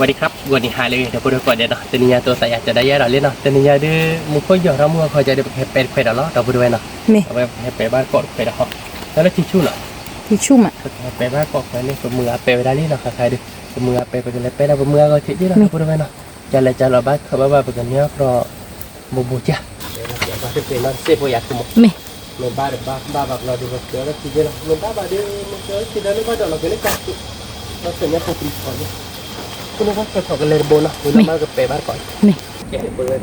ဝဲဒံခရၣ် ဂီၤနံၤဟါလၢ ဒီပုၢ်ဒီဝဲၢ်ကိးဂၤဒဲးနီၤ, တနံၤညါတိသးယၤကဒီးယဲဒီးလံနီၤ, တနံၤညါဒုး မူခိၣ်ယီၤထီၣ်မူအခီကဒီး ပကဟဲပဲတခွဲးဒီးလီၤ ဒီပုၢ်ဒီဝဲၢ်နီၤ, အဝဲပဟဲပဲဘၣ်တကိးတခွဲးဒီးဟီ, တၢ်လၢထံဆူၣ်နီၤ, ထံဆူၣ်မး ပကဟဲပဲဘၣ်တကိးတခွဲးန့ၣ် ပမုၢ်ဂၤပဲဝဲဒၣ်လံနီၤ, ခါခါဒုး ပမုၢ်ဂၤပဲ ပကလဲၤပဲဒီးပမုၢ်ဂၤဂီၤထံးက့လီၤ ဒီပုၢ်ဒီဝဲၢ်နီၤ, ကလဲၤကလီၤဘၣ်ခၢၣ်ဘၣ်ဘၣ် ပကန့ၢ်အီၣ်ကျီၢ် ဘိဘိကၢ် မ့ၢ်ဘၣ်တဘၣ်ဘၣ်ဘၣ်ဘျီဒုး ပကၢလီၤထံက့လီၤ, မ့ၢ်ဘၣ်ဘၣ်ဒုး မ့ၢ်ကၢလီၤထံဒီး မ့ၢ်ဘၣ်ဒီးလီၤက့ၤလၢကၢ် ဒီးဆၢညါဖိပျံၤထီၣ်န့ၣ်,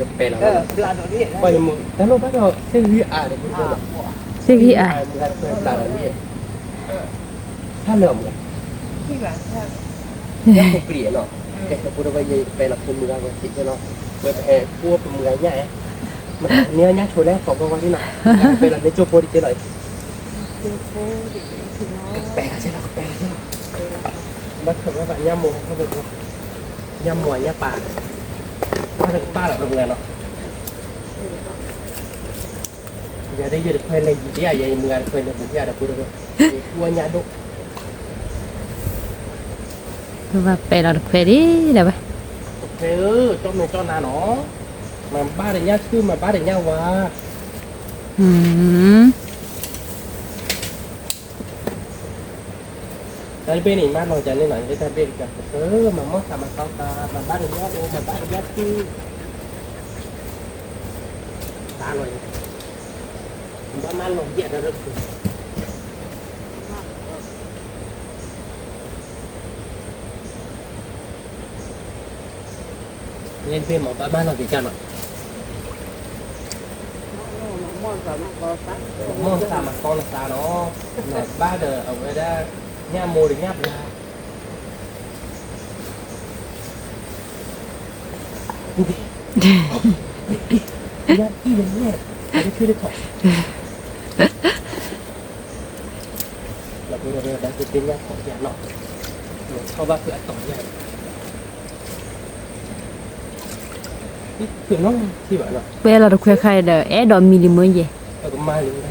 ဖိန့ၣ်ဘၣ်ဆၢထီၣ်ကလဲၤတဘိနီၤ, မ့ၢ်ဘၣ်ကပဲဘၣ်တကိး, မ့ၢ်ကဲ ပကပဲလီၤ, ဘၣ်ယမုၢ် တၢ်လိၣ်ဘၣ်ဒီး သ့ၣ်ဂံၢ်အါဒီး သ့ၣ်ဂံၢ်အါ, မုၢ်ဂၤတခွဲးဘျးလီၤန့ၣ်, ဟါလၢအမုၢ်ဂၤ ညၣ်ဖိပျံၤနီၤ, ကဲ ဒီပုၢ်ဒီဝဲၢ် ယကပဲလီၤဖိမုၢ်ဂၤဝဲထံက့နီၤ, ဝဲပဟဲကိၢ်ပမုၢ်ဂၤညၣ်ဧါ, မ့ၢ်န့ၢ်ညၣ်ဆိလၢကိးဂီၤဂီၤလံနီၤ, ပဲလီၤန့ၢ်ကၠိဖိတက့လီၤ, ကပဲလီၤက့လီၤ ကပဲလီၤက့လီၤ, ဘၣ်ခၢၣ်ဘၣ်ဘၣ်ညၣ်မိၢ် ညၣ်မိၢ်ညၣ်ပၢ်, ဘၣ်တကပၢ်လီၤပမုၢ်ဂၤနီၤ, ယၤဒ်ယတခွဲးလဲၤယံၤဒ်ယၤ ယမုၢ်ဂၤတခွဲးလဲၤဘူးဒ်ယၤ ဒီပုၢ်ဒီဝဲၢ်, ယကွၢ်ညၣ်ဒိၣ် ပဘၣ်ပဲလီၤတခွဲးဒံးဒီးဝဲ, တခွဲးဧၢ ကၠီၣ်မဲာ်ကၠီၣ်နါနီၤ, မၤဘၣ်ဒီးညၣ်ဆူၣ် မၤဘၣ်ဒီးညၣ်ဝါ, တၢ်တဘ့ၣ်န့ၣ် မၤလီၤကၢ်န့ၣ်နီၤ ယတၢ်တဘ့ၣ်တကၢ် မၤမီၢ်သးမၤတီသး မၤဘၣ်ဒီးညၣ်အိ မၤဘၣ်ဒီးညၣ်ဆူၣ်, ဘၣ်လီၤ ဘၣ်မၤလီၤယဲၢ်ဒီး န့ၣ်တဘ့ၣ်မ့ၢ်ဘၣ်မၤလီၤက့ၤကၢ်နီၤ, မီၢ်သးမၤတီနသးနီၤ, မၤဘၣ်ဒီးအဝဲဒၣ် ညၣ်မိၢ်ဒီးညၣ်ဘျါ ညၣ်အံၤလၢညၣ် အဝဲထွံၣ်လၢထီၣ်, လီၤပဝဲဒၣ်သ့ၣ်ညၣ်ထီၣ်ယၤနီၤ, ထီၣ်ဘၣ်ဖုးအတီၤယၤ, ပဲလီၤတခွဲးခါအံၤဒီး အဲၣ်ဒိးမံလံမ့ၢ်ယဲၢ်,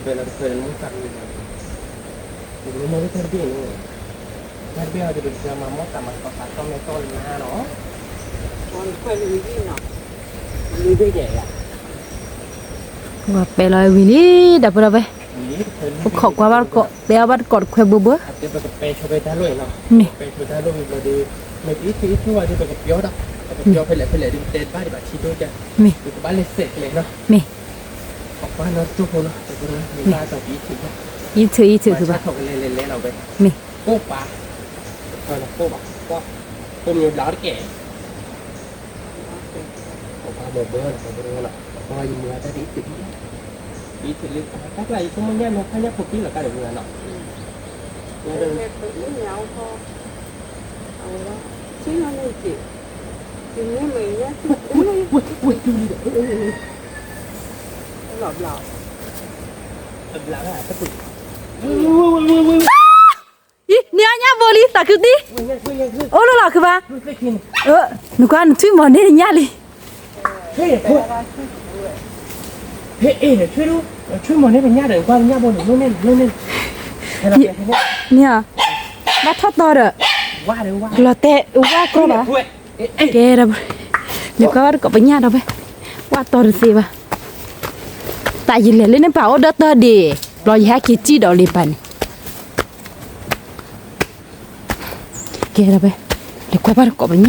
ပဲလီၤတခွဲးလၢမူသးမံလီၤ, မ့ၢ်မ့ၢ်လၢတၢ်တဘ့ၣ်န့ၣ် တၢ်တဘ့ၣ်အံၤ ပကမၤမီၢ်သးမၤတီသး တီၢ်မဲာ်တီၢ်နါနီၤ, ပှၤပဲလီၤဝံၤလံ ဒီပုၢ်ဒီဝဲၢ်, ပခိးကွၢ်ဘၣ်တကိး ပဲအီၣ်ဘၣ်တကိးတခွဲးဘိဘိ, မ့ၢ် မ့ၢ် မ့ၢ် ယံၤထုးယံၤထုးဃုာ်ဘၣ်, မ့ၢ် ကိးပှၤမ့ၢ်ဘျါတက့ၢ်, ကိးပှၤမ့ၢ်ဘၣ်လီၤ, ယမုၢ်ဂၤတၢ်ဒ်အံၤ, ယံၤထုးလၢ တၢ်ကျါယဆိကမိၣ်ညၣ်နီၤ ခါညၣ်ဖိပံၤလီၤတၢ်ဒီးမုၢ်ဂၤနီၤ, အံၤ န့ၢ်အီၣ်ညၣ်ဘိလံ သးခုတံၢ်, အိၣ်လၢလီၤခုဘၣ်, နကွၢ်နထွံၣ်မီၤန့ၢ်ညၣ်လံ, န့ၢ်အီၣ်, ဘၣ်ထီၣ်တီဒီး, လီၤတဲာ်ဝၣ်ကီဘၣ်, ကဲဒီး, လဲၤကွၢ်ဘၣ်တကိးပညၣ်ဒီးဖဲ, ဝၣ်တီတသ့ဘၣ်, တၢ်ယလဲၤလၢန့ၣ်ပာ်အိၣ်ဒီတၢ်ဒ့ၣ်, ဘျီယဟဲက့ၤစံၣ်ဒီးလံပာ်န့ၣ် ကဲဒီးဖဲ, လဲၤကွၢ်ဘၣ်တကိးပညၣ်,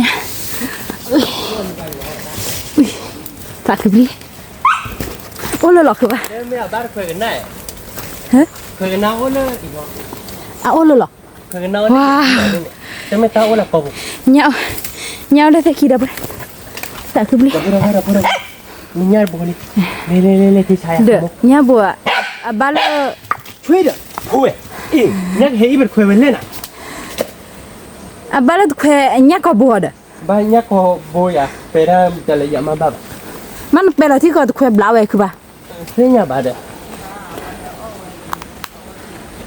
သးခုပျံၤ, အိၣ်လၢလီၤခုဘၣ်, အအိၣ်လၢလီၤ, ဝါ, ညၣ်အိၣ်လၢသ့ၣ်ခံဒီးဖဲ, သးခုပျံၤ, ဒီးညၣ်ဘိ, အဘၣ်လၢ, အဘၣ်လၢတခွဲးဝဲလဲၣ်နၤ, အဘၣ်လၢတခွဲးညၣ်ကီၢ်ဘိဒီး, ဘၣ်ညၣ်ကီၢ်ဘိယၤ ပဲဒၣ်တလဲၤယၤမၤဘၣ်ဘၣ်, မ့ၢ်နပဲလီၤထံကီၢ်တခွဲးဘျးဝဲခုဘၣ်, သ့ၣ်ညါဘၣ်ဒီး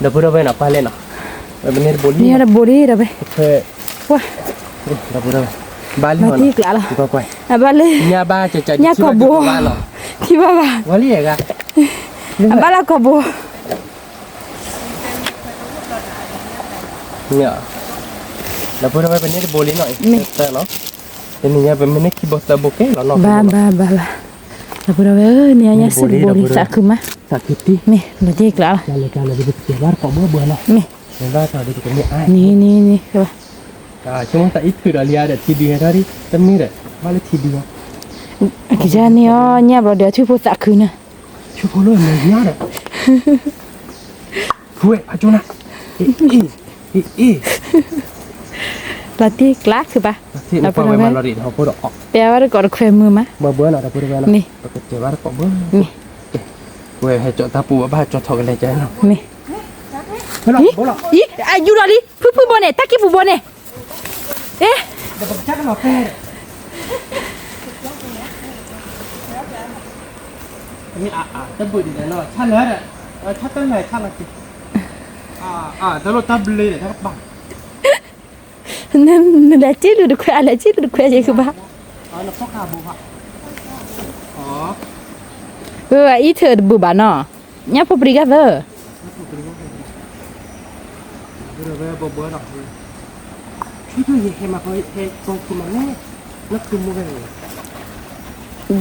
ဒီပုၢ်ဒီဝဲၢ်နီၤ ပှၤလဲၣ်နီၤ, ပန့ၢ်တဘိလံ, န့ၢ်တဘိလံဒီးဖဲ, ဒီပုၢ်ဒီဝဲၢ်, ဘၣ်လံ, အဘၣ်လၢ, ညၣ်ကီၢ်ဘိ, ထံၣ်ဘၣ်ဘၣ်, အဘၣ်လၢကီၢ်ဘိ, မ့ၢ် ဒီပုၢ်ဒီဝဲၢ် ပန့ၢ်တဘိလံနီၤ, မ့ၢ်တၢ်နီၤ, တနံၤညါပမ့ၢ်န့ၢ်ခံဘိသၢဘိကဲလီၤနီၤ, ဘၣ်ဘၣ်ဘၣ်ဘၣ်, ဒီပုၢ်ဒီဝဲၢ်ဧၢ, နံၤညါစံးတဘိလံ သးခုမး, သးခုတံၢ်, မ့ၢ်လီၤတံၢ်ကျါလီၤ, မ့ၢ်, န့ၣ်န့ၣ်န့ၣ်, ဆိကမိၣ်သးအံၤထုးဒီးလံဧါဒီးထံဒုဟဲထီၣ်ဒံး တမ့ၢ်ဒီး ဘၣ်လၢထံဒုလီၤ, ကစၢ်န့ၣ်အီၤ ညၣ်ဘျီဒီး ဆူဖိသးခုန့ၣ်, ဆူဖိလၢမဲာ်ညါဒီး ဖုဝဲ အကၠိနၤ, အ့ၣ်, အ့ၣ်, လီၤတံၢ်ကျါခုဘၣ်, ဒီပုၢ်ဒီဝဲၢ်, တဲဘၣ်တကိးတခွဲမုာ်မး, မ့ၢ်, ဝဲဟဲကၠီတၢ်ပူၤဘၣ် ဟဲကၠီထီၣ်ကလဲၤကၠီနီၤ, မ့ၢ်, အယူၤဒီးလံ ဖုဖုဘိန့ၣ် တၢ်ကံၢ်ပူၤဘိန့ၣ်, အ့ၣ် တဘုဒ်လဲၣ်နီၤ ဆါလၢာ်ဒီး, ဆါတလၢာ်ဆါလီၤက့ၤ, တၢ်လိၣ်တၢ်ဘျ့ဒီး တၢ်ကပၤ, နလဲၤက့ၤလူၤတခွဲ အလဲၤက့ၤလူၤတခွဲယဲၢ်ခုဘၣ်, အံၤထုးတဘုဘၣ်နီၤ, ညၣ်ဖိပရံဂၤသၢ ဒီ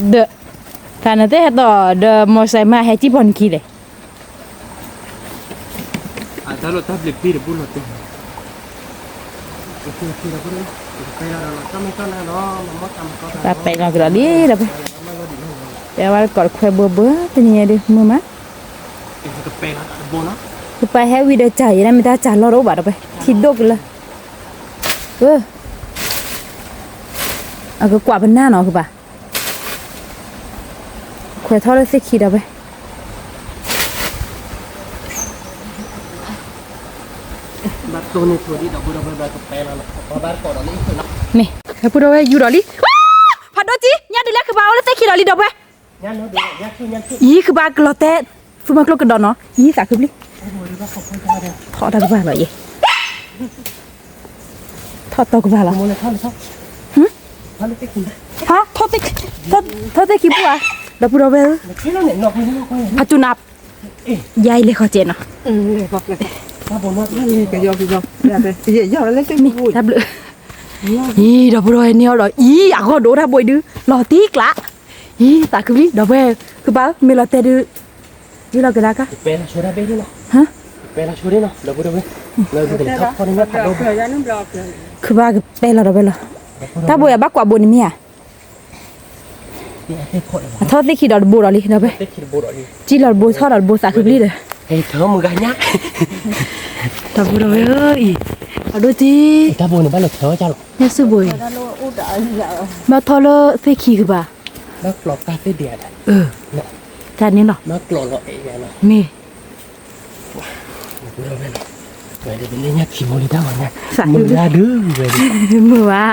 း, တၢ်နသ့ၣ်ဟဲတီၣ်ဒီး မီၤစဲးမးဟဲကံၣ်ပီၤနခံလဲၣ်, တၢ်ပဲာ်လီၤကဒီးလံဒီးဖဲ, တဲဝဲကိးတခွဲဘိဘိ တနံၤညါဒုး မုာ်မး, ကပၤဟဲဝံၤဒီးစၢ်ယဲဒၣ် မ့ၢ်တၢ်စၢ်လီၢ်တအိၣ်ဘၣ်ဒီးဖဲ ထံဒိၣ်ကလၢာ်, အကကွၢ်ပနၢ်နီၤကပၤ ခွဲးထီၣ်လၢသ့ၣ်ခံဒီးဖဲ, မ့ၢ်, ဟဲပုၢ်ဒီဝဲၢ်ယူၤဒီးလံ, ဖးဒိၣ်ကံ, ညၣ်ဒုးလၢကဘၣ်အိၣ်လၢသ့ၣ်ခံဒီးလံဒီးဖဲ, အံၤကဘၣ်ကလီၤတဲာ်, ဖုမၤကျိကဒီးနီၤ, အံၤသးခုပျံၤ, ထီၣ်တၢ်ကဘၣ်လီၤယဲ ထီၣ်တီကဘၣ်လီၤ, ဟါ, ထီၣ်သ့ၣ်ခံဘိဧါ, ဒီပုၢ်ဒီဝဲၢ်ဧၢ, ဖးတူနၤ, ယၤအံၤလဲၤဃီၤကဲနီၤ, တၢ်ဘျုး, အံၤ ဒီပုၢ်ဒီဝဲၢ်န့ၣ်အီၤဒီး အံၤ အဂီၢ်ဒိၣ်တၢ်ဘိအံၤဒုး လီၤတံၢ်ကျး, အံၤ သးခုပျံၤ ဒီပုၢ်ဝဲၢ်, ကဘၣ်မ့ၢ်လီၤတဲာ်ဒုး, ယလီၤကဒါကါ ဟါ, ကဘၣ်ကပဲလီၤဒီးဝဲလီၤ, တၢ်ဘိယၤဘၣ်ကွၢ်ဘိန့ၣ်မ့ၢ်ဧါ, အထီၣ်သ့ၣ်ခံဒီးတဘိဒီးလံ ဒီပုၢ်ဝဲၢ်, ကံၣ်လီၤတဘိထီၣ်ဒီးတဘိသးခုပျံၤဒီး, ဒီပုၢ်ဒီဝဲၢ်ဧၢအံၤ, အဒိၣ်တံၢ်, ညၣ်စူၢ်ဘိအံၤ, ဘၣ်ထီၣ်လၢသ့ၣ်ခံကဘၣ်, တၢ်န့ၣ်လီၤ, မ့ၢ် မုာ်ဝဲ,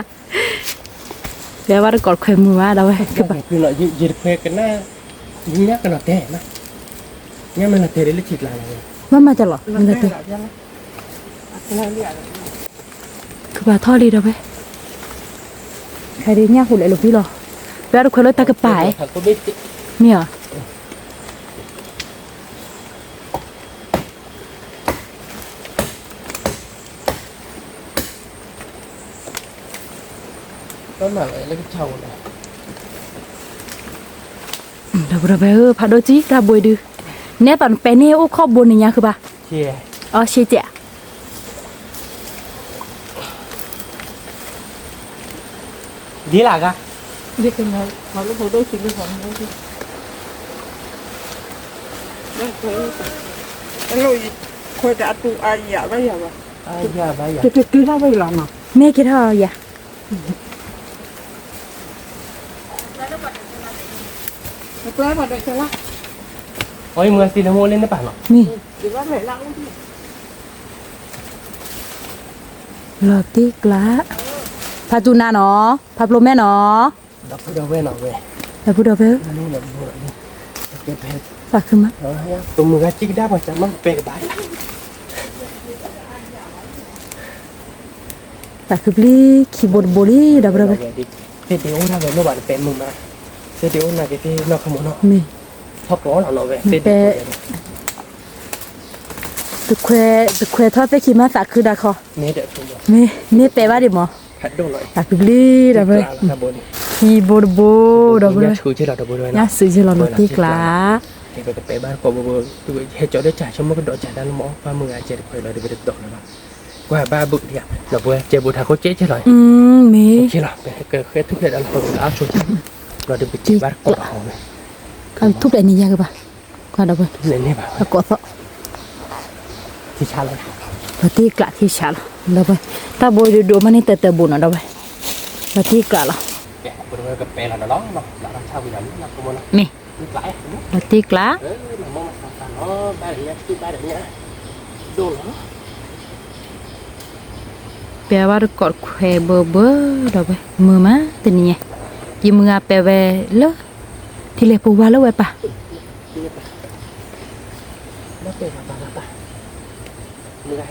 တဲဘၣ်တကိးခွဲးမုာ်ဘၣ်ဒီးဝဲ, ကဘၣ်, ယတခွဲးကနၣ်, ညၣ်ကလီၤတဲာ်, ညၣ်မ့ၢ်လီၤတဲာ်လၢထံကျါလီၤ, ဘၣ်မၤတၢ်လီၤ, မ့ၢ်လီၤတဲာ်, ကဘၣ်ထီၣ်လံဒီးဝဲ, ဟဲဒုးညၣ်ဟူးလဲၤလိာ်ဖံလီၤ, ဘၣ်တခွဲးလၢတၢ်ကပၤ, မ့ၢ်ဧါ ဒီပုၢ်ဒီဝဲၢ်ဧၢ, ဖးဒိၣ်ကံ တၢ်ဘိဒုး, နဲသိးနပဲာ်န့ၢ်အိၣ်ခိးဘိန့ၣ်ညါဃုာ်ဘၣ်, အီ ရှဲကဲး, ဒ်လၢဂၤ, ခွဲးတအတူအယၤဘၣ်ယၤဘၣ်, တက့ၤထီၣ်ဘၣ်ယၤလီၤနီၤ, မ့ၢ်က့ၤထီၣ်ယၤ အံၤမုၢ်စံးလၢမ့ၢ်အိၣ်လၢန့ၣ်ပာ်လီၤ, မ့ၢ်, လီၤတံၢ်ကျါ, ဖးတူနၤနီၤ, ဖးပျိမဲနီၤ, ဒီပုၢ်ဒီဝဲၢ်နီၤဝဲ, ဒီပုၢ်ဒီဝဲၢ်, သးခုမး, ပမုၢ်ဂၤကံကဒါပှၤစၢ်မးပဲကဘၣ် သးခုပျံၤ ခံဘိတဘိလံ ဒီပုၢ်ဒီဝဲၢ်, သ့ၣ်ဒ့အိၣ်တၢ်ဝဲလိၣ်ဘၣ်တပဲမုာ်မး, သ့ၣ်ဒ့အိၣ်နာ်က့ၤသ့ၣ်နီၢ်ခမီနီၤ, မ့ၢ်, ထီၣ်ကျီလီၤနီၤဝဲ, သ့ၣ်ဒ့, မ့ၢ်, တခွဲးထီၣ်သ့ၣ်ခံမးသးခုဒၣ်ခီ, မ့ၢ်နဲပဲာ်ဘၣ်ဒံးမး, သးခုပျံၤဒီးဝဲ, ခံဘိတဘိ, ဒီးဝဲညါဆူကဲလီၤဒီးဝဲ, ညါဆူကဲလီၤနီၤတ့ကျး, ဟဲကၠီဒၢစၢ်ဆိကမိၣ်ကဒီးစၢ်တၢ်လၢမအီၣ်ပှၢ်မုၢ်ဂၤကဲတခွဲးလီၤဒီးဝဲတတီၤလၢၤဘၣ်, ကွၢ်ဘၣ်ဘုးဒံးဧါ, ဒီးပဝဲကဲဘိထးခိၣ်ကဲကဲလီၤ, မ့ၢ်, ကဲလီၤ ပကဃဲထူၣ်ဖျဲးဒီးလီၤ ပကအါဆိကဲ, ဒီးဒုးပစဲးဘၣ်တကိးဒီးဃီဝဲ, ထူၣ်ဖျဲးန့ၣ်ယၤကဘၣ်, ကွၢ်ဒီးဝဲ, န့ၣ်န့ၣ်ဘၣ်, အကိးသီၣ်, ထံဆးလီၤ, ပတ့ကျးထံဆးလီၤ, ဒီးဝဲ, တၢ်ဘိဒုးဒိၣ်မးန့ၣ်တၢ်တၢ်ဘိနီၤဒီးဝဲ, ပတ့ကျးလီၤ, ပဝဲကပဲလီၤဒီးလီၤ, မ့ၢ်, ပတ့ကျး ပဲဝဲတကိးခွဲးဘၢဘၢဒီးဝဲ မုာ်မးတနံၤညါ, ယမုၢ်ဂၤပဲဝဲလၢ ထံလဲၤပဝါလၢဝဲပၢ်, မ့ၢ် ညၣ်ဖိပြံကါဒီးကပၤ, မ့ၢ်,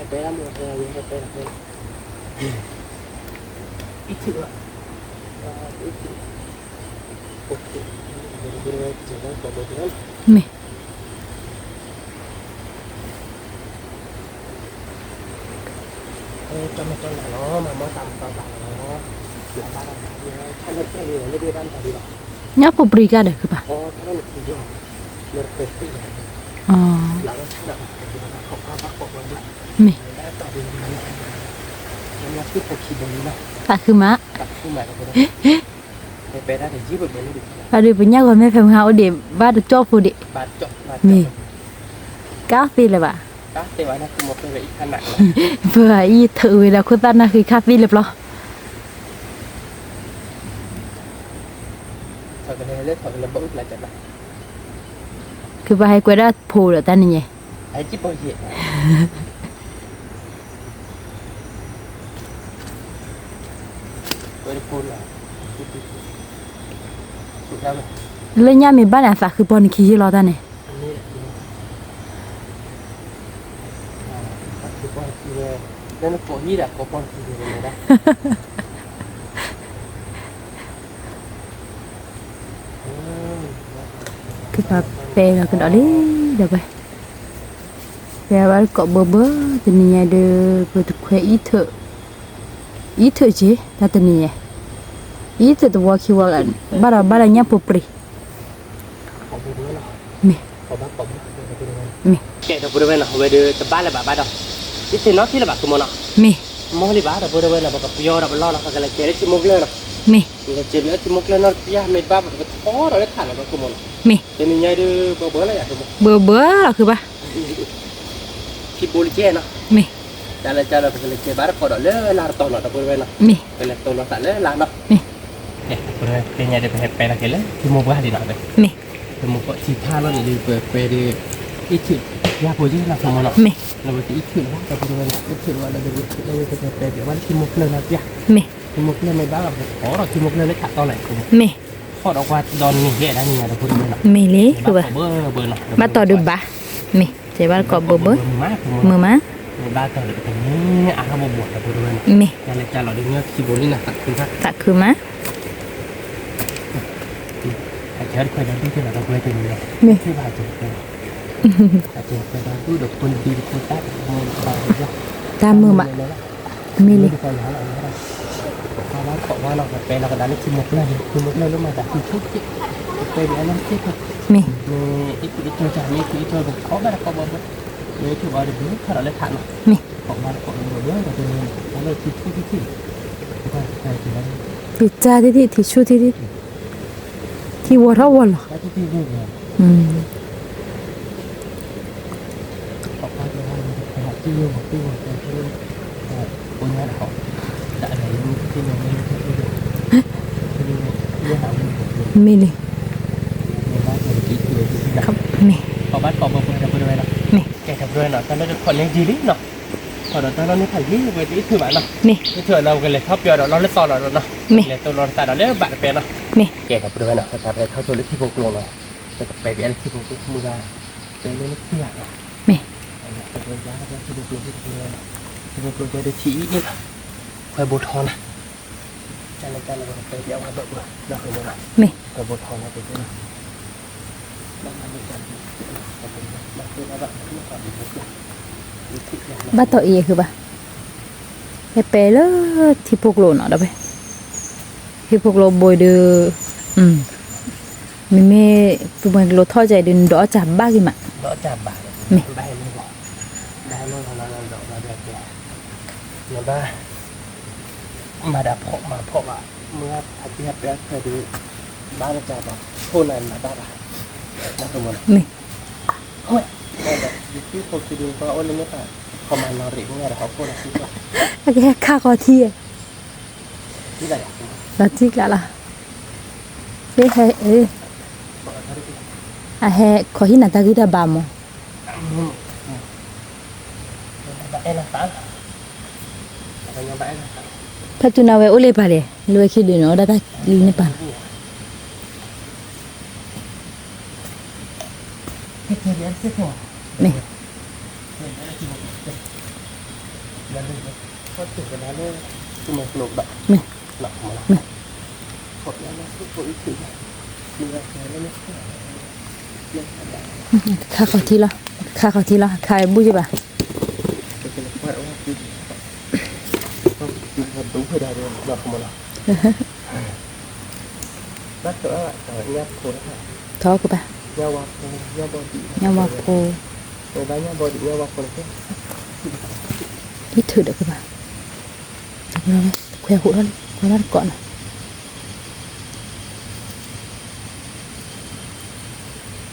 သးခုမး, အဒုးပညၣ်ဂီၤမ့ၢ်ဖဲမဟါအိၣ်ဒံး ဘၣ်တကၠီၣ်ဖိဒံး, မ့ၢ်, ကါသ့လၢၤဘၣ်, ပှၤအံၤထုးဝဲဒီးခိၣ်သၣ်နၢ်ဃ့ခါသ့လၢၤပျီ ကဘၣ်ဟဲကွဲးဒၣ်ဖိဒီးတၢ်နံၤညါ, လၢညၣ်မ့ၢ်ဘၣ်န့ၣ် အသးဃုပီနခံယ့လီၤတၢ်န့ၣ် ကပၤပဲလီၤကဒီးလံ, ဒီးဝဲ, ပဝဲကိးဘၢဘၢ, တနံၤညါဒီး ပတခွဲးအံၤထုး, အံၤထုးက့ၤ တၢ်တနံၤညါ, အံၤထုးတဝီခံဝီ, ဘၣ်ဒီးဘၣ်ဒီးညၣ်ဖိပြံ မ့ၢ်, မ့ၢ်, ကဲဒီပုၢ်ဝဲၢ်နီၤ အဝဲဒီးတဘၣ်လၢၤဘၣ်ဘၣ်ဒီး, ယသ့ၣ်နီၣ်ထံလၢၤဘၣ်ကမီၤနီၤ, မ့ၢ်, မီၢ်လံဘၣ်ဒီပုၢ်ဝဲၢ်နီၤ ပကပယီၤဒီးပလီၢ်နီၤ ပကလဲၤကဲလၢထံမိၢ်ကျၢၢ်နီၤ, မ့ၢ်, ပကလဲၤကဲလၢထံမိၢ်ကျၢၢ်နီၤ ပယီၤမ့ၢ်ဘၣ်ပကထီဒီးလၢထးလီၤဘၣ်ကမီၤနီၤ, မ့ၢ်, တနံၤညါဒီး ပဘၢလၢယၤကမီၤ, ဘၢဘၢလီၤဃုဘၣ် ထံဘိလၢကဲနီၤ, မ့ၢ်, တၢ်လၢကၢ်လီၤ ပကလဲၤကဲဘၣ်တကိးဒီးလၢလါတတီၤနီၤ ဒီပုၢ်ဝဲၢ်နီၤ, မ့ၢ်, ပလဲၤတိၢ်လီၤသးလၢလါနီၤ, မ့ၢ်, တနံၤညါဒီး ပဟဲပဲလီၤက့ၤလၢထံမိၢ်ပှၢ်လံနီၤ, မ့ၢ်, ပမ့ၢ်ကိးထံထါလီၤန့ၣ်ဒီး ပပဲဒီး အံၤထုး ယၤဖိက့နီၤ ကမီၤနီၤ, မ့ၢ်, လၢဝဲကအံၤထုးလီၤ ဒီပုၢ်ဝဲၢ်နီၤ အံၤထုးလီၤလၢဝဲ လၢဝဲကပဲပဲဝဲလၢထံမိၢ်ကျၢၢ်နီၤပျၢ်, မ့ၢ်, ထံမိၢ်ကျၢၢ်မ့ၢ်ဘၣ်ဘၣ် ပကထီဒီးထံမိၢ်ကျၢၢ်လၢထးတီလီၤ မ့ၢ်, ထီဒီးကွၢ်ဒီနံၤဂ့ၤဒၣ်နံၤညါ ဒီပုၢ်ဝဲၢ်နီၤ, မ့ၢ်လံ ဘၣ်ကိးဘၢဘၢနီၤ ဘၣ်တီၢ်ဒုးဘၣ်, မ့ၢ်, ကဲဘၣ်ကိးဘၢဘၢ, မုာ်မး, မ့ၢ်ဘၣ်တီၢ်ဒီးတနံၤအါထီၣ်ဘိဘိ ဒီပုၢ်ဝဲၢ်နီၤ, မ့ၢ်, တၢ်လၢကၢ်လီၤဒီး နၢ်ခံဘိလံနီၤ သးခုမး, သးခုမး မ့ၢ်, တၢ်မုာ်မး, မ့ၢ်လံ, မ့ၢ်လံ, မ့ၢ်, ပစၢ်သ့ၣ်သ့ၣ် ထံဆူၣ်သ့ၣ်သ့ၣ်, ထံဝီၤထီၣ်ဝီၤလီၤ, မ့ၢ်လံ, မ့ၢ်, မ့ၢ်, ကဲဒီပုၢ်ဝဲၢ်နီၤ တၢ်လၢတခီန့ၣ်ဒ်လံနီၤ, ခီဒီးတၢ်လီၢ်န့ၣ်ဖးယံၤဝဲတအံၤထုးဘၣ်နီၤ, မ့ၢ်, အံၤထုးဘၣ်နီၤ ပကလဲၤထီၣ်ပျီဒီးလီၢ်လၢသီလီၤနီၤ, မ့ၢ်, လဲၤတိၢ်လီၤသးဒီးလၢဘၣ်တပဲနီၤ, မ့ၢ်, ကဲဒီပုၢ်ဝဲၢ်နီၤ ပကပဲထီၣ်ဆိလၢထံဖိကျိနီၤ, ပကပဲပျဲလၢထံဖိကျိမုၢ်ဂၤ, ပဲလၢနခံဂၤနီၤ, မ့ၢ်, ထံဖိကျိ, ထံဖိကျိဒီးထံအံၤအံၤနီၤ, ခွဲးဘိထီနီၤ ကၢ်လၢကၢ်လၢပကပဲပျဲဝဲဘၣ်ဘၣ်, မ့ၢ်, ခွဲးဘိထီနီၤ ပက, ဘၣ်မၤန့ၢ်တၢ်ဒ်, ဘၣ်ဘၣ်ဘၣ်ဘၣ်ဘၣ်ဘၣ်, ဘၣ်တီၢ်အံၤယဲၢ်ဃုဘၣ်, ဟဲပဲာ်လၢထံဖိကျိနီၤ ဒီးဖဲ ထံဖိကျိဘိဒီး, မ့မ့ၢ်သုမှဲကျိထီၣ်ကဒီး နဒီးအီၣ်ကၢ်ဘၣ်ဂ့ၤမး, မ့ၢ် မၤဒၣ်ဖီၣ်မၤဖီၣ်ဘၣ်, မ့ၢ်အတၢ်တ့အပျဲၢ်အဖျဲၣ်ဒီး, ဘၣ်လၢကၢ်ဘၣ်, ထိၣ်နၤနၤဘၣ်ဘၣ်, မ့ၢ် အကဟဲခါဃီထံ, လီၤတံၢ်ကျါလီၤ, ဟဲ, အဟဲခီဟံၣ်နၤတၢ်ဂံၢ်တၢ်ဘါမး ဖဲတုၤနၤဝဲအိၣ်လၢပၢ်လဲၣ်, လၢဝဲခံဒုးနီၤ ဒၣ်တၢ်လံန့ၢ်ပၢ်, မ့ၢ် မ့ၢ် ခါဃီထံလီၤ, ခါဃီထံလီၤ, ခါဝဲဘူၣ်ယဘၣ်, ထီကဘၣ်, အံၤထုးဒီးကဘၣ်, တခွဲးဟိးထီၣ်လံ ခွဲးထီၣ်တကိးနီၤ မ့ၢ် တပ့ၢ်, အံၤထုးထံလီၤမး, မ့ၢ်ကဘၣ်, မ့ၢ် မ့ၢ်, မ့ၢ် ဝါ, လီၤတံၢ်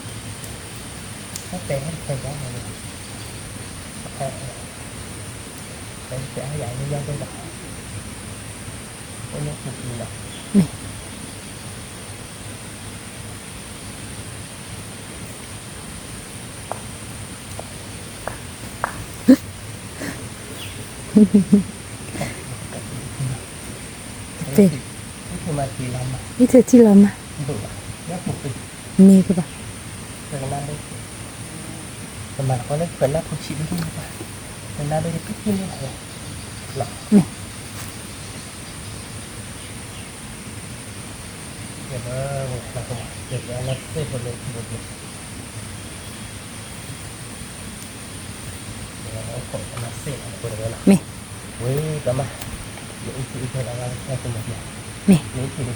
ကျါ, အံၤ ခုဘၣ် ခုဘၣ်, ညါဂုၢ် ညါဂုၢ်ဒီးဝဲ, သးခုပျံၤ ဒီးဝဲညါဂုၢ်ဖိထီၣ်နီၤ, ထီၣ်လၢထံဖိကျိနီၤ, အ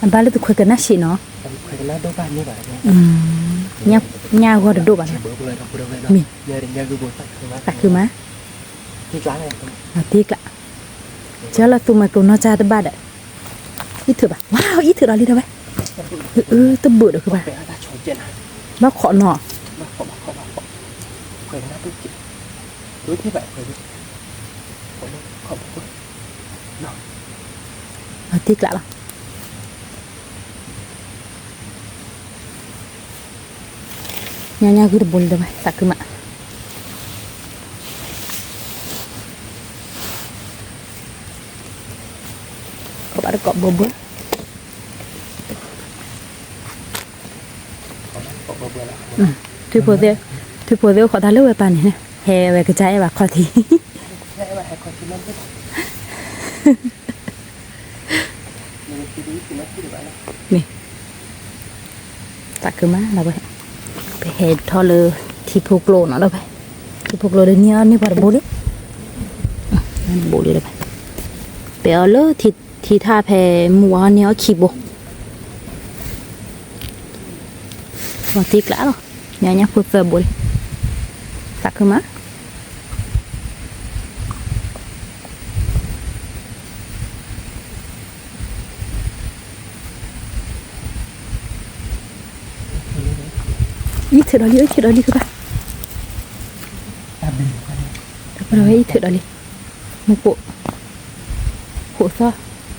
ံၤ အံၤ သးခုပျံၤ, အဘၣ်လၢတခွဲးကနၣ်ဆံးနီၤ, ညါဂီၤတဒိၣ်ဘၣ်နီၤ, မ့ၢ် သးခုမး, တံၢ်ကျါ, ကၢလၢသူမွဲကျိနီၢ်ကၢ်တဘၣ်ဒီး, အံၤထုးဘၣ်, ဝါ အံၤထုးဒီးလံဒီးဝဲ, အၢ တဘၢၣ်ဒီးခုဘၣ်, ဘၣ်ခိးနီၤ, တံၢ်ကျါလီၤ, ညါညါဂုၢ်တဘိလံဒီးဝဲ သးခုမး, ခိးဘၣ်တကိးဘၢဘၢ ထံဖိသ့ၣ်, ထံဖိသ့ၣ်အိၣ်ခိးတၢ်လၢဝဲပၢ်န့ၣ်, ဟဲဝဲကစၢ်အဲၣ်ဘၣ်ခီၣ်ထံး, မ့ၢ်, သးခုမးလီၤဝဲ, ပဟဲထီၣ်လၢထံဖိကျိနီၤဒီးဝဲ, ထံဖိကျိဒီးန့ၢ်အီၤန့ၢ်ပှၤတဘိလံ, တဘိလံဒီးဝဲ, ပဲအီၤလၢထံထးဖဲမုၢ်ဝါန့ၢ်အီၤခံဘိ လီၤတံၢ်ကျါလီၤ, ညါညါဖိသၢဘိလံ, သးခုမး, အံၤထုးဒီးလံ အံၤထုးဒီးလံ ကဘၣ်, အံၤထုးဒီးလံ, မူကိး, ဟိးသီ,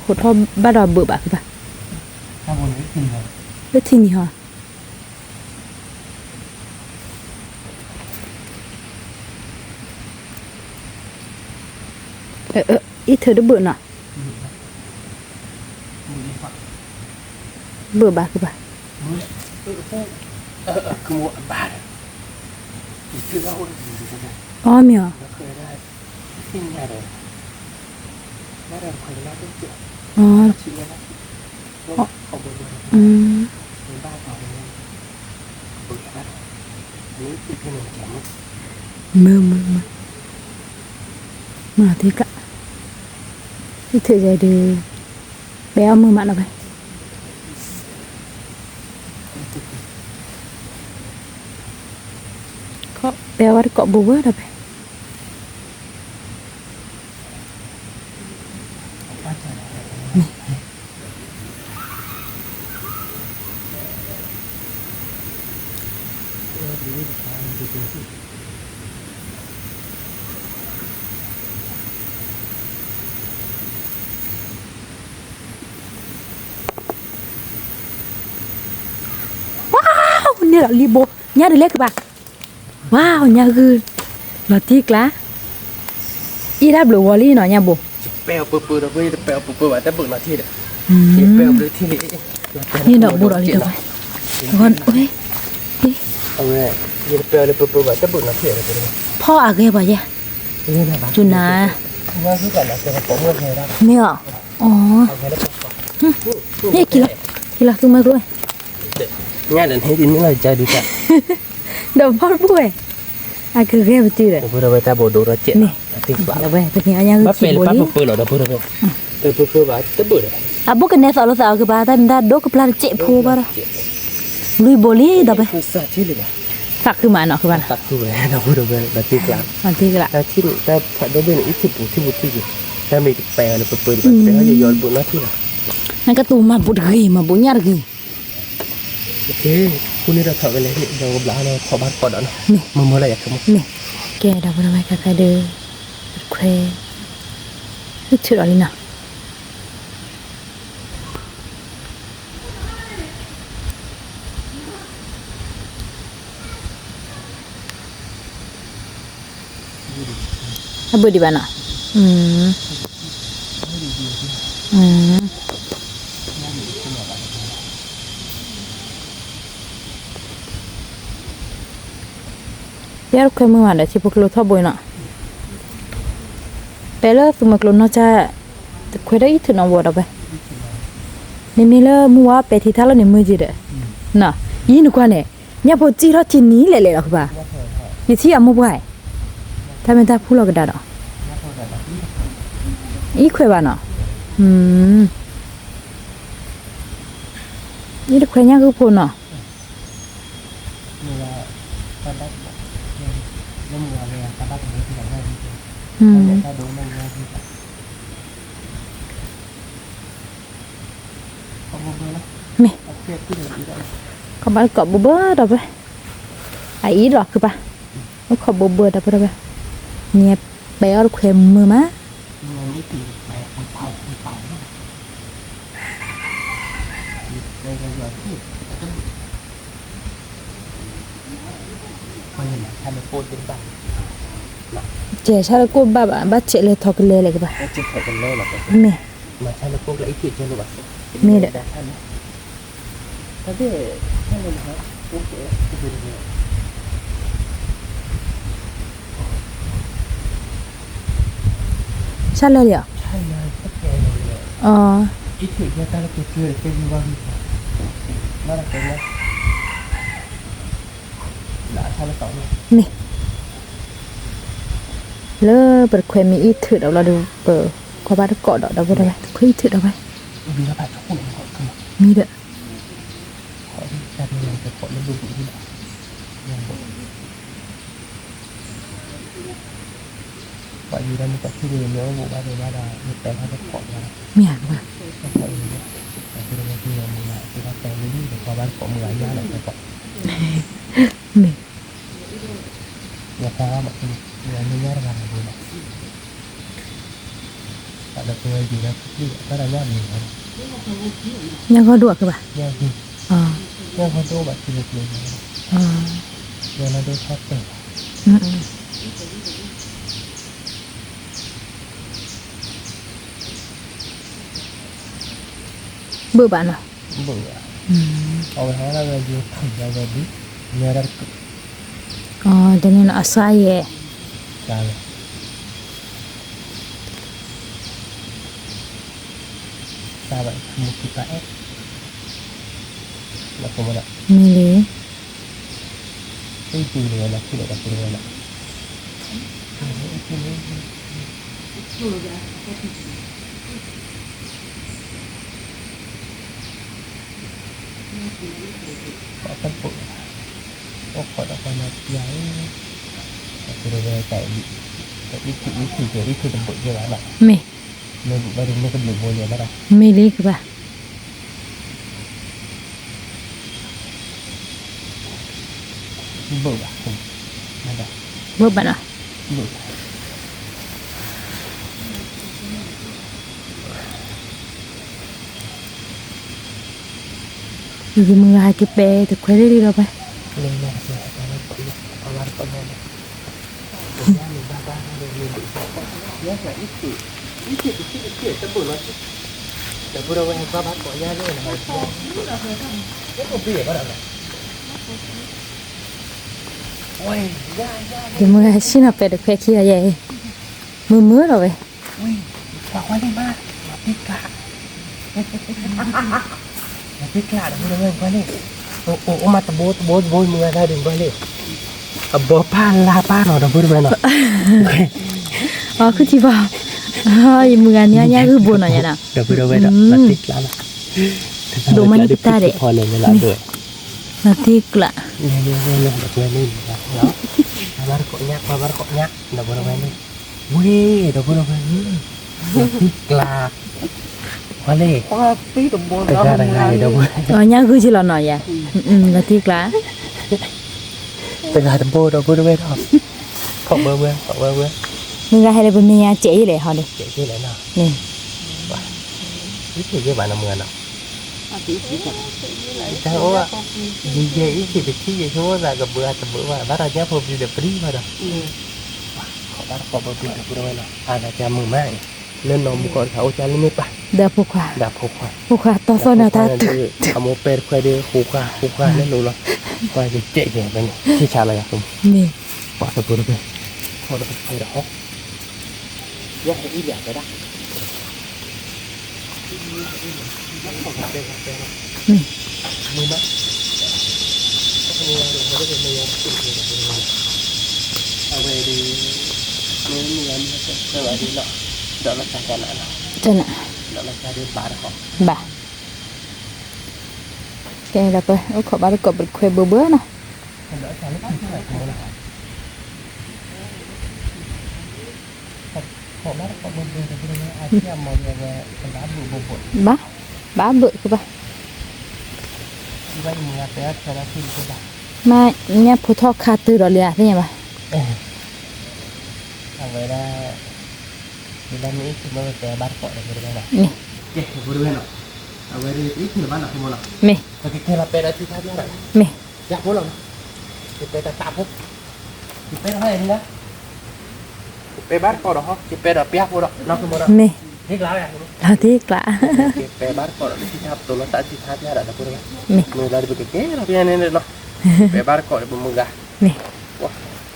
ဟိးထီၣ်ဘၣ်ဒီးဘၢဘၣ်ကဘၣ်, လၢထံနံၤဟီ အ့ၣ်ထၢၣ်တဘၣ်နီၤ, ဘၣ်ဘၣ်ကဘၣ်, အီမ့ၢ်အီၤ, မုာ်မုာ်မုာ်, မုာ်သ့ကး, အ့ၣ်ထၢၣ်ယဲဒုး, ဘဲအီၣ်မုာ်မးနီၤဖဲ ဘဲဝဲတကိးဘိဘၣ်ဒီးဖဲ ဝါ, န့ၣ်လီၤလံဘိ, ညါဒုးလဲၣ်ကဘၣ်, ဝါ, ညါဂုၢ်, လီၤတံၢ်ကျါ, အ့ၣ်ဒၣ်ဘျုးဝီၤလံနီၤ ညါဘိ, ပဲအီၤပၢပၢဒီး ပဲအီၤပၢပၢဘၣ်တဘၣ်နီၤထံၣ်ဒီး, ပဲအီၤဘျုးထံၣ်လံ, န့ၣ်ဒီးဘိဒီးလံဒီး, အဝဲ, ယပဲအီၤလၢပၢပၢဘၣ်တဘၣ်နီၤထံၣ်ဒီး, ဖီအဂဲၤပှၤယဲ, ကနၤ, မ့ၢ်အီၤ, အီ, ဟ့ၣ်က့ၤလီၤ, က့ၤလီၤသူမွဲကျိ, ညါဒီးန့ၣ်ဒ်န့ၣ်လီၤ ယကဒုးတၢ်, ဒီးဖီတဘိဝဲ, အကဂဲၤပတုာ်ဒီး ဒီပုၢ်ဒီဝဲၢ်တၢ်ဘိဒိၣ်ထီၣ်စဲးနီၤ, ပသ့ၣ်ညါ, ဘၣ်ပဲာ်လၢပၢ်ပၢပၢလီၤ ဒီပုၢ်ဒီဝဲၢ်, ပၢပၢပၢဘၣ်တဘၣ်ဒီး, အဘိကနဲသိးလိာ်သးအီၤကဘၣ် တၢ်မ့ၢ်တၢ်ဒိကပျၢ်တစဲးဖိဘၣ်ဒီး, လွံၢ်ဘိလံဒီးပဲ, သးခုမးနီၤ ခုဘၣ်နီၤ, သးခုဝဲ ဒီပုၢ်ဒီဝဲၢ် ဒီးတံၢ်ကျါ, တံၢ်ကျါ, တၢ်ဖးဒိၣ်ဘ့ၣ်န့ၣ် အံၣ်ထံၣ်ပူၤထံၣ်ပူၤထံၣ်က့ၤ, တၢ်မ့ၢ်တပဲအီၤလၢပၢပၢတဘၣ် ပဲအီၤယီၤယီၤတဘၣ်နီၤထံၣ်လီၤ, နကတိၤမၤဘိတဂ့ၤ မၤဘိညၣ်တဂ့ၤ အ့, ဃိန့ၣ်ဒီးထီၣ်ဝဲလဲၣ် ဒီးကဘျါလီၤ ထီၣ်ဘၣ်တကိးဒီးနီၤ, မ့ၢ်မ့ၢ်လၢယၤခဲမုၢ်, ကဲဒီပုၢ်ဒီဝဲၢ်ခဲခဲဒီး, တခွဲ, အ့ၣ်ထၢၣ်ဒီးလံနီၤ အဘၢၣ်ဒံးဘၣ်နီၤ, ယဲတခွဲမုၢ်မးဒီး ထံဖိကျိထီၣ်ဘိနီၤ, ပဲလၢသူမွဲကျိနီၢ်ကၠၢ်, တခွဲဒၣ်အံၣ်ထၢၣ်နီၤဝဲဒီးပဲ, မ့မ့ၢ်လၢမုၢ်ဝါပဲာ်ထံထၣ်လီၤန့ၣ်မုၢ်က့ၤဒီး, အံၤနကွၢ်န့ၣ်, ညၣ်ဖိစံၣ်ထီၣ်ထံနံၤလဲၣ်လဲၣ်လီၤကဘၣ်, ယထံၣ်အမိၢ်ပှၢ်, တၢ်မ့ၢ်တၢ်ဖှူလီၤကဒါဒီး, အံၣ်ခွဲးဘၣ်နီၤ, အံၤတခွဲညၣ်ဂုၢ်ဖိနီၤ မ့ၢ်, ခီဘၣ်ကိးဘိဘၢဒီးပဲ, အအံၤလီၤကဘၣ်, အိၣ်ခိးဘိဘၢဒီးပဲဒီးပဲ, မ့ၢ်ပဲအီၤတခွဲမုာ်မး ကဲဆၣ်လၢကိၣ်ဘၣ်ဘၣ် ဘၣ်ဆဲးလၢထီကလဲလဲၣ်ကဘၣ်, မ့ၢ်, မ့ၢ်ဒီး, ဆၣ်လၢလံဧါ, အ, မ့ၢ်, လၢပတခွဲမ့ၢ်အံၣ်ထုးဒီးဘျီဒီး ပကွၢ်ဘၣ်တကိးဒီး ဒီပုၢ်ဒီဝဲၢ် တခွဲအံၣ်ထုးဒီးဝဲ, မ့ၢ်ဒီး မ့ၢ်ဧါ, မ့ၢ်, ညၣ်ဂီၢ်ဒိၣ်အကဘၣ်, ညၣ်ဂီၢ်ဒိၣ်ဘၣ်, ညၣ်ဂီၢ်ဒိၣ်, ညၣ်ဂီၢ်ဒိၣ်ဘၣ်, ညၣ်ဂီၢ်ဒိၣ်ထီၣ်တဲာ်, အ ဘၣ်ဘၣ်နီၤ, ဘၣ်ဘၣ်, အဝဲဟီဒၣ်ဝဲယိၤထီၣ်ယၤဝဲဒ်, မ့ၢ်ဝဲဒၣ်တက, တန့ၣ်နီၤ အစါယဲၢ်, စါဝဲ, စါဘၣ်မူကံပၤအဲၣ်, မ့ၢ်လံ, တဘိး, အိၣ်ခိးဒီးပှၤမၤပျါ, တဘိးဒီးဝဲတၢ်အံၤ, တအံၤထံၣ်အံၤထံၣ်ကဲအံၤထံၣ်တဘိးကဲဘၣ်လီၤ, မ့ၢ်, မ့ၢ်ဘူၣ်ဘၣ်ဒီးမ့ၢ်ကဘျုးဘိလံဘၣ်ဒီး, မ့ၢ်လံကဘၣ် ဘၣ်ဘၣ်, ဘၣ်ဘၣ်နီၤ, ယမုၢ်ဂၤဟဲက့ၤပဲတခွဲလံလံဒီးပဲ, ယမုၢ်ဂၤဟဲဆ့ၣ်နီၤပဲတခွဲခံဂၤယဲၢ်, မုာ်မုာ်လီၤဝဲ, ပှၤကွၢ်လံမး, မၤတ့ကျး, မၤတ့ကျးဒီပုၢ်ဒီဝဲၢ်ကွၢ်လံ, အိၣ်အိၣ်မးတဘိတဘိတဘိမုၢ်ဂၤတၢ်ဒုးကွၢ်လံ, အဘီပၢ်လါပၢ်နီၤဒီပုၢ်ဒီဝဲၢ်နီၤ, အီ ခုထံဘီ, ယမုၢ်ဂၤန့ၣ်ညါဂုၢ်ဘိနီၤယါနီၤ, ဒီပုၢ်ဒီဝဲၢ်ဒီး မၤတ့ကျးလီၤ, ဒိၣ်မးန့ၣ်ကတၢၢ်ဒီး, မၤတ့ကျး, ဒီပုၢ်ဒီဝဲၢ်န့ၣ်, ပှၤဘၣ်တကိးညၣ် ပှၤဘၣ်တကိးညၣ်, ဒီပုၢ်ဒီဝဲၢ်န့ၣ်, ဝ့ၢ် ဒီပုၢ်ဒီဝဲၢ်န့ၣ်, မၤတ့ကျး, ပှၤလၢ, တဂၤတဂၤအံၤဒီပုၢ်, ညၣ်ဂုၢ်က့လီၤနီၤယါ, မၤတ့ကျး, တဂၤတဘိဒီပုၢ်ဒီဝဲၢ်ဒီး, ဖီၣ်ဘၢဝဲ ဖီၣ်ဘၢဝဲ, မုၢ်ဂၤဟဲလၢပမဲာ်ညါစဲးအံၤလဲၣ်ဟီဒီး, စဲးအံၤလဲၣ်နီၤ, န့ၣ်, အံၤက့ဘၣ်နီၤမုၢ်ဂၤနီၤ, တၢ်အိၣ်, ယယဲအံၤက့ပထံၣ်ယဲ ဆိသးကဘၢအတဘၢဘၣ် ဘၣ်ဒီးညၣ်ဖိပျံၤဒီးပရံၣ်ဘၣ်ဒီး, ဘၣ်တကိးဘၢဘၢဒီပုၢ်ဒီဝဲၢ်နီၤ, အါဂၤကမုာ်မးအံၤ, လၢနီၢ်မူကီၢ်တခါအိၣ်ကၢ်လၢန့ၣ်ပၢ်, ဒီးဖိခွါ, ဒီးဖိခွါ, ဖိခွါတီသီနၤတၢ်တုၤ, အမိၢ်ပဲတခွဲဒီး ဖိခွါ ဖိခွါလၢလိၤလီၤ, ပှၤကကဲကဲဖဲန့ၣ် ထံဆးလီၤယၤ, မ့ၢ်, ပှၤတပၢတပၢ, ထီၣ်ဒီးတခွဲဒီးဟီ ယဟဲအံၤလၢအကဒၣ်, အဝဲဒၣ်, မ့ၢ်မုၢ်ဂၤမ့ၢ်ဟဲဆၢဝဲဒၣ်နီၤ, ဒီးလီၤစှၤကနၤနီၤ, ကနၤ, ဒီးလီၤစှၤဒ်ဘၣ်တဟီ, ဘၣ်, ကဲဒီးပအိၣ်ခိးဘၣ်တကိးပတခွဲဘၢဘၢနီၤ ဘၣ်, ဘၣ်ဘၣ်ကဘၣ်, မ့ၢ်ညၣ်ဖိထီၣ်ခါတုၤဒီးလံဧါ သ့ၣ်ညါဘၣ်, အဝဲဒၣ်, မ့ၢ်, မ့ၢ်, မ့ၢ်, မ့ၢ်, လီၤတံၢ်ကျး, မ့ၢ်, မ့ၢ်,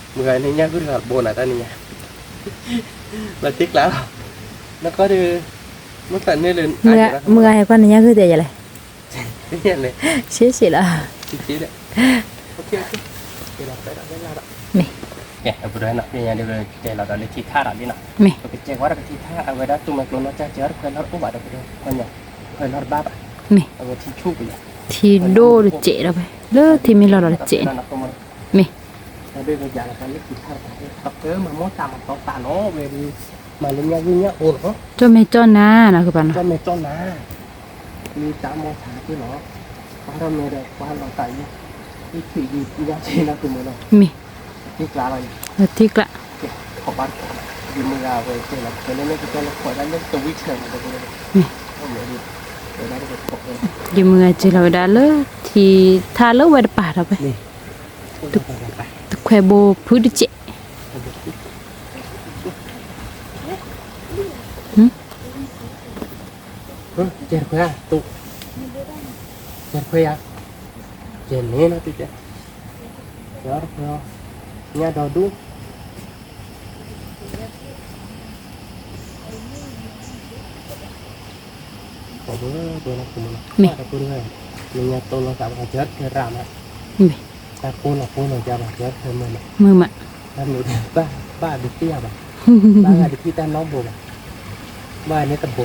မုၢ်ဂၤန့ၣ်ညၣ်ဂုၢ်တဂၤဘိနၤတၢ်နံၤညါ, လီၤတံၢ်ကျးလီၤ, နကီၢ်ဒီး, မုၢ်ဂၤဟဲကွၢ်န့ၣ် ညၣ်ဂုၢ်တဲယလဲၣ်, ရှဲရှဲလီၤ, မ့ၢ်, ပကတဲလီၤဒီးလၢထံထၣ်ဒီးလံနီၤ, ပကတဲကွၢ်ဒီးပထံထၣ် အဝဲဒၣ်တူၢ်မၤကျိၤနီၢ်ကၢ်ကၢတခွဲလီၤတအိၣ်ဘၣ်ဒီးပဒိခွဲညါ, ခွဲလီၤတဘၣ်ဘၣ်, မ့ၢ်, အဝဲထံဆူၣ်ပယီၤ, ထံဒိၣ်တစဲးဒီးဝဲ လၢထံမ့ၢ်လီၤဒီးတစဲး, မ့ၢ်, မၤမိၢ်တၢ်မၤတီသးနီၤ ဝဲဒၣ်, မၤလၢညၣ်ဂုၢ်ညၣ်အိၣ်နီၤ, ကၠီၣ်မဲာ်ကၠီၣ်နၤနီၤ ကပၤနီၤ, ကၠီၣ်မဲာ်ကၠီၣ်နၤ, မ့ၢ်တၢ်မိၢ်ထးက့ၢ်နီၤ, ပှၤထီၣ်မဲာ်ဒီးပှၤလီၤသးအံၤ, အံၤထံၣ်အံၤညၣ်ဆ့နီၤကမုာ်နီၤ, မ့ၢ်, ထံကျးလီၤ, ထံကျး, ယမုၢ်ဂၤစၢၤလီၤဝဲဒၣ်လၢ ထံထၣ်လၢဝဲတပၤဒီးဖဲ, ယမုၢ်ဂၤစၢၤလီၤဝဲဒၣ်လၢထံထၣ်လၢဝဲတပၤဒီးဖဲ, တခွဲဘိဖုတစဲး, ကဲတခွဲ, တူၢ်, ကဲခွဲးယၤ, ကဲန့ၣ်နီၤတကဲ, ကဲအီၤတခွဲးအီၤ, ညၣ်ဒီဒူၣ်, မ့ၢ်, မ့ၢ်ညါတိၢ်လီၤသးပှၤကၢၢ်ထဲရၣ်မး, တၢ်ကိၢ်လီၤကိၢ်လီၤကၢ်ဘၣ်ကၢၢ်ထဲမး, မ့ၢ်မး, ဘၣ်ဘၣ်ဒုးတံၢ်ဘၣ်, ဘၣ်ဂၤဒုးတံၢ်တၢ်နီတဘိဘၣ်, ဘၣ်န့ၣ်တဘိ,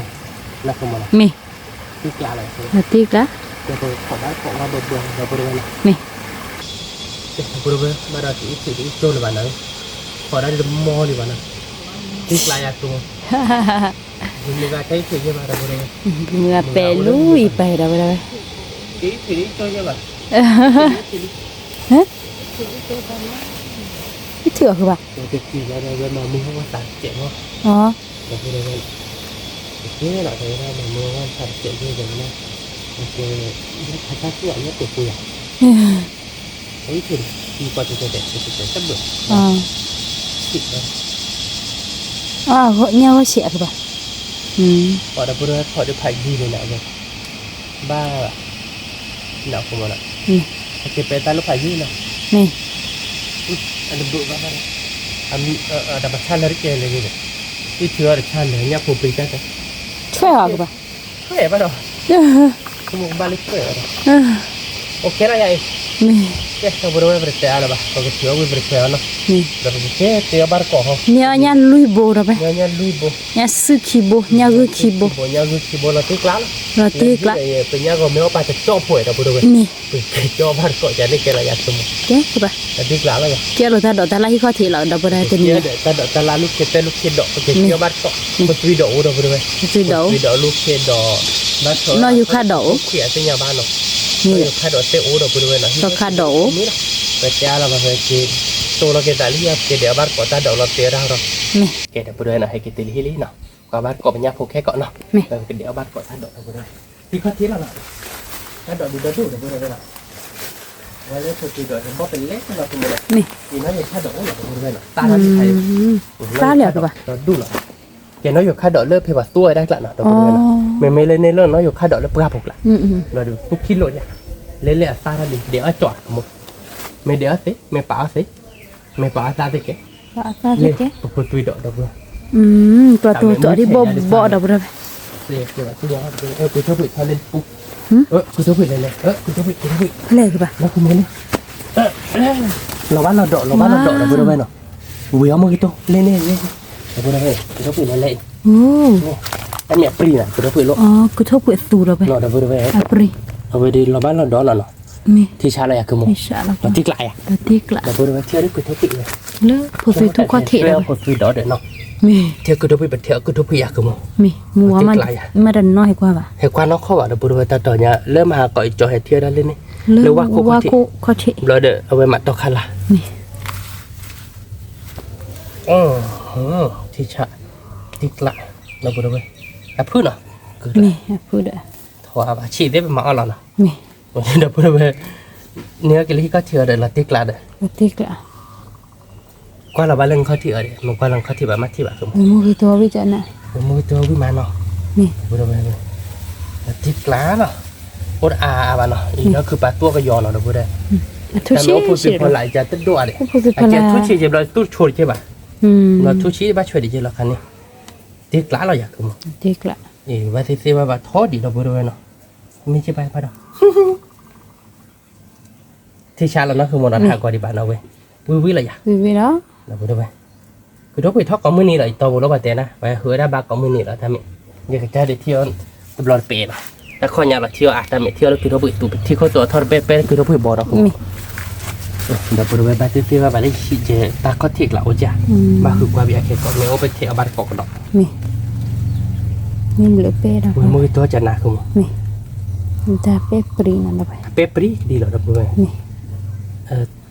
နကမၤလီၤ, မ့ၢ်, တံၢ်ကျးလီၤ, တံၢ်ကျး, ကဲပခိးဘၣ်ခိးဝဲဘၣ်ဘၣ်ဒီပုၢ်ဝဲၢ်နီၤ, မ့ၢ်, ကဲဒီပုၢ်ဝဲၢ် ဘၣ်ဒီးကအံးထံးဒ်အံးကၠိလၢၤဘၣ်နီၤ, ခိးဒၣ်ဒ်တမီၢ်လံဘၣ်နီၤ, တံၢ်ကျးယၤကမၤ မုၢ်ဂၤတဲအံးထံးယဲၢ်ဘၣ်ဒီး, မုၢ်ဂၤပဲာ်လူအံၤပဲာ်ဒီးဝဲဒၣ်ဝဲ, အံးထံးဒ်အံးကၠိယဲၢ်ဘၣ်, အံးထံးအီၤဃုဘၣ်, တကံၢ်ဘၣ်ဒီးဝဲမၤမုၢ်ဟိဝဲသးတစဲးမီၢ်, ဒီးဝဲဒၣ်, တကဲလီၤဒီးဝဲဒၣ်မၤမုၢ်ဟိဝဲသးတစဲးယဲၢ်ဒီးဝဲဒၣ်, ကဲ, ခါတၢ်ကူၣ်အညဲၣ်ပှဲၤပှဲၤယၤ အံးထံးန့ၣ် တံၢ်ပှၤတဲတဲတဲတဲတဲတဘၣ်, ညၣ်ဝဲဆံးအါဖုဘၣ်, ပှၤဒီပုၢ်ဝဲၢ်ဖီၣ်ဒ်ဖးယံၤန့ၣ်နီၤ, ဘၣ်, နီၤဖိမနီၤ, အကဲပဲတၢ်လၢဖးယံၤနီၤ, အတဘၣ်ဘၣ်ဘၣ်, တၢ်ပဆါလၢတကဲလၢၤန့ၣ်, အံးထံးအီၤတဆါလၢၤညၣ်ဖိပံတၢ်တဲ, ဆွဲအီၤကဘၣ် ဆွဲဘၣ်ဒီး, ကမူဘၣ်လၢဆွဲဘၣ်ဒီး, အိၣ်ကဲလီၤယၤအံၤ, ကဲဒီပုၢ်ဝဲၢ်ပတတဲအါလၢၤဘၣ် ပကထုးအီၣ်ဝံၤပတခွဲးအီၤနီၤ, ဒီးပကကဲတ့အီၣ်ဘၣ်တကိးဟီ, န့ၢ်အီၣ်ညၣ်လွံၢ်ဘိဒီးဖဲ, ညၣ်လွံၢ်ဘိ, ညၣ်စုခံဘိ ညၣ်ဂုၢ်ခံဘိ, ညၣ်ဂုၢ်ခံဘိလီၤတံၢ်ကျးလီၤ, လီၤတံၢ်ကျး, ပညၣ်ဂီၤမ့ၢ်အီၣ်ပာ်တကၠီၣ်ဖိဒီပုၢ်ဝဲၢ်, ပကကဲတ့အီၣ်ဘၣ်တကိးယၤန့ၣ်ကဲလီၤယၤကမူ, ကဲကဘၣ်, လီၤတံၢ်ကျးလီၤယၤ, ကဲလီၤတၢ်ဒိးတၢ်လၢဟံၣ်ခီၣ်ထံးလီၤ ဒီပုၢ်ဝဲၢ်တနံၤညါ, တၢ်ဒိးတၢ်လၢလူၢ်ခ့တဲလူၢ်ခ့ဒိး ပကကဲတ့အီၣ်ဘၣ်တကိး, ပသွံဒိးအိၣ်ဒီပုၢ်ဝဲၢ်, ပသွံဒိးအိၣ်, ပသွံဒိးလူၢ်ခ့ဒိး, နီၢ်ယူၤခါဒိးအိၣ်သ့ၣ်ညါဘၣ်နီၤ, နီၢ်ယူၤခါဒိးသ့ၣ်အိၣ်ဒီပုၢ်ဝဲၢ်နီၤ, ခါဒိးအိၣ်, ပတဲအါလီၤဘၣ်ဖဲက့ၤ, တိၢ်လီၤက့ၤသးလံ ကဲဒဲးအီၣ်ဘၣ်တကိးတၢ်ဒိးလီၤတဲဝဲဒၣ်ဒီး, ကဲဒီပုၢ်ဝဲၢ်နီၤ ဟဲက့ၤတ့ၢ်လံဟံၣ်လံနီၤ, ကွၢ်ဘၣ်တကိးပညၣ်ဖိခဲကိးနီၤ, ပကဒဲးအီၣ်ဘၣ်တကိးတၢ်ဒိးဒီပုၢ်ဝဲၢ်, ဟံၣ်ခီၣ်ထံးလီၤနီၤ, တၢ်ဒိးဒုးဒီဒူၣ်ဒီပုၢ်ဝဲၢ်နီၤ, ဝဲလၢဖိသွံဒိးန့ၣ် ဘီၣ်ပလဲၤနီၤဖိမနီၤ, ကဲနီၢ်ယူၤခါဒိးအိၣ်နီၤဒီပုၢ်ဝဲၢ်နီၤ, တၢ်လီၤတံၢ်ခါအံၤ, တၢ်လီၤတံၢ်ခါဒိးဒူၣ်နီၤ, ကဲနီၢ်ယူၤခါဒိးလၢဖဲပှၤသူဝဲဒၣ်ကျါနီၤ ဒီပုၢ်ဝဲၢ်နီၤ, မ့မ့ၢ်လၢန့ၣ်လၢနီၢ်ယူၤခါဒိးလၢပှၢ်ဖိကျါ, လီၤဒုးသူၣ်ခံလိာ်ညါ, လဲၤလဲၤအသၣ်တၢ်လံ ဒဲးအီၣ်ကၠီၣ်အကမူ, မ့ၢ်ဒဲးအီၣ်သ့ မ့ၢ်ပာ်အီၣ်သ့, မ့ၢ်ပာ်အီၣ်သၣ်သ့ကဲ, လၢပဖိသွံဒိးဒီပုၢ်ဝဲၢ်, ပှၤတူၢ်တူၢ်ဒ်ဘီၣ်ဘီၣ်ဒီပုၢ်ဝဲၢ်, ကုၢ်ထိၣ်ဖှံးထီၣ်လၢပူၤ, ကုၢ်ထိၣ်ဖှံးလဲၤလဲၤ, ကုၢ်ထိၣ်ဖှံး ကုၢ်ထိၣ်ဖှံး, ဖဲလဲၣ်ကဘၣ်, လီၤဘၣ်လီၤဒီး လီၤဘၣ်လီၤဒီးဒီပုၢ်ဝဲၢ်နီၤ, ဝံၤအီၣ်မ့ၢ်ကတီၢ်လဲၣ်န့ၣ်, ဒီပုၢ်ဝဲၢ် ကုၢ်ထိၣ်ဖှံးလဲၤလဲၤအံၤ, တၢ်မ့ၢ်အပြံနီၤ ကုၢ်ထိၣ်ဖှံးလိၣ်, ကုၢ်ထိၣ်ဖှံးအသူဒီပုၢ်ဝဲၢ်, အပြံ, အဝဲဒ်လီၤဘၣ်လီၤဒီးလီၤနီၤ, ထံဆါလီၤယၤကမူ, လီၤတံၢ်ကျးယၤ, ဒီပုၢ်ဝဲၢ်ထံအီၤဒ်ကုၢ်ထိၣ်ဖှံးဝဲ, လၢဖိသွံထူၣ်ခီၣ်ထံးဒီး, ဖိသွံဒီးဒီးနီၤ, ထံကုၢ်ထိၣ်ဖှံးပထံအီၤကုၢ်ထိၣ်ဖှံးယၤကမူ, မ့ၢ်မူဝဲမးတနီၢ်ဟဲကွၢ်ဘၣ်, ဟဲကွၢ်နီၢ်ခီၣ်ဘၣ် ဒီပုၢ်ဝဲၢ် တၢ်တီၤညါ လၢမဟါကီးအကၠီဟဲထံၣ်ဝဲဒၣ်လၢန့ၣ်, လၢဝၣ်ခိၣ်ခီၣ်ထံး, ဘျီဒီး အဝဲမးတီခါလၢ်, ထံဆါ, တံၢ်ကျး, ဒီပုၢ်ဝဲၢ်, အဖုၣ်နီၤ, အဖုၣ်ဒီး, ထီၣ်ဘၣ်ဆံးသ့ၣ်ပမၤအီၣ်လီၤနီၤ, ဒီပုၢ်ဝဲၢ်, န့ၢ်အီၣ်က့ၤလၢဟံၣ်ခီၣ်ထံးအီၤဒီး လီၤတံၢ်ကျးဒီး ကွၢ်လီၤဘၣ်လၢနခီၣ်ထံးအီၤဒီး မ့ၢ်ကွၢ်လီၤနခီၣ်ထံးဘၣ်မ့ၢ်ထံၣ်ဘၣ်ကမူ, မ့ၢ်ကတိၤဝံၣ်မးနီၤ, ဒီပုၢ်ဝဲၢ်, လီၤတံၢ်ကျးနီၤ, အိၣ်တအါအါဘၣ်နီၤ, အံၤနီၤခုးပာ်သူၣ်ကယီၤနီၤ ဒီပုၢ်ဝဲၢ်, တၢ်မ့ၢ်အိၣ်ဖိသံဖီလာ်အံၤ ကတဒိၣ်အါဒံး, အကဲထူၣ်ဆံးက့ၤဘျီ သူၣ်တဆိးတက့ၢ်ဘၣ်, ဘျီထူၣ်ဆံးဘၣ်ဆွဲးတက့ၢ်လီၤခါန့ၣ်, တံၢ်ကျးလီၤယၤကမူ, ဘၣ်သ့ၣ်သ့ၣ်ဘၣ်ဘၣ်ထီဒံး ဒီပုၢ်ဝဲၢ်နီၤ, မ့ၢ်က့ၤဘၣ်ဖးဒီး ထံဆါလီၤနီၢ်ဃုာ်မ့ၢ်နီၤ ထးကီးဒံးဘၣ်နီၤဝဲ, ဝံၤဝံၤလီၤယၤ, ဒီပုၢ်ဝဲၢ်, ကုၢ်ထိၣ်ဖှံးထီၣ်ကိးမုၢ်နံၤလီၤ ယတီဘိလီၤပှၤတဲနၤ ပှၤဟၢဝဲဒၣ်ဘၣ်ကိးမုၢ်နံၤလီၤ တၢ်မ့ၢ်, ယကစၢ်ဒၣ်ထံၣ်အီၤ, တဘျီတပဲးဘၣ်, တၢ်ခီၣ်ညါလီၤထံၣ်အီၤအါ တၢ်မ့ၢ်ထံၣ်အီၤလၢကုၢ်ထိၣ်ဖှံးသူး ပထံၣ်ခိၣ်သူးအထီၣ်တပဲးပဲကုၢ်ထိၣ်ဖှံးဘီနီၤဃုာ်မ့ၢ် ဒီပုၢ်ဝဲၢ် ဘၣ်သ့ၣ်သ့ၣ်ဘၣ်ဘၣ်လၢယဟံၣ်ကဲ တၢ်ခီၣ်ထံးကျးအိၣ်ကၢ်, ဘၣ်ဃုကွၢ်ဘၣ်အခဲကိး မ့ၢ်အိၣ်ဖဲထဲအီၤဘၣ်တကိးကဒီး, မ့ၢ်လၢပဲဒီး ဝဲမ့ၢ်ကတိၤကနၤဃုာ်မ့ၢ်, တၢ်ပဲပြံနီၤလၢပဲ, ပဲပြံဒ်လီၤဒီပုၢ်ဝဲၢ်,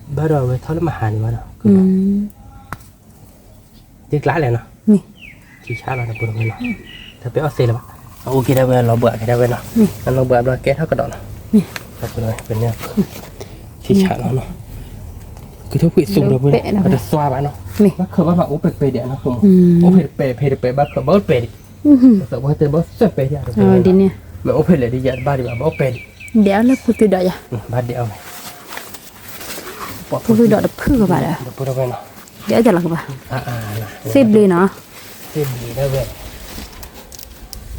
ဘၣ်ဒီးဝဲထီၣ်လၢမဟါန့ၣ်ဘၣ်ဒီး တ့ကျးလဲၣ်နီၤ, ထံဆးလီၤဒီပုၢ်ဝဲၢ်နီၤ, တၢ်ပဲအီၣ်သ့လၢၤဘၣ်, အအိၣ်က့ၤဒၣ်ဝဲလီၤဘှးက့ၤဒၣ်ဝဲနီၤ, လီၤဘှးဘျီကဲထီၣ်ကဒီးနီၤ, ပန့ၣ်, ထံဆးလီၤနီၤ, ကုၢ်ထိၣ်ဖှံးသူးဒီပုၢ်ဝဲၢ် ပတသွါဘၣ်နီၤ, ဘၣ်ခၢၣ်ဘၣ်ဘၣ်အိၣ်ပဲပဲဒံးနီၤ, အိၣ်ဖဲတပဲဖဲတပဲဘၣ်ခၢၣ်ဘၣ်အိၣ်ပဲဒံး, သးပှၢ်တဲဘၣ်သၢပဲဒံး, မ့ၢ်အိၣ်ဖဲလဲၣ်ဒ်ယၤတဘၣ်ဒံးဘၣ် ဘၣ်အိၣ်ပဲဒံး ဒဲးအီၣ်လၢဖိသွံဒီးယၤ, ဘၣ်ဒဲးအီၣ်ဝဲ, ဖိသွံဒီးတဖုကဘၣ်ဒီး, ဒဲးအီၣ်ကလီၤကဘၣ်, သ့ၣ်ဘျ့နီၤ, သ့ၣ်ဘျ့ဒၣ်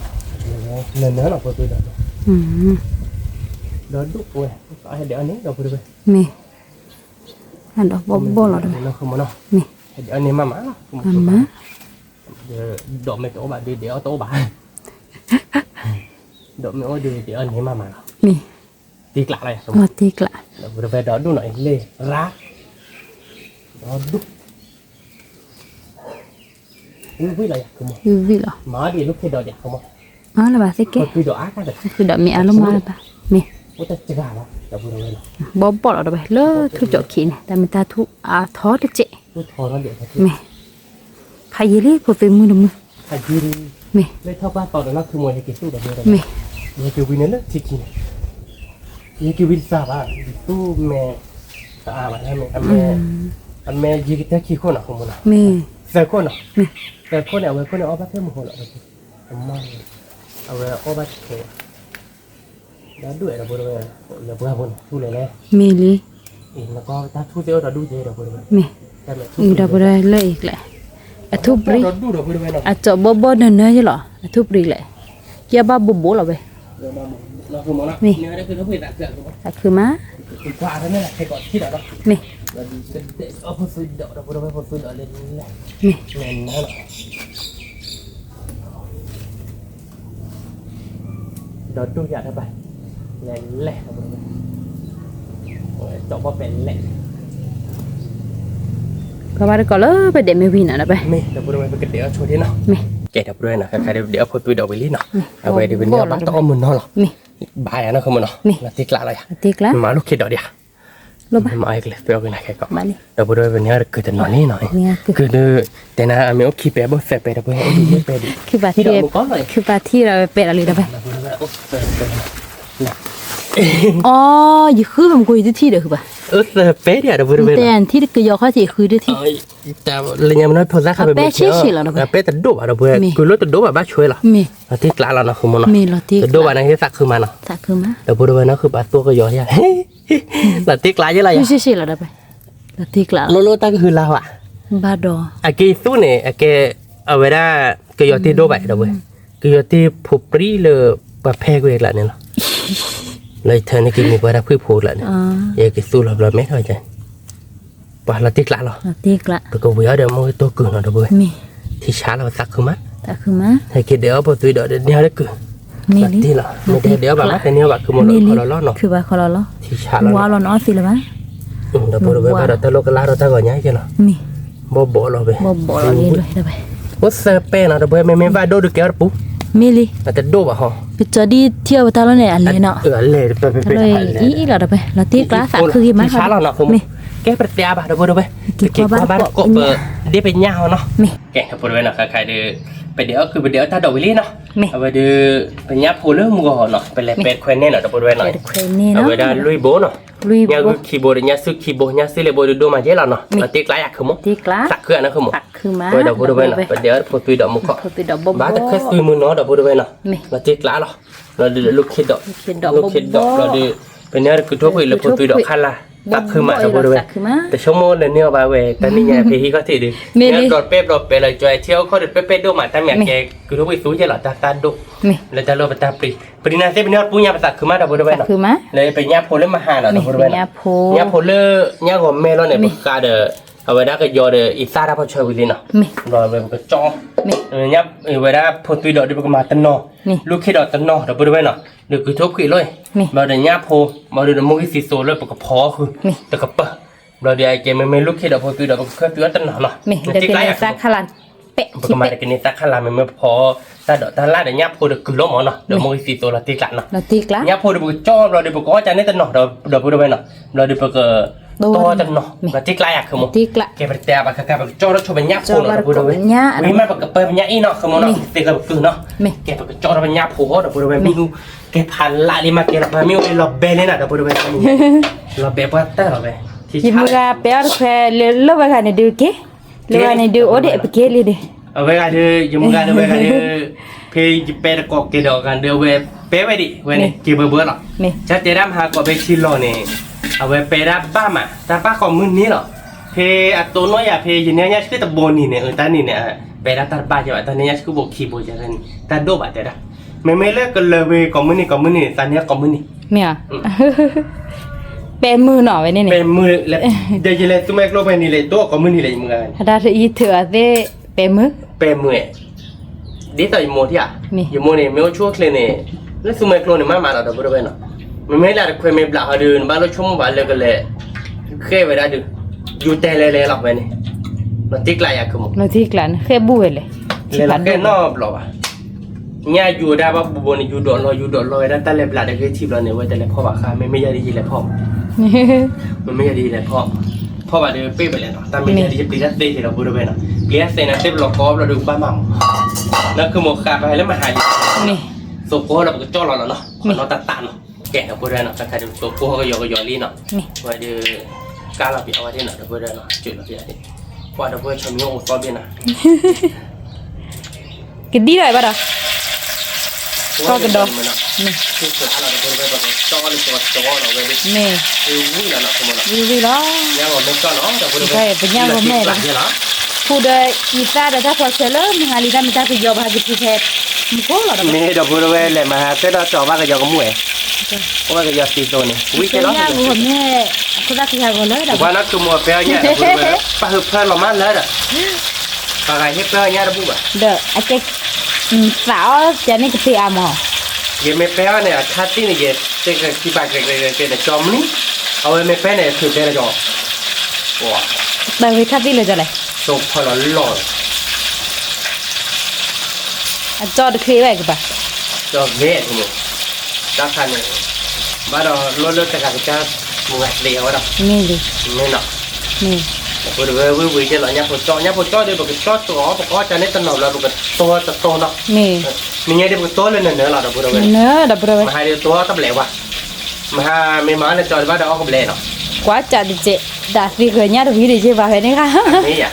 ဝဲ, နနၢၤလီၤဖိသွံဒီး, ဒီးဒိၣ်ဝဲ, ဟဲဒဲးအီၣ်န့ၣ်ဒီးဖိတဝဲ, မ့ၢ်, အဒီးဘီၣ်ဘီၣ်လီၤတဝဲ, မ့ၢ်, ဟဲဒဲးအီၣ်န့ၣ်မးမးလီၤ, မ့ၢ်, ဒီးမ့ၢ်တအိၣ်ဘၣ်ဒုးဒဲးအီၣ်တအိၣ်ဘၣ် ဒီးမ့ၢ်အိၣ်ဒုးဒဲးအီၣ်န့ၣ်မးမးလီၤ, မ့ၢ်, တ့ကျးလီၤယၤ, တ့ကျး, ဒီးပဝဲဒီးဒူၣ်နီၤအံၤလ့ၣ်ရၣ်, ဒီးဒူၣ်, ဝံၣ်ဝံၣ်လီၤယၤ, ဝံၣ်ဝံၣ်လီၤ, မၤအီၤဒ်လိၣ်ခ့ဒီးဒ်အဃိမး, မၤလၢၤဘၣ်သ့ၣ်ကဲ, ဒီးမ့ၢ်အါလီၤမးလၢၤဘၣ်, မ့ၢ်, အိၣ်တၢ်စှၤလီၤ, ဘီၣ်ဘီၣ်လီၤတဝဲ လၢထူကၠီးခံးန့ၣ် တၢ်မ့ၢ်တၢ်ထူၣ်အထီတစဲး, မ့ၢ် ဖးယံာ်လံ ဖိသွံမုၣ်တမုၣ်, မ့ၢ်, မ့ၢ်, ယဟဲက့ၤဝံတစၢ်ဘၣ်, ယသူမဲာ်, အမဲာ်, အမဲာ်ယံာ်ကတၢၢ်ခံခိၣ်နီၤ, မ့ၢ်, သၢခိၣ်နီၤ, မ့ၢ်, သၢခိၣ်န့ၣ် အဝဲခိၣ်န့ၣ်အီၣ်ဘၣ်ဖဲမုၢ်ဃိလီၤ, အဝဲအီၣ်ဘၣ်တခဲ, ဒီးဒူၣ်အဲၣ်ဒီးဖိတဝဲ, လၢပှၢ်ဖိန့ၣ် ထူၣ်လဲၤလဲၣ်, မ့ၢ်လံ, နကီတၢ်ထူၣ်သ့ၣ်အိၣ်ဒီးဒူ�်ကဲဒီးဖိတဝဲ, မ့ၢ်, ဒီးဖိတဝဲလၢအံၤကျဲ, အထူၣ်ပြံ, အကၠီဘီဘီနၢၤနၢၤယလီၤ, အထူၣ်ပြံလဲၣ်, ကဘၣ်ဘိးဘိးလီၤဝဲ, မ့ၢ်, သးခုမး, မ့ၢ်, မ့ၢ်, ဒီးဒိၣ်ယၤတဘၣ်, လဲၤလဲၣ်, ကၠီဘီပဲလဲၣ်, ပဘၣ်တကိးလၢပဒဲးမ့ၢ်ဝံၤနီၤဒီးပ, မ့ၢ်, ဒီးပဝဲပကဒဲးအီၣ်ဆိဒ့နီၤ, မ့ၢ်, ကဲဒီးပဝဲနီၤ ခါခါဒုးပဒဲးအီၣ်ဖိသွံဒီးဝံၤလံနီၤ, အဝဲဒုးပန့ၢ်ဘၣ်တအီၣ်မုၢ်နီၤလီၤ, မ့ၢ်, ဘၣ်ယၤနီၤ ဃမနီၤ, မ့ၢ်, လီၤတ့ကျးလီၤယၤ, မၤလိၣ်ခ့ဒီးဒံးဧါ လီၤဘၣ်, မၤအကျဲပှဲၤအီၣ်ကနၤခဲကီး, ဒီးပဝဲပန့ၢ်အီၣ်တကုၤတနီၤလံနီၤ, ကုၤဒုး, တဲနၤအမ့ၢ်အိၣ်ခံပဲဘိသၢပဲဒီးပဝဲအိၣ်ဒုး ပဲဒံး, ခုပာ်ထံဒီးပဲဒီးလံဒီးပဲ, အီ ယဃုမကိးယတထံၣ်ဒီးဃုဘၣ်, သၢပဲဒံးဧါဒီးပဝဲ, တဲနထံၣ်တကယီၤခီၣ်ထံးဃုဒုးထံၣ်, လၢညါမနီၢ်ဖိသၣ်ခါဘၣ်မ့ၢ်, ပဲတဒိၣ်ဘၣ်ဒီးပဝဲ, ကုၤလၢတဒိၣ်ဘၣ်ဘၣ်ဆွဲလီၤ, မ့ၢ်, လီၤတ့ကျးလီၤနီၤ ဃမနီၤ, တဒိၣ်ဘၣ်န့ၣ်သးခုမးနီၤ, ဒီးပဝဲနီၤ ဃုပာ်သူကယီၤယါ လီၤတ့ကျးယဲလီၤယၤ, လီၤတ့ကျး, လိၣ်လိၣ်တၢ်ကဟုလါဝဲ, ဘၣ်ဒီး, အက့ၤသူန့ၣ် အကဲ, အဝဲဒၣ်, ကယီၤတ့ၢ်ဒိၣ်ဘၣ်ဒီးပဝဲ, ကယီၤတ့ၢ်ဖိပြံလၢ, ပှၤဖဲကွံာ်အကျါန့ၣ်လီၤ, လၢယထၢန့ၣ်က့ၤမ့ၢ်ပှၤတၢ်ဖှံဖိအကျါန့ၣ်, ယက့ၤသူလီၤဘျီမဲထီၣ်ကဲ ပှၤလီၤတ့ကျးလီၤ, ပကဝံၤအီၤဒီးမ့ၢ်တိၢ်ကုၤနီၤဒီးပဝဲ, ထံဆါလီၤပသးခုမး, ဟဲက့ၤဒဲးအီၣ်ဖိသွံဒီးန့ၢ်အီၤလၢကုၤ, လီၤတ့လီၤ မ့ၢ်တဟဲဒဲးအီၣ်ဘၣ်ဘၣ် တန့ၢ်အီၣ်ဘၣ်ကုမီၤလီၤခီလီၤလီၤ, ထံဆါလီၤ, ဒီးပဝဲဘၣ်ဒီးတၢ်လိၣ်ကလါဒီးတၢ်ဂီၤညါကဲလီၤ, ဘီၣ်ဘီၣ်လီၤဝဲ, အိၣ်သၢပဲနီၤဒီးပဝဲ မ့မ့ၢ်ဘၣ်ဒိၣ်ဒုးကဲအီၤတပူၤ, မ့ၢ်လံ, အတဒိၣ်ဘၣ်ဟီ, ကကၢဒ်ထံၣ်အီၤပတၢ်လီၢ်န့ၣ် အလဲၤနီၤ, အလဲၤတပၢၢ်ပၢၢ် အလဲၤ, အံၤလီၤဒီးပဝဲ လီၤတ့ကျးသးခုက့ၤမး, ထံဆါလီၤနီၤ မ့ၢ်, ကဲပတဲအါဘၣ်ဒီးပဝဲ, ပက့ၤကွၢ်ဘၣ်တကိးပဒ့ပညၣ်ဟီနီၤ, မ့ၢ်, ကဲဒီးပဝဲနီၤ ခါခါဒီး, ပဒဲးအီၣ်ကုၤပဒဲးအီၣ်တၢ်ဒိးဝံၤလံနီၤ, အဝဲဒီး, ပညၣ်ဖိလၢမုၢ်ဂီၤနီၤ ပလဲၤပဲတခွဲန့ၣ်နီၤ ဒီးပဝဲနီၤ, အဝဲဒၣ်လွံၢ်ဘိနီၤ, ညၣ်ဂုၢ်ခံဘိဒီးညၣ်စုခံဘိ ညၣ်စုလၢဘိဒိၣ်ဒိၣ်မးယဲလီၤနီၤ လီၤတ့ကျးယၤခုမး, သးခုအနၢ်ခုမး, ပဝဲဒီးပဝဲနီၤ ပဒဲးအီၣ်ဖိသွံဒီးမူခိၣ်, ဘၣ်တခွဲသွံမုၢ်နီၤဒီးပဝဲနီၤ, လီၤတ့ကျးလီၤ, လီၤဒုးလိၣ်ခ့ဒီး, လိၣ်ခ့ဒီးလီၤဒုး, ပန့ၢ်တကုၤထိၣ်ဖှံးလၢဖိသွံဒီးခါလၢ်, သးခုမးဒီးပဝဲ, တဆိကမိၣ်လၢန့ၢ်အီၤဘၣ်ဝဲ တၢ်မဲာ်ညါဖဲဟံၣ်ခီၣ်ထံးဒီး, ဘျီပဲဘျီပဲလၢကၠီထံအီၣ်ခီၣ်ဒီးပဲပဲဒိၣ်မး တၢ်မဲာ်ကဲ, ကုၤထိၣ်ဖှံးသူယဲလီၤ တၢ်သၣ်ဒိၣ်, လၢတၢ်လီၢ်ပတၢ်ပျံၤ, ပတနၤသ့ၣ်ပန့ၢ်အီၤတပူၤညါ ပသးခုမးဒီးပဝဲနီၤ, လၢပညၣ်ဖိလၢမဟါနီၤဒီးပဝဲ, ညၣ်ဖိလၢ, ညၣ်ဂီၤမဲလီၤန့ၣ် ပဃးဒီး, အဝဲဒၣ်ကယီၤဒီး အံသၣ်တၢ်ဖီၣ်ဆွဲဝံၤလံနီၤ, ဘျီပကကၠီ, ဝဲဒၣ်ဖိသွံဒီးဒီးပကမၤတနီၤ, လိၣ်ခ့ဒီးတနီၤဒီးပဝဲနီၤ, ဒီးကုၤထိၣ်ဖှံးလီၤ, ဘျီဒီးညၣ်ဖိ, ဘျီဒီးမိၢ်ဂံၢ်သံသိလၢပကဖီအီၣ်ဃုာ်, တကပၢၢ်, ဘျီဒီးအကဲမ့မ့ၢ်လိၣ်ခ့ဒီးဖိသွံဒီးပကခၢၣ်သွံအီၣ်တနီၤနီၤ, တ့ကျးယၤ ပကမၤတကန့ၢ်သၣ်ခါလၢ်မ့မ့ၢ်ဖီ, တၢ်ဒိးတၢ်လၢ်ဒီးညၣ်ဖိဒီးကုၤလီၤမးနီၤ ဒီးမိၢ်ဂံၢ်သံသိလီၤတ့ကျးနီၤ, ညၣ်ဖိဒီးပကကၠီဘျီဒီးပကအီၣ်ကန့ၢ်တနီၤဒီးပဝဲနီၤ, ဘျီဒီးပက, တီတနီၤ, လီၤတ့ကျးယၤခုမး, ကဲပတဲအါဘၣ်ခါခါ ပကကၠီထီၣ်ဆိပညၣ်ဖိနီၤဒီးပဝဲ, ဝံၤမးပကပၢပညၣ်အ့ၣ်နီၤ ခုမးနီၤ သ့ကပကုၤနီၤ, ကဲပကကၠီထီၣ်ပညၣ်ဖိအီၤဒီးပဝဲမ့ၢ်, ကဲဖးလၢ်လံမးကဲလီၤ ပှၤမ့ၢ်အိၣ်လၢလီၤဘဲလံနီၤဒီးပဝဲ, လီၤဘဲပှၤတၢၢ်လီၤဝဲ, ယမုၢ်ဂၤပဲအီၤတခွဲးလၢလၢဝဲဂၤန့ၣ်ဒုးက့ၤ, လၢဝဲဂၤန့ၣ်ဒုးအိၣ်ဒံးပက့ၤလံဒီး, အဝဲဂၤဒီး ယမုၢ်ဂၤဒီးဝဲဂၤဒီး, ဖဲယပဲတကိးက့ၤဒီးဂၤဒီး အဝဲပဲဝဲဒံးဝဲန့ၣ် က့ၤဘၢဘၢလီၤ. ကတဲဒၣ်မဟါကိးဖဲဆံလီၤန့ၣ် အဝဲပဲဒၣ်ဘၣ်မး တၢ်တဘၣ်ကိးမုၢ်နံၤလီၤ. ဖဲအတိၢ်နီၣ်ယၤ ဖဲယန့ၢ်ညၣ်ဆှုတဘိနံၤန့ၣ် အတၢ်န့ၣ်န့ၣ် ပဲဒၣ်တၢ်တဘၣ်ယၤဘၣ် တၢ်န့ၢ်ညၣ်ဆှုဘိခံဘိယၤန့ၣ် တၢ်ဒိၣ်ဘၣ်တဲဒၣ်. မ့မ့ၢ်လၢကလၢၤဝဲကိးမုၢ်နံၤကိးမုၢ်နံၤန့ၣ် သးန့ၢ်ကိးမုၢ်နံၤ မ့ၢ်ဧါ. ပဲမုာ်နီၤဝဲန့ၣ်န့ၣ် ပဲမုာ်လၢ ဒီးယလဲၤသူမဲကျိဖဲန့ၣ်လဲၤတိၢ်ကိးမုၢ်နံၤလဲၣ် ယမုာ်ဂၤန့ၣ် အတၢ်ယထုးအီၤသ့ ပဲမုာ် ပဲမုာ် ဒ်သိးယမိၢ်ထံၣ်ဧါ, ယမိၢ်န့ၣ် မ့ၢ်အိၣ်ဆူၣ်အိၣ်ချ့န့ၣ် လၢသူမဲကျိန့ၣ် မၤမးလီၤ ဒီပုၢ်ဒီဝဲၢ်နီၤ. မ့မ့ၢ်လၢတခွဲမ့ၢ်ဘျးဟီဒုး နဘၣ်လိၣ်ဆိကမိၣ်ဘၣ်လၢကလဲၤ ဃဲၢ်ဝဲဒၣ်ဒုး ယူၤတဲလဲၤလဲၤလီၤဝဲန့ၣ် လီၤတံၢ်ကျးယၤကမိၣ် လီၤတံၢ်ကျးန့ၣ် ဃဲၢ်ဘူၣ်ဝဲလဲၣ် လဲၤလီၤဃဲၢ်နီတဘျီဘၣ်. ညၣ်ယူၤဒၣ်ဘၣ်ဘူးဘူးန့ၣ် ယူၤဒိးလီၤ ယူၤဒိးလီၤဝဲဒၣ် တၢ်လဲၤဘျးတဂ့ၤထံဘျီန့ၣ် ဝဲတလဲၤဖီၣ်ဘၣ်ဃါ မ့မ့ၢ်ယၤဒ်ယလဲၤဖီၣ် မ့မ့ၢ်ယၤဒ်ယလဲၤဖီၣ် ဖီၣ်ဘၣ်ဒီးပ့ၢ်ဝဲလဲၣ်နီၤ တၢ်မ့ၢ်ယၤဒ်ယပျံၤတၢ်သ့က့ၤဒီပုၢ်ဒီဝဲၢ်နီၤ ပျံၤတၢ်သ့န့ၣ် သ့ၣ်ပလီၢ်ကီဘျီဒီးကဘၣ်မၤမး လၢကမိၢ်ဃာ်ပဟဲလၢမဟါလံ သိကိးလီၤပကကၠီၣ်လီၤလီၤနီၤ ခီနီတၢ်တၢ်နီၤ ကဲဒီပုၢ်ဒီဝဲၢ်နီၤ တၢ်ခါဒုးသိကိးကယီကယီလံနီၤ ဝဲဒုး ကၢ်လီၤပျံၤအဝဲဒၣ်နီၤ ဒီပုၢ်ဒီဝဲၢ်နီၤ ကၢ်လီၤပျံၤအဝဲဒၣ် ပှၤဒီပုၢ်ဝဲၢ်ဆီမံအိၣ်သီဘ့ၣ်နီၤ ကဒံလီၤဘၣ်ဒီး ကီၢ်ကဒီး မ့ၢ် ဝံၤလီၤ ပညၣ်ဂီၤမဲာ်လီၤ ဖူဒီး အံသၣ်ဒီးတၢ်ဖီဆဲးလၢမုၢ်ဟါလံတၢ်မ့ၢ်တၢ်ကယီဘၣ်က့ၤဖဲ မူခိၣ်လီၤ မ့ၢ်ဒီပုၢ်ဒီဝဲၢ်လဲၤမၤဟးသ့ၣ်ဒီးကၠီဘၣ်ကယီကမူၣ်ဝဲ အိၣ်ဝဲကယီသံသိန့ၣ် ဝံၤကဲလီၤ ညၣ်ဂီၤမဲာ် အခိၣ်သၣ်ခံဂၤဂီၤလၢ ပှၤနီၢ်ကမူၣ်အပဲအီၣ်ညၣ်ဒီပုၢ်ဒီဝဲၢ် ပၢ်ဟုးဖၢလီၤမးလၢဒီး ပှၤဂၤဟ့ၣ်ပၢအီၣ်ညၣ်တဘူၣ်ဘၣ် ဒီးအကဲ သးအီၣ်ကန့ၣ်ကသ့အါမး ယမ့ၢ်ပဲအီၣ်န့ၣ် အခါသ့ၣ်န့ၣ် ယတဲကခံပာ်ကဲကဲကဲကဲဒီးကၠီမနုၤ အဝဲမ့ၢ်ပဲန့ၣ် ထုးတဲလၢကၠီ ပှၤ တၢ်ဝဲခါသ့ၣ်လၢကၠီလဲၣ် သိဖၢလီၤလီၢ် အကၠီတချ့ဘၣ်ကဘၣ် ကၠီဂဲၤန့ၣ် တၢ်ခါန့ၣ် ဘၣ်ဒီးလိၣ်လၢတဂၤကစၢ် မုၢ်ဂၤသ့အဝဲဒီး မ့ၢ်လံ မ့ၢ်နီၤ မ့ၢ် ဒီပုၢ်ဒီဝဲၢ်ဝံၤဝံၤကဲလီၤ ညၣ်ဖိကၠီ ညၣ်ဖိကၠီဒီး ပကကၠီကီး ပကအီၣ်ကန့ၣ်တနီၤဘျီ ပကတိၢ်တတိၢ်နီၤ မ့ၢ် မ့ၢ်ညါဒီးပကတိၢ်လၢနနၢၤလီၤ ဒီပုၢ်ဒီဝဲၢ် နၢၤ ဒီပုၢ်ဒီဝဲၢ် မဟါဒီးတိၢ်တဘျဲးဝဲ မဟါမ့ၢ်မၤလၢကၠီဒီးဘၣ်ဒီးအီၣ်ကဘျဲးနီၤ ကွၢ်ကးတကဲး ဒၣ်သ့ဃၢၤညၣ်တဝံၤဒီးယ့ၢ်ဘၣ်ဖဲန့ၣ်ခါ မ့ၢ်ယၤ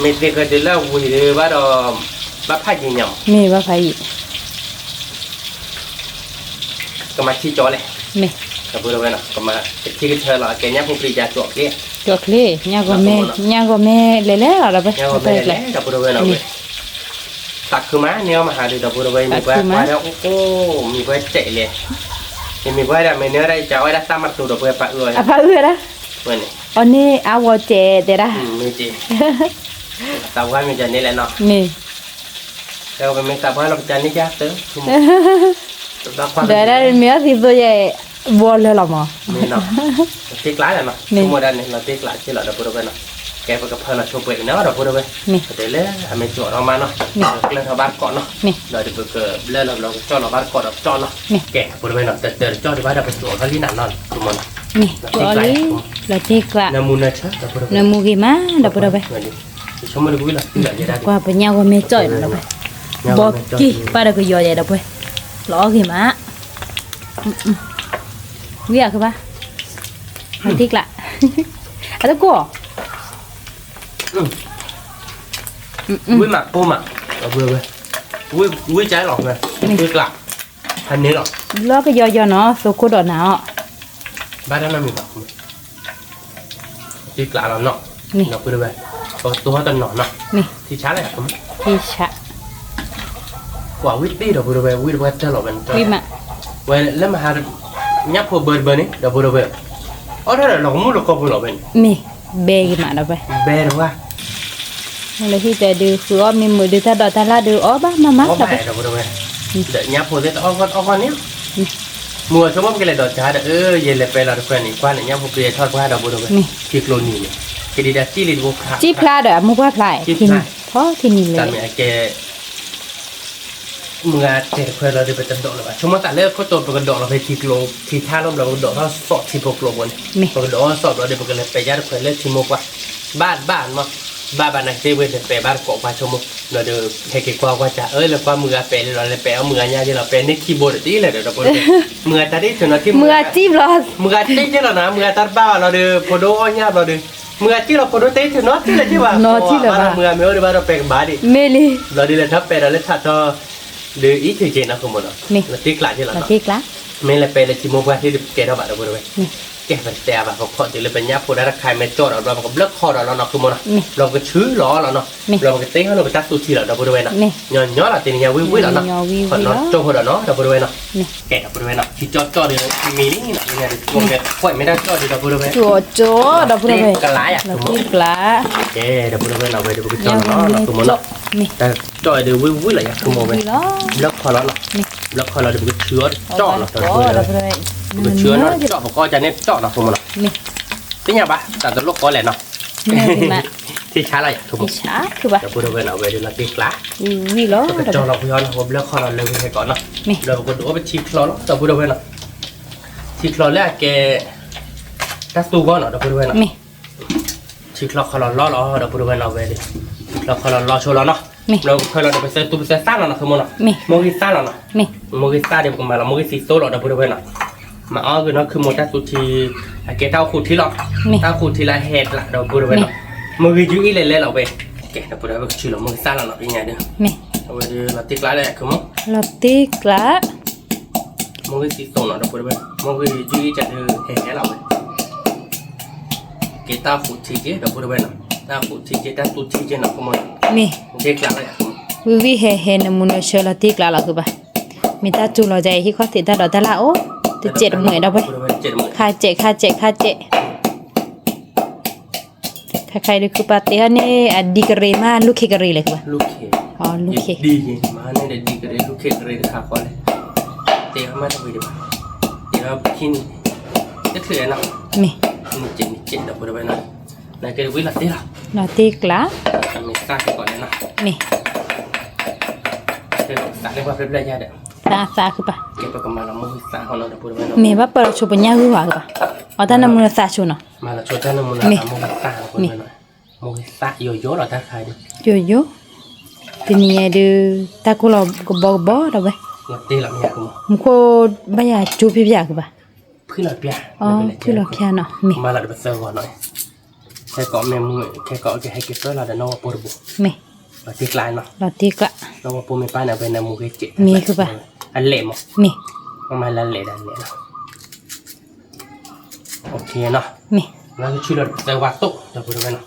မ့ၢ်သ့ဃၢၤတုၤလၢအဝံၤဒီးဘၣ်ဒီး ဘၣ်ဖးယံၤညါမး မ့ၢ်ဘၣ်ဖးယံၤ ကမၤထံကၠီလဲၣ် မ့ၢ် ဒီပုၢ်ဒီဝဲၢ်နီၤ ကမၤကထံကထၢလီၤ အကဲညၣ်ဖိပြံယၤကၠီချ့ ကၠီချ့ ညၣ်ဂီၤမဲာ် ညၣ်ဂီၤမဲာ်လဲၤလဲၤလီၤဒီး ညၣ်ဂီၤမဲာ်လဲၤလဲၤ ဒီပုၢ်ဒီဝဲၢ်နီၤ သးခုမးန့ၢ်အီၣ်မဟါဒီး ဒီပုၢ်ဒီဝဲၢ် မံၤပှၢ်ကွၢ်ဒီး အိၣ်အိၣ် မံၤပှၢ်စဲးလဲၣ် ယမံၤပှၢ်ဒၣ်မ့ၢ်န့ၢ်ဝဲဒၣ် ယကးဝဲဒၣ်တၢ်မၤတိၤဒီပုၢ်ဝဲၢ် ပာ်အုၣ်အီၤ အပာ်အုၣ်ဝဲဒၣ် ဝဲန့ၣ် အီၤန့ၣ် အဝဲစဲးတဲဒၣ် မ့ၢ်က့ၤ သးဝါမ့ၢ်ကန့ၣ်လဲၣ်နီၤ မ့ၢ် ဒီးပမ့ၢ်သးပှၢ်လီၤပကန့ၢ်ကၢ်သၢ ဒီးဒၣ်မ့ၢ်အီၣ်သံသိယဲၢ် ဘီလၢလီၤမး မ့ၢ်နီၤ တ့ကျးလၢနီၤ မ့ၢ် ဆိကမိၣ်ဒၣ်န့ၣ် လီၤတ့ကျးဆ့လီၤဒီပုၢ်ဒီဝဲၢ်နီၤ ကဲပကဖၢလီၤဆိပှဲၤအံၤနီၤ ဒီပုၢ်ဒီဝဲၢ် မ့ၢ် ပတဲလၢအမ့ၢ်ကၠီထီၣ်မးနီၤ မ့ၢ် ကျၢၢ်ထီၣ်ဘၣ်တကိးနီၤ မ့ၢ် ဒီးပကဘျၢလီၤဘျီကကၠီလီၤဘၣ်တကိးဒီးကၠီနီၤ မ့ၢ် ကဲ ဒီပုၢ်ဒီဝဲၢ်နီၤ တတၢၢ်တကၠီဒံးဘၣ်ဒီးပကၠီထီၣ်လံနၤနီၤ ဆိကမိၣ်နီၤ မ့ၢ် ကၠီလံ လီၤတ့ကျး နမူနဆၢ နမူဂ့ၤမး ဒီပုၢ်ဒီဝဲၢ် ကွၢ်ပညၣ်ဂီၤမဲာ်ကၠီအံၤနီၤ ဒီပုၢ် ဘီက့ၤ ပၢ်ဒီးကယီၤယဲဒီပုၢ်ဝဲၢ် လီၤအီၣ်ဂ့ၤမး ဝံၤအကဘၣ် တ့ကျး အတကိး ဝံၤမးပိၢ်မး ဝံၤကၠီလီၤ တ့ကျး ဟးန့ၢ်လီၤ လီၤကယီၤယီၤနီၤ သိခိၣ်ဒီးနၤအီၤ ဘၣ်တၢ်နီတမံၤဘၣ် တ့ကျးလီၤနီၤ ဒီပုၢ်ဒီဝဲၢ် ပကတိၤတနီၤနီၤ ထံဆးလဲၣ် ထံဆး ကွၢ်ဝံၤတ့ၢ်ဒီပုၢ်ဒီဝဲၢ် ဝံၤတပှၢ်တၢၢ်လီၤဝဲန့ၣ် ဝဲလၢမဟါ ညၣ်ဖိဘၢတဘၢန့ၣ် ဒီပုၢ်ဒီဝဲၢ် အီၣ်တၢ်ဒီးလီၤကမူၣ်လီၤကီၢ်ပူၤလီၤဝဲန့ၣ် မ့ၢ် ဘဲက့ၤမးဒီပုၢ်ဝဲၢ် ဘဲတဝါ လၢဟံၣ်တဲဒုး ဃုအီၣ်မ့ၢ်မုာ်ဒုး တၢ်ဒိးတၢ်လၣ်ဒုး အီၣ်ဘၣ်မးမး အီၣ်ဘၣ်ဒီပုၢ်ဒီဝဲၢ် ဒီးညၣ်ဖိသ့ၣ်တအီၣ်ဂီၢ်အီၣ်ဂီၢ်န့ၣ် မုၢ်အဆိကမိၣ်ပကလဲၤဒိးကါဒီး အၢ ယလဲၤပဲလီၤတခွဲးန့ၣ် ကွၢ်န့ၣ် ညၣ်ဖိပြံထီၣ်တပှၢ်ဒီပုၢ်ဒီဝဲၢ် ထံကျိနံၤန့ၣ် ကဒံးဒၣ်စံၣ်လံတဘိဖျါ စံၣ်ဖျါဒီးအမိၢ်ပှၢ်ဖျါ ထံနံၤ ထီထံနံၤလဲၣ် တၢ်မ့ၢ်အကဲ မုၢ်ဂၤတဲတခွဲးလီၤဒီး ပတဒိးလၢၤဘၣ် ဆိကမိၣ်သးလၢခိၣ်တိၤ ပကဒိးလီၤဖဲထံကျိ ထံဆါလီၤဘျီ ပကဒိးထီၣ်စီးထံဖိကျိဘိန့ၣ် ပကဒိးထီၣ်စီးဘျီဒီး ပကလဲၤပဲယါတခွဲးလၢထံမိၢ်ပှၢ် ဘၣ်ဘၣ်မး ဘၣ်ဘၣ်န့ၣ်သ့ဝဲ လဲၤပဲဘၣ်တကိးပှၤဆိကမိၣ် ဘျီဒီး ဟဲက့ၤကွၢ်ကွၢ်စၢ် အၢ လဲၤကွၢ်မုၢ်ဂၤပဲလံလီၤ လဲၤပဲအီၣ်မုၢ်ဂၤညါယ့လီၤ ပဲန့ၢ်ခံဘိဒီးတ့ၢ်လဲၣ်ဒီး ဒီပုၢ်ဒီဝဲၢ် မုၢ်ဂၤတၢ်ဒ်သိးနီၤ မုၢ်ဂၤစံၣ်ဘျီ မုၢ်ဂၤတ့ၢ်ယ့လီၤနီၤ မုၢ်ဂၤတၢ်တဘၣ်ဘၣ်လီၤဒီး ဖိဒိၣ်အီၣ်ညၣ်ဘျီဒီး မုၢ်ဂၤက့ၢ်လီၤဖိဒိၣ်တဲဆၢနီၤထံၣ်လၢက့ၢ်ဘၣ် နီၤထံၣ်လၢၤဘၣ် မုၢ်ဂၤမ့ၢ်အိၣ်ဒံးဘၣ်ဒီးပဲကဘၣ်ဒံး မ့ၢ်လံ ဘျီဒ်လဲၣ်ထီၣ်ပဲဒီးလၢထးထီၣ် ဒုးအံးထုးက့ၤနီၤ ဃုမီၤနီၤ လီၤတံၢ်ကျးက့ၢ်လီၤနီၤ မ့ၢ်လဲၤပဲလၢထံမိၢ်ပှၢ်ထံဒုးပကဲထီၣ်ဘၣ်ဒီပုၢ်ဒီဝဲၢ် ကဲပတဲအါဘၣ် ပဖီၣ်တုၤလၢပညၣ်ဖိဒၣ်တခါမ့ၢ်ကၠီၣ်ဒီးဘျီပကဘျၢၣ်ခီဒီးလီၤနီၤ ဃုမီၤနီၤ ဘျီပကဆူလီၤလီၤနီၤ ဘျီပကတ့ဟီၣ်လၢပတၢ်သူထံလီၤ ဒီပုၢ်ဒီဝဲၢ်နီၤ ညီညီလီၤ တနံၤညါဝံၤဝံၤလီၤနီၤ ခီနီၤကၠီၣ်ဖိဒီးနီၤ ဒီပုၢ်ဒီဝဲၢ်နီၤ ကဲဒီပုၢ်ဒီဝဲၢ်နီၤ ထံကၠီကၠီဒီးမံၤလံနီၤ တနံၤညါဒုး ကွဲးမ့ၢ်တၢ်ကၠီၣ်ဒံး ဒီပုၢ်ဒီဝဲၢ် ကၠီၣ်ကၠီဒီပုၢ်ဒီဝဲၢ် လီၤတံၢ်ကျး ကဲဒီပုၢ်ဒီဝဲၢ်နီၤ ဝဲဒုးပကကၠီၣ်လီၤနီၤ ဃုမီၤနီၤ တၢ်ကၠီၣ်ဒုးဝံၤဝံၤလီၤယၤ ဃုမီၤဝဲ ဘျၢၣ်ခီလီၤနီၤ ဘျၢၣ်ခီလီၤဒီးပကဆူအီၤကၠီၣ်နီၤ ပကဆူအီၤနီၤကၠီၣ် ပကအီၣ်ကန့ၣ်ကၠီၣ်နီၤ ဃုမီၤနီၤ သ့ၣ်ညါဘၣ် တၢ်တလိၣ်ကီလဲၣ်နီၤ ထံဆါလီၤယၤ ဃုမီၤ ဒီပုၢ်ဒီဝဲၢ်နီၤ ဝဲဒုးလီၤတံၢ်ကျး ဝံၤဝံၤလီၤ ပကကၠီၣ်လီၤဖုအီၤနီၤ ပဘျၢၣ်ခီလီၤလၢဝံၤဟဲကီးနီၤ ဒီးပကဒုးအိၣ်ပထံချီလီၤ ဒီပုၢ်ဒီဝဲၢ်နီၤ ထံချီလၢအကဲ တၢ်သူဂီၢ်နီၤ ဒီပုၢ်ဒီဝဲၢ်နီၤ ထံချီခီလီၤလီၤလီၤ ဒီပုၢ်ဒီဝဲၢ်နီၤ ဝဲဒုး ထံချီခီလီၤလီၤဆိလီၤနီၤ ဒီးပကဖၢလီၤဒီးပသၢသူပသၢသၣ်လီၤနီၤ ဃုမီၤနီၤ မိၢ်ဂ့ၤသၣ်လီၤနီၤ မိၢ်ဂ့ၤသၣ်ဒီးပကမၤလီၤ မိၢ်ဂ့ၤသံသိလီၤ ဒီပုၢ်ဒီဝဲၢ်နီၤ မၤအီၣ်ဂ့ၤနီၤ ခုမိၢ်တၢ်သူထံ အကဲတၢ်အိၣ်ဃူထံလီၤ တၢ်အိၣ်ဃူထံလၢဟဲကျး ဒီပုၢ်ဒီဝဲၢ်နီၤ မိၢ်ဂ့ၤယုၢ်အံၣ်လဲၤလဲၤလီၤဝဲ ကဲ ဒီပုၢ်ဒီဝဲၢ် ပကဆူလီၤ မိၢ်ဂ့ၤသၣ်လီၤနီၤ ပညါဒုး အဝဲဒုးလီၤတံၢ်ကျးလၢခုမိၢ် လီၤတံၢ်ကျး မိၢ်ဂ့ၤသံသိနီၤ ဒီပုၢ်ဒီဝဲၢ် မိၢ်ဂ့ၤယုၢ်အံၣ်ကဒုးဟဲဟဲလီၤဝဲ ကဲတၢ်အိၣ်ဃူထံက့ ဒီပုၢ်ဒီဝဲၢ်နီၤ တၢ်အိၣ်ဃူထံက့ တၢ်သူထံက့နီၤ ခုမိၢ်နီၤ မ့ၢ် တံၢ်ကျးလီၤ ဝံၤဝံၤဟဲဟဲ နမူနဆၢလီၤတံၢ်ကျးလီၤ ဃုဘၣ် မ့ၢ်တၢ်စူၤလီၤယၤအံၤ ဟံၣ်ခီၣ်ထံးတၢ်ဒိးတၢ်လၣ်အိၣ် တစဲးတမှဲးဒီပုၢ်ဒီဝဲၢ် ခါစဲး ခါစဲး ခါစဲး ခါခါအံၤဒုး ခုပာ်တ့ၢ်အီၤန့ၣ် အဒံကရ့မး လူၢ်ခ့ကရ့လဲၣ် ဃုဘၣ် လူၢ်ခ့ ဒံကရ့ လူၢ်ခ့ကရ့တခါဃီလဲၣ် တ့အီၤမးတဝံၤဒံးဘၣ် တ့အီၤခံနံၤ တချုးနီၤ မ့ၢ် နံၣ်စဲးနံၣ်စဲး ဒီပုၢ်ဒီဝဲၢ်နီၤ နကဲဝံၤလီၤတံၢ်လီၤ လီၤတံၢ်ကျး မ့ၢ်သၣ်ကီးလဲၣ်နီၤ မ့ၢ် သၣ်လၢပှၤဖျဲဖျဲယါဒီး သၣ်သၣ်ခုဘၣ် ကဲပကမၤလီၤမိၢ်ဂ့ၤသၣ်ဃီနီၤ ဒီပုၢ်ဒီဝဲၢ်နီၤ မ့ၢ်ဘၣ်ပၢၢ်လီၤဆိပညၣ်ဂုၢ်ဘၣ် အီၤတၢ်နမူနသးဆိနီၤ မၤလီၤဆိတၢ်နမူနသး မိၢ်ဂ့ၤသၣ် ဒီပုၢ်ဒီဝဲၢ်နီၤ မိၢ်ဂ့ၤသၣ်ယိယိလီၤတၢ်ခါဒုး ယိယိ တနံၤညါဒုး တၢ်ကိၢ်လီၤကဘီကဘီဒီးဝဲ မူခိၣ်ဘၣ်ယၤကၠိဖျါဖျါကဘၣ် ဖုလီၤဖျါ ဖုလီၤဖျါနီၤ မ့ၢ် မၤလီၤဒီးပသၢဂီၤနီၤ ခဲကိးမ့ၢ်မူ ခဲကိးကဟဲက့ၤပၢလီၤဒီးနီၢ်ဝီပိတဘိ မ့ၢ် လီၤတံၢ်ကျးနီၤ လီၤတံၢ်ကျး နီၢ်ဝီပိမ့ၢ်ပၢ်န့ၣ် အဝဲနမူဂ့ၤစဲး မ့ၢ်ကဘၣ် အလဲၣ်မး မ့ၢ် မ့ၢ်မၤလၢလဲၣ်ဒၣ်လဲၣ်နီၤ မ့ၢ် နကဆူလီၤဒီးပသၢဝါတိၣ် ဒီပုၢ်ဒီဝဲၢ်နီၤ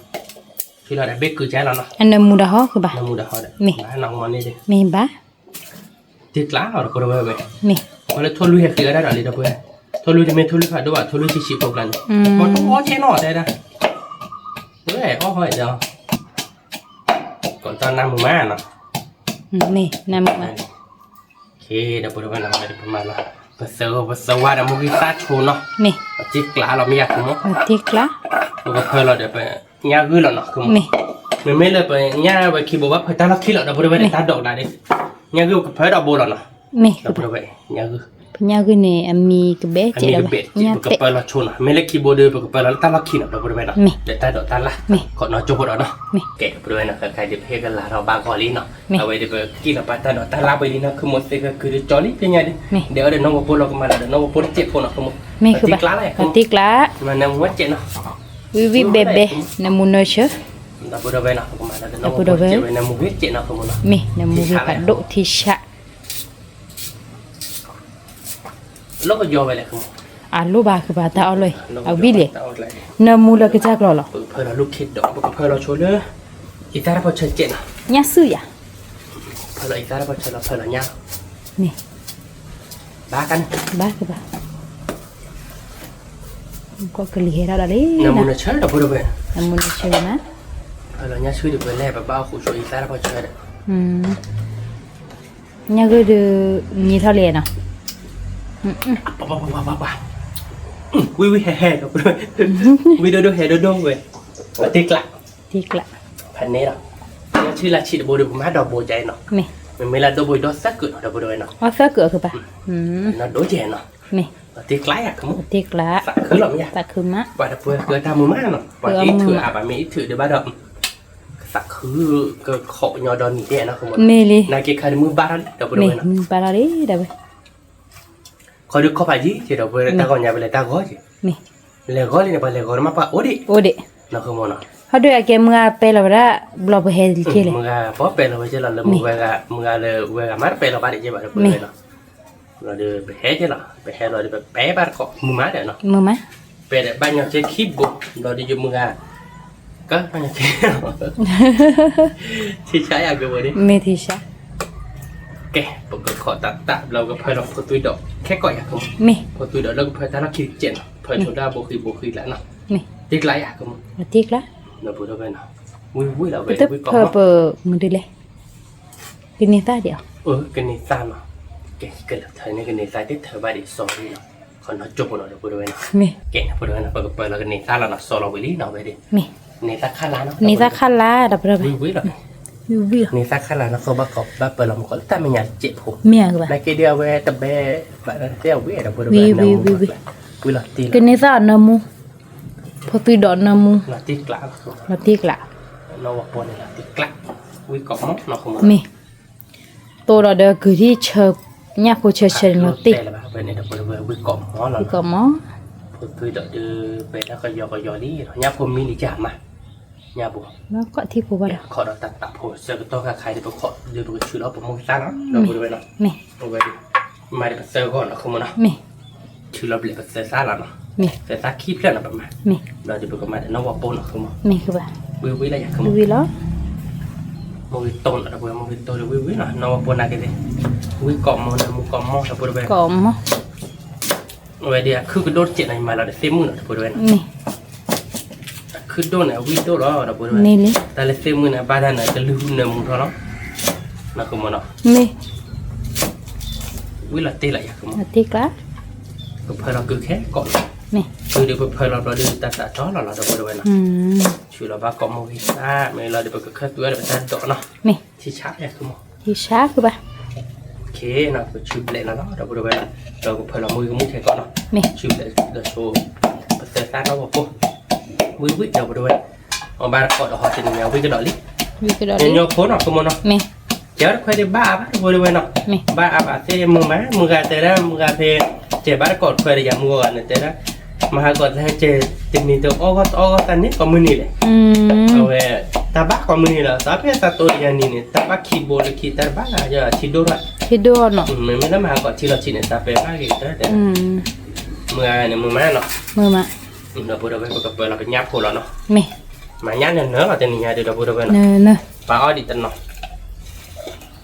ဆူလီၤဒီးဘ့ၣ်ကုာ်ကဲလီၤနီၤ အနမူဒီးဟီၣ်ကဘၣ် နမူဒီးဟီၣ်ဒီး မ့ၢ် နမူန့ၣ်ဒုး မ့ၢ်ဘၣ် တံၢ်ကျးလီၤ ဒီပုၢ်ဒီဝဲၢ်ဝဲ မ့ၢ် ပှၤလၢထိၣ်လွံၢ်ဟဲဃ့ဝဲဒၣ်ဒီးလံ ဒီပုၢ်ဝဲၢ် ထိၣ်လွံၢ်တမ့ၢ်ထိၣ်လွံၢ်ဖးဒိၣ်ဘၣ် ထိၣ်လွံၢ်ဆံးဆံးဖိကျါန့ၣ် ပှၤတအီၣ်ကဲနီၤတဲဒၣ် ဝဲအီၣ်ဟီၣ်ဒီး ကိးတၢ်နၢ်မူမးနီၤ မ့ၢ်နၢ်မူမး ဒီပုၢ်ဒီဝဲၢ်နီၤ ပမၤလီၤ ပသၢဂီၤပသၢဝါဒီးမိၢ်ဂ့ၤသၣ်ဆိနီၤ မ့ၢ် ပတံၢ်ကျးလီၤမ့ၢ်ယၤ ပတံၢ်ကျး ပကဖၢလီၤဒီးပညၣ်ဂုၢ်လီၤနီၤ မ့ၢ် မ့မ့ၢ်လၢပညၣ်ဝဲခံဘိဘၣ်ဖၢတၢ်လီၢ်ခံလီၤ ဒီပုၢ်ဒီဝဲၢ်န့ၣ် တၢ်ဒိးကဒါဒ် ညၣ်ဂုၢ်ပကဖၢဒီးဘိလီၤနီၤ မ့ၢ် ဒီပုၢ်ဒီဝဲၢ် ညၣ်ဂုၢ် ပညၣ်ဂုၢ်န့ၣ် အမံၤကဘဲစဲးလီၤ ပကပၢလီၤဆိနီၤ မ့ၢ်လၢခံဘိဒီး ပကပၢလီၤလၢတၢ်လီၢ်ခံနီၤ ဒီပုၢ်ဒီဝဲၢ်နီၤ ဒီးတၢ်ဒိးတၢ်လၣ် ခိးနီၢ်ကၠိဖိဒီးနီၤ ကဲ ဒီပုၢ်ဒီဝဲၢ်နီၤ ခဲခါဒုးပဟ့ၣ်ကလၤထီၣ်ဘၣ်ဂီၤလံနီၤ အဝဲဒုးပကံၣ်လီၤပာ်တၢ်ဒိးတၢ်လၣ်ပှဲၤလံနီၤ ခုမိၢ်သ့ၣ်ကကုၤဒုးကၠီလံ ပညါဒုး ဒီးအီၤဒီးနီၢ်ဝီပိလီၤကမၤလီၤဒီးနီၢ်ဝီပိတစဲးဖိနီၤ ခုမိၢ် မ့ၢ် ပတံၢ်ကျးလီၤ ပတံၢ်ကျး မၤနၢမူဝဲစဲးနီၤ ဝံၤဝံၤဘဲဘဲ နမူနၢဆၢ ဒီပုၢ်ဒီဝဲၢ်နီၤ ပကမၤလီၤဒီးနီၢ်ဝီပိစဲးဝဲ နမူဂ့ၤစဲးနီၤ ခုမိၢ်နီၤ မ့ၢ် နမူဂ့ၤဖးဒိၣ်ထံဆး လီၢ်ကယီဝဲလဲၣ် အလိၣ်ဘၣ်ကဘၣ်တၢ်အီၣ်လီၢ်အံၤ အဝံၤလဲၣ် နမူလၢကစၢ်ကျီၤလီၤ ပကဖၢလီၤလူၢ်ခ့ဒီး ပကဖၢလီၤဆိလၢ အံသၣ်တၢ်ဖီၣ်ဆၢစဲးနီၤ ညၣ်စုၣ်ယၤ ဖၢလီၤအံသၣ်တၢ်ဖီၣ်ဆၢလီၤ ဖၢလီၤညၣ်လီၤ မ့ၢ် ဘၣ်ကန့ၣ် ဘၣ်ကဘၣ် ကီၢ်ကလံၤဟဲထီၣ်ဒီးလံ နမူနဆၢဒီပုၢ်ဒီဝဲၢ် နမူနဆၢမး ဖၢလီၤညၣ်ဆူဒီးပလဲၣ် ပဘၣ်အိၣ်ဃူဆိအံသၣ်တၢ်ဖီၣ်ဆၢဒီး ညၣ်ဂုၢ်ဒုး မံထီၣ်လံနီၤ ပှၤပှၤပှၤပှၤပှၤ ဝံၤဝံၤဟဲဟဲဒီး ဝံၤဒိၣ်ဒိၣ်ဟဲဒိၣ်ဒိၣ်ဝဲ ပတံၢ်ကျး တံၢ်ကျး ဖဲန့ၣ်ဒီး လၢဆံလၢဆံတဘိဒီး ပမၤဒီးဘိကဲနီၤ မ့ၢ် မ့မ့ၢ်လၢဒိၣ်ဘိဒီးသၢကုာ်နီၤ ဒီပုၢ်ဒီဝဲၢ်နီၤ အီသၢကုာ်အကဘၣ် နီၢ်ဒိၣ်ကဲနီၤ မ့ၢ် ပတံၢ်ကျးယၤ ပတံၢ်ကျး သးခုလီၤမ့ၢ်ယၤ သးခုမး ပှၤတပှဲၤဃုတၢ်မူမးနီၤ ပှၤအံးထုးအါဘၣ်မ့ၢ်အံးထုးဒံးဘၣ်ဒီး သးခုကခိးညီဒီးနံၤဒဲးနီၤ မ့ၢ်လံ နာ်က့ခါဒုးမုၢ်ဘၣ်ထီၣ်လံ ဒီပုၢ်ဒီဝဲၢ်နီၤ မုၢ်ဘၣ်ထီၣ်လံ ဒီပုၢ် ခီဒုးခီၣ်ဖးယံၤက့ၤဒီး ပဝဲတၢ်ဂီၤညါပလဲၤတၢ်ဂီၤက့ၤ လဲၤဂီၤလံန့ၣ် ပှၤလဲၤဂီၤတမ့ၢ်ပှၤအိၣ်ဒံး အိၣ်ဒံး နီၢ်ဃုမနီၤ, ဟီဒုးအကဲမုၢ်ဂၤပဲလီၤဝဲဒၣ် ဘျီပဟဲက့လဲၣ်, မုၢ်ဂၤပီပဲလီၤဝဲက့လီၤ လၢမုၢ်ဂၤ မုၢ်ဂၤလၢဝဲဂၤမးတပဲလီၤဘၣ်ဒံးက့ဘၣ်ဒီးပဝဲနီၤ, ဘျီဒီးပဟဲက့လီၤ ပဟဲလီၤဒီးပပဲဘၣ်တကိးမုၢ်မးဒီးနီၤ, မုၢ်မး, ပဲဒီးဘၣ်ညီက့ခံဘိ, ဘျီဒီးယမုၢ်ဂၤ ကဘၣ်ညီက့ ထံဆါယၤကဝဲန့ၣ်, မ့ၢ်ထံဆါ ကဲ ပကခိးတၢ်တၢ်ဘျီကဖၢလီၤဖိသွံဒီး ခဲကိးယၤကမုၢ်, မ့ၢ် ဖိသွံဒီးလၢကဖၢတၢ်လီၢ်ခံကဲနီၤ ဖၢဆိဒၣ်ဘိဃံဘိဃံလၢနီၤ, မ့ၢ် တ့ကျးယၤကမုၢ်, တ့ကျး, ဒီပုၢ်ဒီဝဲၢ်နီၤ, ဝံၤဝံၤလီၤဝဲ ပတဖၢပမုၢ်ဒ်လဲၣ်, ကန့ၢ်သၣ်ဒံးအီၤ, ကန့ၢ်သၣ်နီၤ, ကဲ ကလၢထၢန့ၣ် ကန့ၢ်သၣ်တ့ထၢဘၣ်ဒံးစီၤဝံၤနီၤ, ခီနီၤကၠိဖိနီၤ ဒီပုၢ်ဒီဝဲၢ်နီၤ, မ့ၢ် ကဲ ဒီပုၢ်ဒီဝဲၢ်နီၤ ပကပၢလီၤကန့ၢ်သၣ်လီၤနီၤ စီၤလီၤဝံၤလံနီၤဝဲဒၣ်, မ့ၢ် န့ၢ်သၣ်ခၣ်လါနီၤ န့ၢ်သၣ်ခၣ်လါ ဒီပုၢ်ဒီဝဲၢ် ဝံၤဝံၤလီၤ န့ၢ်သၣ်ခၣ်လါနီၤ ဃိဘၣ်ကိးဘၣ်ပၢလီၤမူကိးလၢတၢ်မဲာ်ညါတစဲးဖိ, မ့ၢ်ဧါကဘၣ်, နာ်က့ဒ်အဝဲတဘဲဘၣ်သ့ၣ်အဝံၣ်ဒီး ဝံၤဝံၤဝံၤ, ဝံၤလီၤတ့လီၤ, ကန့ၢ်သၣ်အီၤနၢမူ, ဖိသွံဒီးနၢမူ, လီၤတ့ကျး, လီၤတ့ကျး, နီၢ်ဝီပိန့ၣ်လီၤတ့ကျး, ဝံၤကိးမီၤနီၤ မ့ၢ်, တိၢ်ဒီးဒီးကုၢ်ထံၣ်ဆၢ, ညၣ်ဖိဆၢဆၢန့ၣ်လီၤတ့, ဝံၤကိးမီၤ, ဖိသွံဒီးဒုးပဲတၢ်ကယီကယီလံ, ညၣ်ဖိမံလံကမး ညၣ်ဘိ, ကိးထံဖိဘၣ်ဒီး ခိးဒီးတၢ်တးဖိ ဆၢကတီၢ်ခါခါဒီး ပခိးဒီးပကဆူးလီၤပမိၢ်သၣ်နီၤ ဒီပုၢ်ဒီဝဲၢ်နီၤ, မ့ၢ်, အဝဲဒၣ်, မၤဒီးပသၢဂီၢ်နီၤ ဃိမနီၤ, မ့ၢ်, ဆူးလီၤဘျဲးပသၢသၣ်လီၤနီၤ, မ့ၢ်, သၢသၣ်ခံဖျၢၣ်နီၤ ပမၤ, မ့ၢ်, ဒီးဒုးပကမၤဒီးနီၢ်ဝီပိနီၤ ဃိမ, မ့ၢ်ဃိဘၣ်, ဝံၤဝံၤလီၤယၤ ဝံၤဝံၤလီၤ မိၢ်ဂ့ၤတိၢ်နီၤ ဒီပုၢ်ဒီဝဲၢ် မိၢ်ဂ့ၤတိၢ်ဒီးဝံၤဝံၤနီၤ နီၢ်ဝီပိနာ်က့သ့ၣ်, ဝံၤကိးမီၤနီၤ မူကိးမီၤ ဒီပုၢ်ဒီဝဲၢ် ကိးမီၤ အဝဲဒၣ်အခုကဒိၣ်တစဲးန့ၣ် ယမၤလီၤဒီးသ့ၣ်မုၣ်နီၤ ဒီပုၢ်ဒီဝဲၢ်နီၤ, မ့ၢ်, အခုဒိၣ်န့ၣ် အဝံၣ်ဒိၣ်လီၤ ဒီပုၢ်ဒီဝဲၢ်, မ့ၢ်လံ, တၢ်လၢသ့ၣ်မုၣ်န့ၣ် အဘၣ်တၢ်န့ၣ် ကလုၢ်နၢမူထီၣ်လီၤ, နီၢ်ဃိမနီၤ, မ့ၢ်, ဝံၤလီၤတ့လီၤယၤ ဃိမ, တ့ကျါ, ပဖၢလီၤကုၢ်ခဲကိးလီၤ, မ့ၢ်, ကုၢ်ဒီးပဖၢလီၤဘျီဒီးတၢ်သးထီလီၤလီၤ ဒီပုၢ်ဒီဝဲၢ်နီၤ, ဆူးလီၤဘၣ်ကိးမိၢ်ဂ့ၤသၣ် မ့ၢ်လီၤဒီးပကခၢၣ်သွဲဒီးပတၢ်ဒိးနီၤ, မ့ၢ်, ထံဆါယၤ ဃိမ ထံဆါဃိဘၣ်, ခဲနီၤ ပဆူးဘျဲးနီၤလီၤ ဒီပုၢ်ဒီဝဲၢ်နီၤ, ဒီးပဖၢလီၤမိၢ်ဂ့ၤမူခဲကိးနီၤ, မ့ၢ်, ဆူးဘျဲးဒီးဆိ ပသၢသၣ်နီၢ်ဝီပိ, ဝံၤဝံၤ ဒီပုၢ်ဒီဝဲၢ်, အဘၣ်တကိးဒီးဟီတနံၤညါ ဝံၣ်ကဒီးလံ, ဝံၣ်ကဒီးလံ, ညီညီဖိနီၤ ဃိမနီၤ, မ့ၢ်, ကဲတခွဲးဒံးဘၣ်အါဘၣ် ဒီပုၢ်ဒီဝဲၢ်နီၤ, မ့ၢ်, ဘၣ်အါဘၣ်သ့ၣ်မုၢ်မး မုၢ်ဂၤတဲဒၣ် မုၢ်ဂၤဖဲ ကဲဘၣ်တကိးတခွဲးဒီးယၤမုၢ်ဂီၤဂၤန့ၣ်တဲဒၣ်, မဟါကီးသဟဲကဲ တနံၤတအီၣ်ဂီၢ်တအီၣ်ဂီၢ်သးန့ၣ်ကိးမုၢ်နံၤလဲၣ်, အဝဲ တၢ်ဘၣ်ကိးမုၢ်နံၤလီၤ သးဖဲသးတိၤယၤနံၤန့ၣ် တၢ်ဘၣ်ခံဘိလၢခံတၢ်တဘၣ်လၢယထံဒိၣ်ထီၣ်, ထံဒိၣ်နီၤ, မ့မ့ၢ်လၢမဟါကီးထံလီၤဆံးန့ၣ် သးပဲဘၣ်ဂ့ၤကတၢၢ်တဲ, မုၢ်ဂၤန့ၣ် မုၢ်မးနီၤ, မုၢ်မး, ဒီပုၢ်ဒီဝဲၢ် ပကပၢလီၤပညၣ်ဖိလီၤနီၤ, မ့ၢ်, မၤညၣ်နၢၤနၢၤလီၤ တနံၤညါဒီး ဒီပုၢ်ဒီဝဲၢ်နီၤ, ပာ်အီၣ်ဒံးတနီၤ, မၤနၢၤနၢၤလီၤ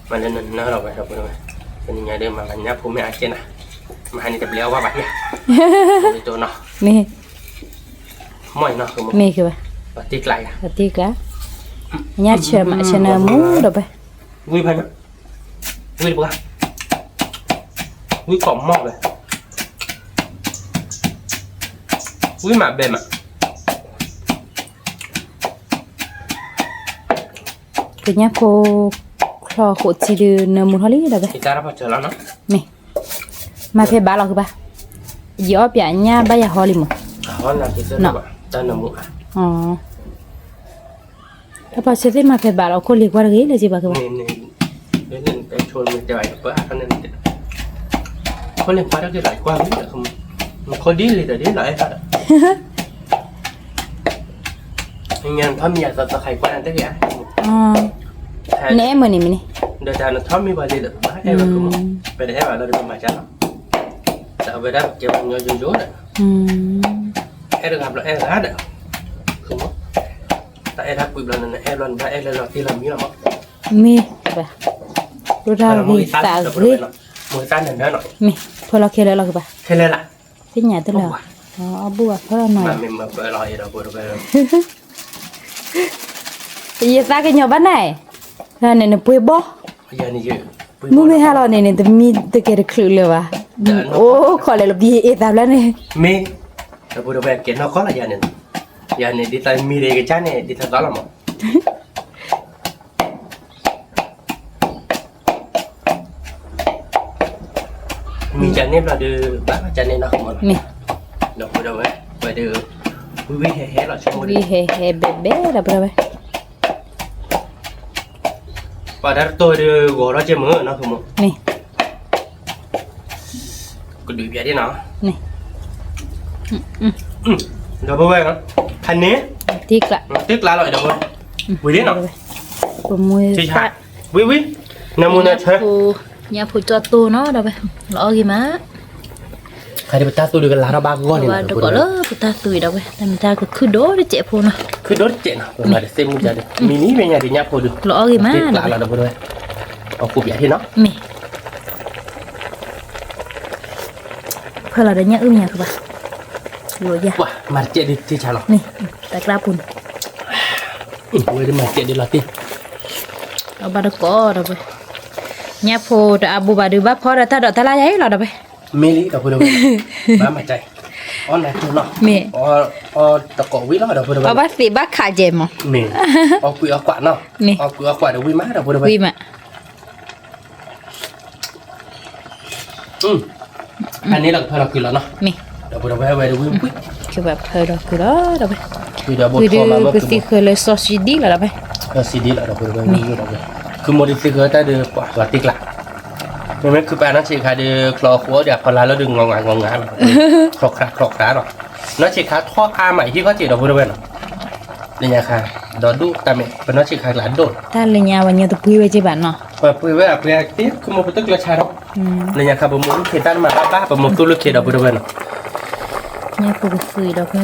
ဝဲ ဒီပုၢ်ဒီဝဲၢ်, တနံၤညါဒီး မၤညၣ်ဖိမ့ၢ်အါကဲနၤ, မဟါန့ၣ်တဘျဲအီၣ်ဘၣ်ဘၣ်ယၤ, မ့ၢ်, မ့ၢ်, မ့ၢ်ကဘၣ်, တ့ကျါယၤ, တ့ကျါ, ညၣ်ဆၢမး ဆၢနၢမူဒီးပဲ, ဝံၤဖဲန့ၣ်, ဝံၤတပှၢ်, ဝံၤကိးမီၤဝဲ, ဝံၤမးဘဲမး ကညၣ်ဖိ ချီဃိးထံဒုး နၢမူထီၣ်လံဒီးဘဲ, မ့ၢ်, မၤဖဲဘၣ်လီၤဃုာ်ဘၣ်, ယအီၣ်ပၠးညၣ်ဘၣ်ယၤဟီလံမး, တၢ်ပှၤဆၢသ့ၣ်မၤဖဲဘၣ်လီၤ ခိၣ်လ့ၤကွၢ်တဂ့ၤလၢၤဘၣ်ဃုာ်ဘၣ်, ခိၣ်လ့ၤကွၢ်တဂ့ၤလီၤ ကွၢ်လံ, ခိၣ်ဒ်လံဒီးဒ်လီၤအဲၣ်ဘၣ်ဒီး ညါထီၣ်မံယၤသီသီခါအံၤကွၢ်နၤတဂ့ၤဧါ, နအဲၣ်မုာ်န့ၣ်မ့ၢ်န့ၣ်, ဒီးတၢ်နထီၣ်မံဘၣ်လံဒီး ပဘၣ်အဲၣ်ဝဲကမီၤ, ပတအဲၣ်ဘၣ်လီၤဒီးပမၤကၢ်လီၤ, တၢ်ဝဲဒၣ်ပကဲပှၤကညီယိယိဒီး, အဲၣ်တဂၤဘျီအဲၣ်တဂၤဒီး, တၢ်အဲၣ်တၢ်ကွံဘျီန့ၣ် နအဲၣ်ဘျီနဘၣ်အဲၣ်လၢလီၤတံၢ်လီၤမံလီၤမး, မ့ၢ်, ဒိၣ်တၢ်ဂ့ၤသးဂ့ၤ, မ့ၢ်, ဖၢလီၤခဲလၢာ်လီၤ ကဘၣ်, ခဲလၢာ်လၢ် သ့ၣ်ညါတလၢာ်, အဘူၣ်ဘၣ်ဖၢလီၤနီၤ, ယသးကညီၤဘၣ်နၤ, မုၢ်မ့ၢ်ဟါလီၤန့ၣ်န့ၣ် တမံတကဲတချုးလၢၤဘၣ်, အိၣ်ခိးလဲၤလီၤဘံအ့ၣ်သးဖျၢၣ်န့ၣ်, မ့ၢ်, ဒီပုၢ်ဒီဝဲၢ်ကဲနီၢ်ကီၢ်လီၤယၤန့ၣ်, ယၤန့ၣ်ဒ်သိးမံဒီးယကစၢ်န့ၣ် ဒ်သိးသီလီၤမး မံကန့ၣ်ဘျီဒီး ဘၣ်ကန့ၣ်နီၢ်ကမီၤလီၤ, ဒီပုၢ်ဒီဝဲၢ် ဝဲဒီး ဝံၣ်ဝံၣ်ဟဲဟဲလီၤဆိကမိၣ်, ဝံၣ်ဟဲဟဲဘဲဘဲဒီပုၢ်ဒီဝဲၢ်, ပှၤတၢ်တတိၢ်ဒီးဂီၤထီၣ်က့မုၢ်နီၢ်ကမီၤ, ကဒုးပျးဒ်နီၤ, ဒီပုၢ်ဝဲၢ်, ခါန့ၣ်, တ့ကျး, တ့ကျးလီၤဒီးဝဲ, ဝံၤလံနီၤ, ပမူ, ဝံၤဝံၤ, နမူနဆၢ, ညၣ်ဖိကၠီၣ်တိၢ်နီၤဒီးဝဲ, လီၤအီၣ်ဂ့ၤမး, ခါဒ်ပတၢ်သူၣ်ဒုးကလၤထီၣ်ဘၣ်ဂီၢ်န့ၣ်လီၤ, တကိးလၢပတၢ်သူၣ်အံၤဒီးဝဲ, တၢ်မ့ၢ်တၢ်ကခုၣ်ဒိၣ်တစဲးဖိနီၤ, ခုၣ်ဒိၣ်တစဲးနီၤ, ပမၤဒီးသ့ၣ်မုၣ်ဒၣ်ဒီး မံၤနံၤမ့ၢ်ညါဒုးညၣ်ဖိဒုး, လီၤအီၣ်ဂ့ၤမး, တ့ကျးလီၤဒီးဝဲ, အီၣ်ကိးပၠးထံၣ်နီၤ, မ့ၢ် ဖၢလီၤဒီးညၣ်အုၣ်မ့ၢ်ညါကဘၣ်, လိာ်ယၤ, မၤတစဲးဒုးတ့ဆါလီၤ, တၢ်ကျၢ်ပူၤန့ၣ်, ဝဲဒုးမၤတစဲးဒုးလီၤတ့ၢ်, အဘၣ်တကိးဒီးဝဲ, ညၣ်ဖိတအါဘိဘၣ်ဒုးဘၣ်ဖီဒီးတၢ်ဒိးတၢ်လၢ်ယၤအံၤလီၤဒီးဝဲ, မ့ၢ်လံဒီးဖိဒိၣ်ဝဲ, ဘၣ်မၤတၢ်အံၤ, အီၣ်နၤကၠိနီၤ, မ့ၢ်, အီၣ်တကိးဝံၤလီၤဒီးဖိဒိၣ်ဝဲ, အီၣ်ဘၣ်သ့ၣ်ဘၣ်ခးကဲမး, မ့ၢ်, အီၣ်ကွံာ်အီၣ်ကွၢ်နီၤ, အီၣ်ကွံာ်အီၣ်ကွၢ်ဒီးဝံၤမးဒီးဖိဒိၣ်ဝဲ, ဝံၤမး ဖဲန့ၣ်လီၤကဖၢလီၤကုာ်လီၤနီၤ, ဒီးဖိဒိၣ်ဝဲဝဲဒၣ်ဝံၤဝံၤ, ကဘၣ်ဖၢလီၤကုာ်လီၤဒီးဝဲ, ဝံၤဒီးကသံၣ်ဃၢလၢစီဆှံဒံလီၤဒီးဝဲ, စီဆှံဒံလီၤဒီးဖိဒိၣ်ဝဲဝံၤဒီးဝဲ, ခုမိၢ်ဒုးသံၣ်ဃၢတၢ်ဒုးပှၤလီၤတ့ကျး, မ့မ့ၢ်ခုပာ်နီၢ်ဆံးခါဒုး ချီဃိဒီးအဖီလာ်လၢဒုးငီငါငီငါလီၤ, ချီၣ်ခြးချီၣ်ခြးလီၤ, နီၢ်ဆံးခါထီၣ်အါမးဟံၣ်ခီၣ်ထံးဒီးဖိဒိၣ်ဝဲနီၤ, လၢညါခါ, ဒီးဒိၣ်တၢ်မ့ၢ် ပနီၢ်ဆံးခါကျးဒိၣ်, တၢ်လၢညါဝဲညါတပှ့ၤဝဲက့ဘၣ်နီၤ, ပှ့ၤဝဲအပှ့ၤတ့ ခုမိၢ်ပတုာ်ကျၢၢ်ဆါထီၣ်, လၢညါခါပမူလူၢ်ခ့တၢ်နမၤဘၣ်ဘၣ် ပမူသူၣ်လူၢ်ခ့ဒီးဖိဒိၣ်ဝဲနီၤ ညၣ်ဖိကသွံဒီးဖဲ,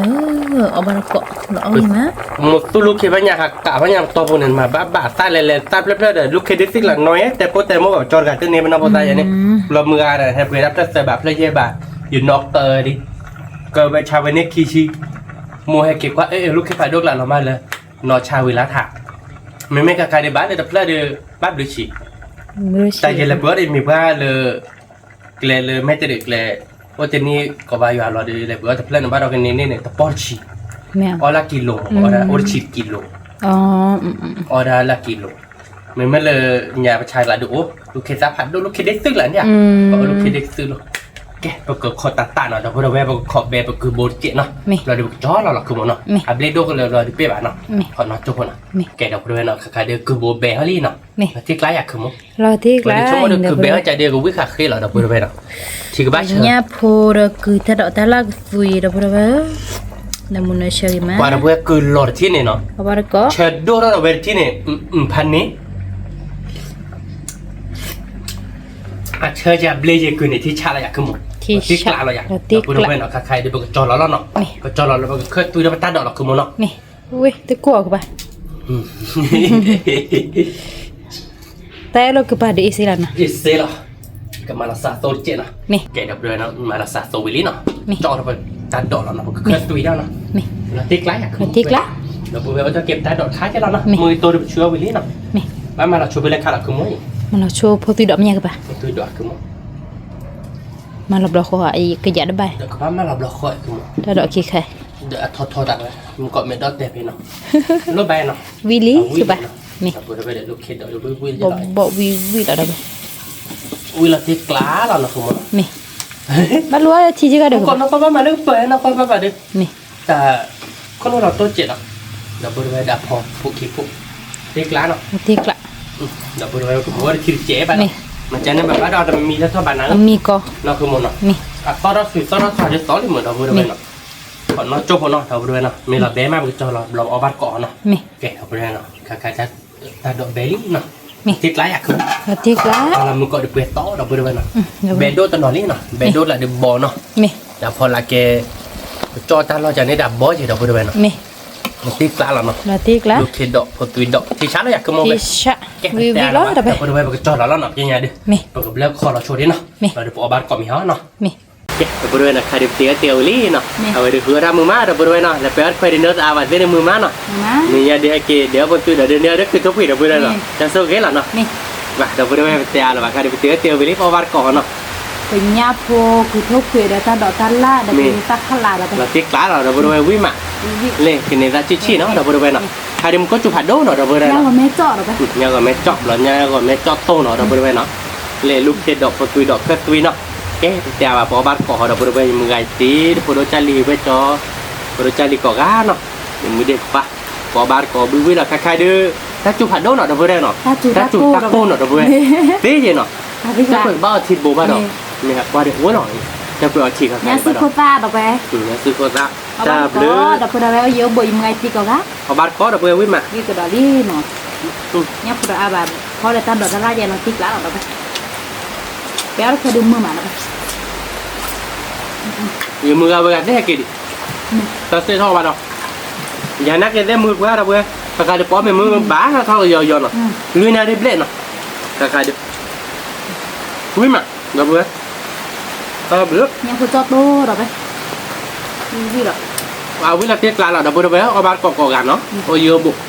အီၣ်ဘၣ်တကိး, လီၤအီၣ်ဂ့ၤမး, ပမူသူၣ်လူၢ်ခ့ဖဲညါဟးကးဖဲညါပတီၢ်ပူၤန့ၣ် နမၤဘၣ်ဘၣ်သၣ်လဲၤလဲၤသၣ်ဖျၢၣ်ဖျၢၣ်ဒီး လူၢ်ခ့ဒ်သံၣ်လီၤနီၤယဲ တဲဖိတဲမိၢ်ဘၣ်ကၠီတဂၤတန့ၢ်ပနီၢ်ဖိသၣ်ယဲန့ၣ်, လီၤမုၢ်ဂၤဒီး ဟဲပှ့ၤဒၣ်ဖျၢၣ်သၢဘးဖျၢၣ်ယဲၢ်ဘး, ယနီၢ်ကၢဒံး, ကၢဝဲဆါဝဲန့ၣ်ခံဆံ, မိၢ်ဟဲက့ၤကွၢ် အ့ၣ် လူၢ်ခ့ဖးဒိၣ်ကျးလီၤမးလၢ, နီၢ်ဆါဝံၤလၢထး, မ့မ့ၢ်ခါခါဒံးဘၣ်လၢတဖျၢၣ်ဒီး, ဘၣ်ဘျုးဆံ, တၢ်ယဲလဲၤပှ့ၤအီၣ်ဒီးမ့ၢ်ပှၤလၢ ကျဲလၢမဲာ်တရ့ၣ်ကျဲ, အိၣ်တနံၣ်ကီးဘါယွၤလီၤဒီး လဲၤပှ့ၤအီၣ်တဖျၢၣ်န့ၣ် ဘၣ်ဒီးကန့ၢ်န့ၣ်န့ၣ် တပီၢ်တဆံ, အီၣ်လၢကံလိၤ, အီၣ်ဒၣ်အိၣ်တဆံကံလိၤ, အီၣ်ဒၣ်လၢကံလိၤ, မ့မ့ၢ်လၢညါပဆါကျးဒုးအိၣ်, လူၢ်ခ့သၣ်ဖးဒိၣ် လူၢ်ခ့ဒ်သံၣ်လီၤန့ၣ်, ပအိၣ်လူၢ်ခ့ဒ်သံၣ်လီၤ, ကဲ ပကခိးတၢ်တၢ်နီၤ ဒီပုၢ်ဒီဝဲၢ် ပကခိးဘဲပကုၢ်ဘိတကဲးနီၤ, ဘျီဒီးပကကၠီလီၤလီၤခုမိၢ်နီၤ, အဘျ့ဒိၣ်ကလၢဘျီဒီးပ့ၢ်ဘၣ်နီၤ, ခိးနီၢ်ကၠိဖိနီၤ, ကဲ ဒီပုၢ်ဒီဝဲၢ်နီၤ ခါခါဒီးကုၢ်ဘိဘဲဟီလံနီၤ, ထံကျါယၤခုမိၢ် လီၤတံၢ်ကျါ ဆိကမိၣ်ဒီးကုၢ်ဘဲအီၣ်ကဒီးကဝံၣ်ဃာ်ဃ့လီၤ ဒီပုၢ်ဒီဝဲၢ်နီၤ, ထံကဘၣ်ဆၢ ညၣ်ဖိဒီးကုၢ်တၢ်ဒိးတၢ်လၢ်ကသွံ ဒီပုၢ်ဒီဝဲၢ်, နမူနဆၢဂ့ၤမး, ပှၤဒီပုၢ်ဝဲၢ်ကုၢ်လီၤတထံၣ်န့ၣ်နီၤ, ဆၢဒိၣ်ထီၣ်ဒီးဝဲတထံၣ်န့ၣ်, ဖးန့ၣ် အဆၢယၤဘျ့ယဲကုၢ်န့ၣ် ထံဆးလီၤယၤခုမိၢ်, ထံဆးလီၤယၤ, ဒီပုၢ်ဒီဝဲၢ်နီၤ ခါခါအံၤဒီးပကကၠီလီၤလီၤနီၤ, ပကကၠီလီၤလၢပကခၢၣ်သွံဒီးပတၢ်ဒိးလီၤခုမိၢ်နီၤ, ဝ့ၢ်တကိၢ်အီၤကဘၣ် တၢ်အဲၣ်လိာ်ကပၤဒ်အ့ၣ်စ့လီၤနီၤ, အ့ၣ်စ့လီၤ, ကမၤလီၤစးသိတကဲးနီၤ, ကဲ ဒီပုၢ်ဒီဝဲၢ်နီၤ မၤလီၤစးသိဝံၤလံနီၤ, ကၠီဒီးပတၢ်ဒိးလီၤနီၤ ပကခၢၣ်သွံဒီးနီၤ, လီၤတံၢ်ကျါယၤခုမိၢ်, လီၤတံၢ်ကျါ, ဒီပုၢ်ဝဲၢ်အိၣ်တ့ၢ်က့ၤပတၢ်ဒိးခါကဲလီၤနီၤ, မုၢ်ကတိၤဒီးပဆူအီၤဝံၤလံနီၤ, ဘၣ်မၤလီၤဆိဖဲလဲၣ်ခါလီၤခုမိၢ်အံၤ, မၤလီၤဆိဖိသွံဒီးမ့ၢ်ညါကပၤ, ဖိသွံဒီးခုမိၢ် မၤလီၤဘျီဃီ ကယးတဘၣ်, ကဘၣ်မၤလီၤဘျီဃီ, တၢ်ဒိးခံခါ, ဒီးအထီထီတၢ်ဝဲ, မုၢ်ကီၢ်မဲာ်ဒီးတဲဖဲနီၤ, လိၣ်ဘၣ်နီၤ, ဝံၤလံ, ဝံၤဘၣ်, မ့ၢ်, ဘီၣ်ဝံၤဝံၤလီၤဒီး, ဝံၤလီၤတံၢ်ကျါလီၤနီၤ, မ့ၢ်, ဘၣ်လိၣ်ထံကီၢ်ဒီး, မုၢ်ကီၢ်နီၢ်ကီၢ်ဘၣ်မၤလၢပၢၢ်နီၤ ကီၢ်ဘၣ်ဘၣ်ဒီး, မ့ၢ် တၢ်ခိၣ်နူာ်လီၤတိစဲးလီၤ, ဒီပုၢ်ဒီဝဲၢ်ဒီးအဖီဖိခံဖိ, တံၢ်ကျါနီၤ, တံၢ်ကျါ, ဒီပုၢ်ဒီဝဲၢ်ကဘၣ်ဝဲတခံတစဲးဘၣ်နီၤ, မ့ၢ်ကန့ၣ်ဘၣ်ဘၣ်ဒီးတမံၤလၢထီၣ်ဘၣ်နၤ, မံၤကီ, နီၤ ခုမိၢ်နီၤ, အသီၣ်ထီၣ်သွံၣ်သီၣ်ထီၣ်သီဒီးသီလံမုၢ် ဒီပုၢ်ဒီဝဲၢ်နီၤ, ခိးနီၢ်ကၠိဖိနီၤ ဒီပုၢ်ဒီဝဲၢ်နီၤ, မ့ၢ်လီၤဘဲမးပကကၠီလီၤ ဘျီအီၣ်ဘၣ်တကိးနီၤ, ကဲ ဒီပုၢ်ဒီဝဲၢ်နီၤ ခါခါ တၢ်ဒိးဘဲလံနီၤ, တံၢ်ကျါယၤခု, တံၢ်ကျါ, လၢမုၢ်ကီၢ်ဒီးပှဲၤသီ ဒီပုၢ်ဒီဝဲၢ်နီၤ, ဘဲဒိၣ်တနီၤလံနီၤ ဘဲဒိၣ်လၢဒုးဘီနီၤ, ဒီးဖီလာ်ကဲ, ကကၠီတၢ်လီၢ်ကန့ၣ်တၢ်ဘီက့ၤ ဒီပုၢ်ဒီဝဲၢ်နီၤ, တံၢ်ကျါလီၤနီၤ, လူၢ်ခ့ဒိးဖိသွံဒီး ထံဆးလီၤယၤခုမိၢ်ဝဲ, ကဲ ဝံၤဝံၤလီၤ ဒီပုၢ်ဒီဝဲၢ် ပကကၠီလီၤလီၤနီၤ ပညါဒုး, ပကဘျၢခီလီၤဆိဒံးနီၤ, ဒီးပအီၣ်ဘၣ်တကိးမံၤဟီနီၤ, ကဲ ဒီပုၢ်ဒီဝဲၢ်နီၤ ခါဒုးပတ့အီၣ်တ့အီဝံၤလံနီၤ, အဝဲဒုးဃုအီၣ်တၢ်မုာ်မး ဒီပုၢ်ဒီဝဲၢ်နီၤ လဲၤပှ့ၤအီၣ်ခွဲးဒုးနၢအသးဘၣ်သ့ၣ်န့ၣ်မုာ်မးနီၤ, မ့ၢ်ညါဒုးဟဲက့ၤ ဒုးအီၣ်ဖိသွံဒီးဒုးန့ၢ်အီၣ်ဒုးကုၢ်ထိၣ်ဖှံး ဒီပုၢ်ဒီဝဲၢ်နီၤ တၢ်ဆိၣ်ဂ့ၤလီၤနီၤ, ဘၣ် ဒီပုၢ်ဒီဝဲၢ် ပတဲအါလၢၤဘၣ် ခါဒုးပတ့အီၣ်တ့အီဝံၤလံ ပအီၣ်ဘၣ်တကိးနီၤ, ပညၣ်ဖိကုၢ်ထိၣ်ဖှံးဒီးတၢ်ဒိးတၢ်လၢ်ဒီးပတၢ်ဖးလၢ်ဒီး လီၤတံၢ်ကျါလီၤ ဒီပုၢ်ဒီဝဲၢ်ဝံၤမး, လၢကန့ၢ်သးဆံးဆံးနီၤ ဒီပုၢ်ဒီဝဲၢ်နီၤ, ခါဒုးမုၢ်ကီၢ်စူၤဖးဒိၣ်နီၤ ဒီပုၢ်ဒီဝဲၢ်နီၤ, ညါဂီၤမဲကၠီၣ်ဘျီ ညါဂီၤမဲကၠီၣ်တိၢ်နီၤ ဒီပုၢ်ဒီဝဲၢ်နီၤ, လၢလူၢ်ခ့ဒိးဖိသွံဒီးခၢၣ်သွံနီၤ, ကဲ ပတဲအါဘၣ် ပအီၣ်ဘၣ်တကိးဟီ ဒီပုၢ်ဒီဝဲၢ် ယမုၢ်ဂၤတ့ ဒီးဖိဒိၣ်ကၢ်လံၤဝဲကၠီ, ဖိဒိၣ်ကၢ်လံၤကိးဂၤနီၤ, ယမုၢ်ဒ့ၣ်ပၢ်, ပအီၣ်ဘၣ်တကိးဘံဝံၤလီၤ ခါခါဒုး, တၢ်စူၤဖးဒိၣ်နီၤ ဒီပုၢ်ဒီဝဲၢ်နီၤ, တၢ်စူၤတၢ်ကိၢ်နီၤ ဒီပုၢ်ဒီဝဲၢ်, သ့ယဲနီၤ, တၢ်ကွဲးဘၣ်အီထံတဘိဘၣ်ဒီး, မ့ၢ်ဟးကွၢ်ဒုးအိၣ်လီၤ, တၢ်ကွဲးအီထံခါခါဘၣ်ဒီး, ညါစုခိၣ်သၣ် အီၣ်ဘၣ်တကိး ဒီပုၢ်ဒီဝဲၢ် ယအိၣ်ဘိးယမုၢ်ဂၤတံၤကိးဂၤ, အီၣ်ဘၣ်တကိး ဒီပုၢ်ဝဲၢ် ဝံၣ်မး, ဂ့ၤကဒီးလံနီၤ, ညၣ်ဖိဒီးအါဘၣ်, ခီဒီးတၢ်ဒိးတၢ်ရၢ်ယဲလီၤတံၢ်ကျါလီၤ ဒီပုၢ်ဝဲၢ်, ပအီၣ်တခွဲဒုးမုာ်မး ဒီပုၢ်ဝဲၢ်, ယမုၢ်ဂၤဝဲဂၤသ့ၣ်ဟဲက့ၤဒံး, တၢ်စ့ၢ်ထီၣ်ဘၣ်ဒီး, ယၤနာ်က့ၤသ့ၣ်မုာ်ပှၢ် ဒီပုၢ်ဝဲၢ်, တခါဒီးပအီၣ်မ့ၢ်မုာ်ဘၣ်ထီၣ်ယီၤယီၤနီၤ, လွံၢ်နၣ်ရံၣ်ဘျဲၣ်နီၤ, တခါဒီး, ဝံၣ်မး ဒီပုၢ်ဝဲၢ်, တၢ်ဘျုး, ညၣ်ဖိကၠီၣ်တိၢ်ဒီးပဲ, ဝံၣ်ဒီး, အဝံၣ်လီၤတံၢ်ကျါလီၤ ဒီပုၢ်ဝဲၢ် အီၣ်ဘၣ်တကိးကိးဂၤနီၤ, အိၣ်ယိဘိး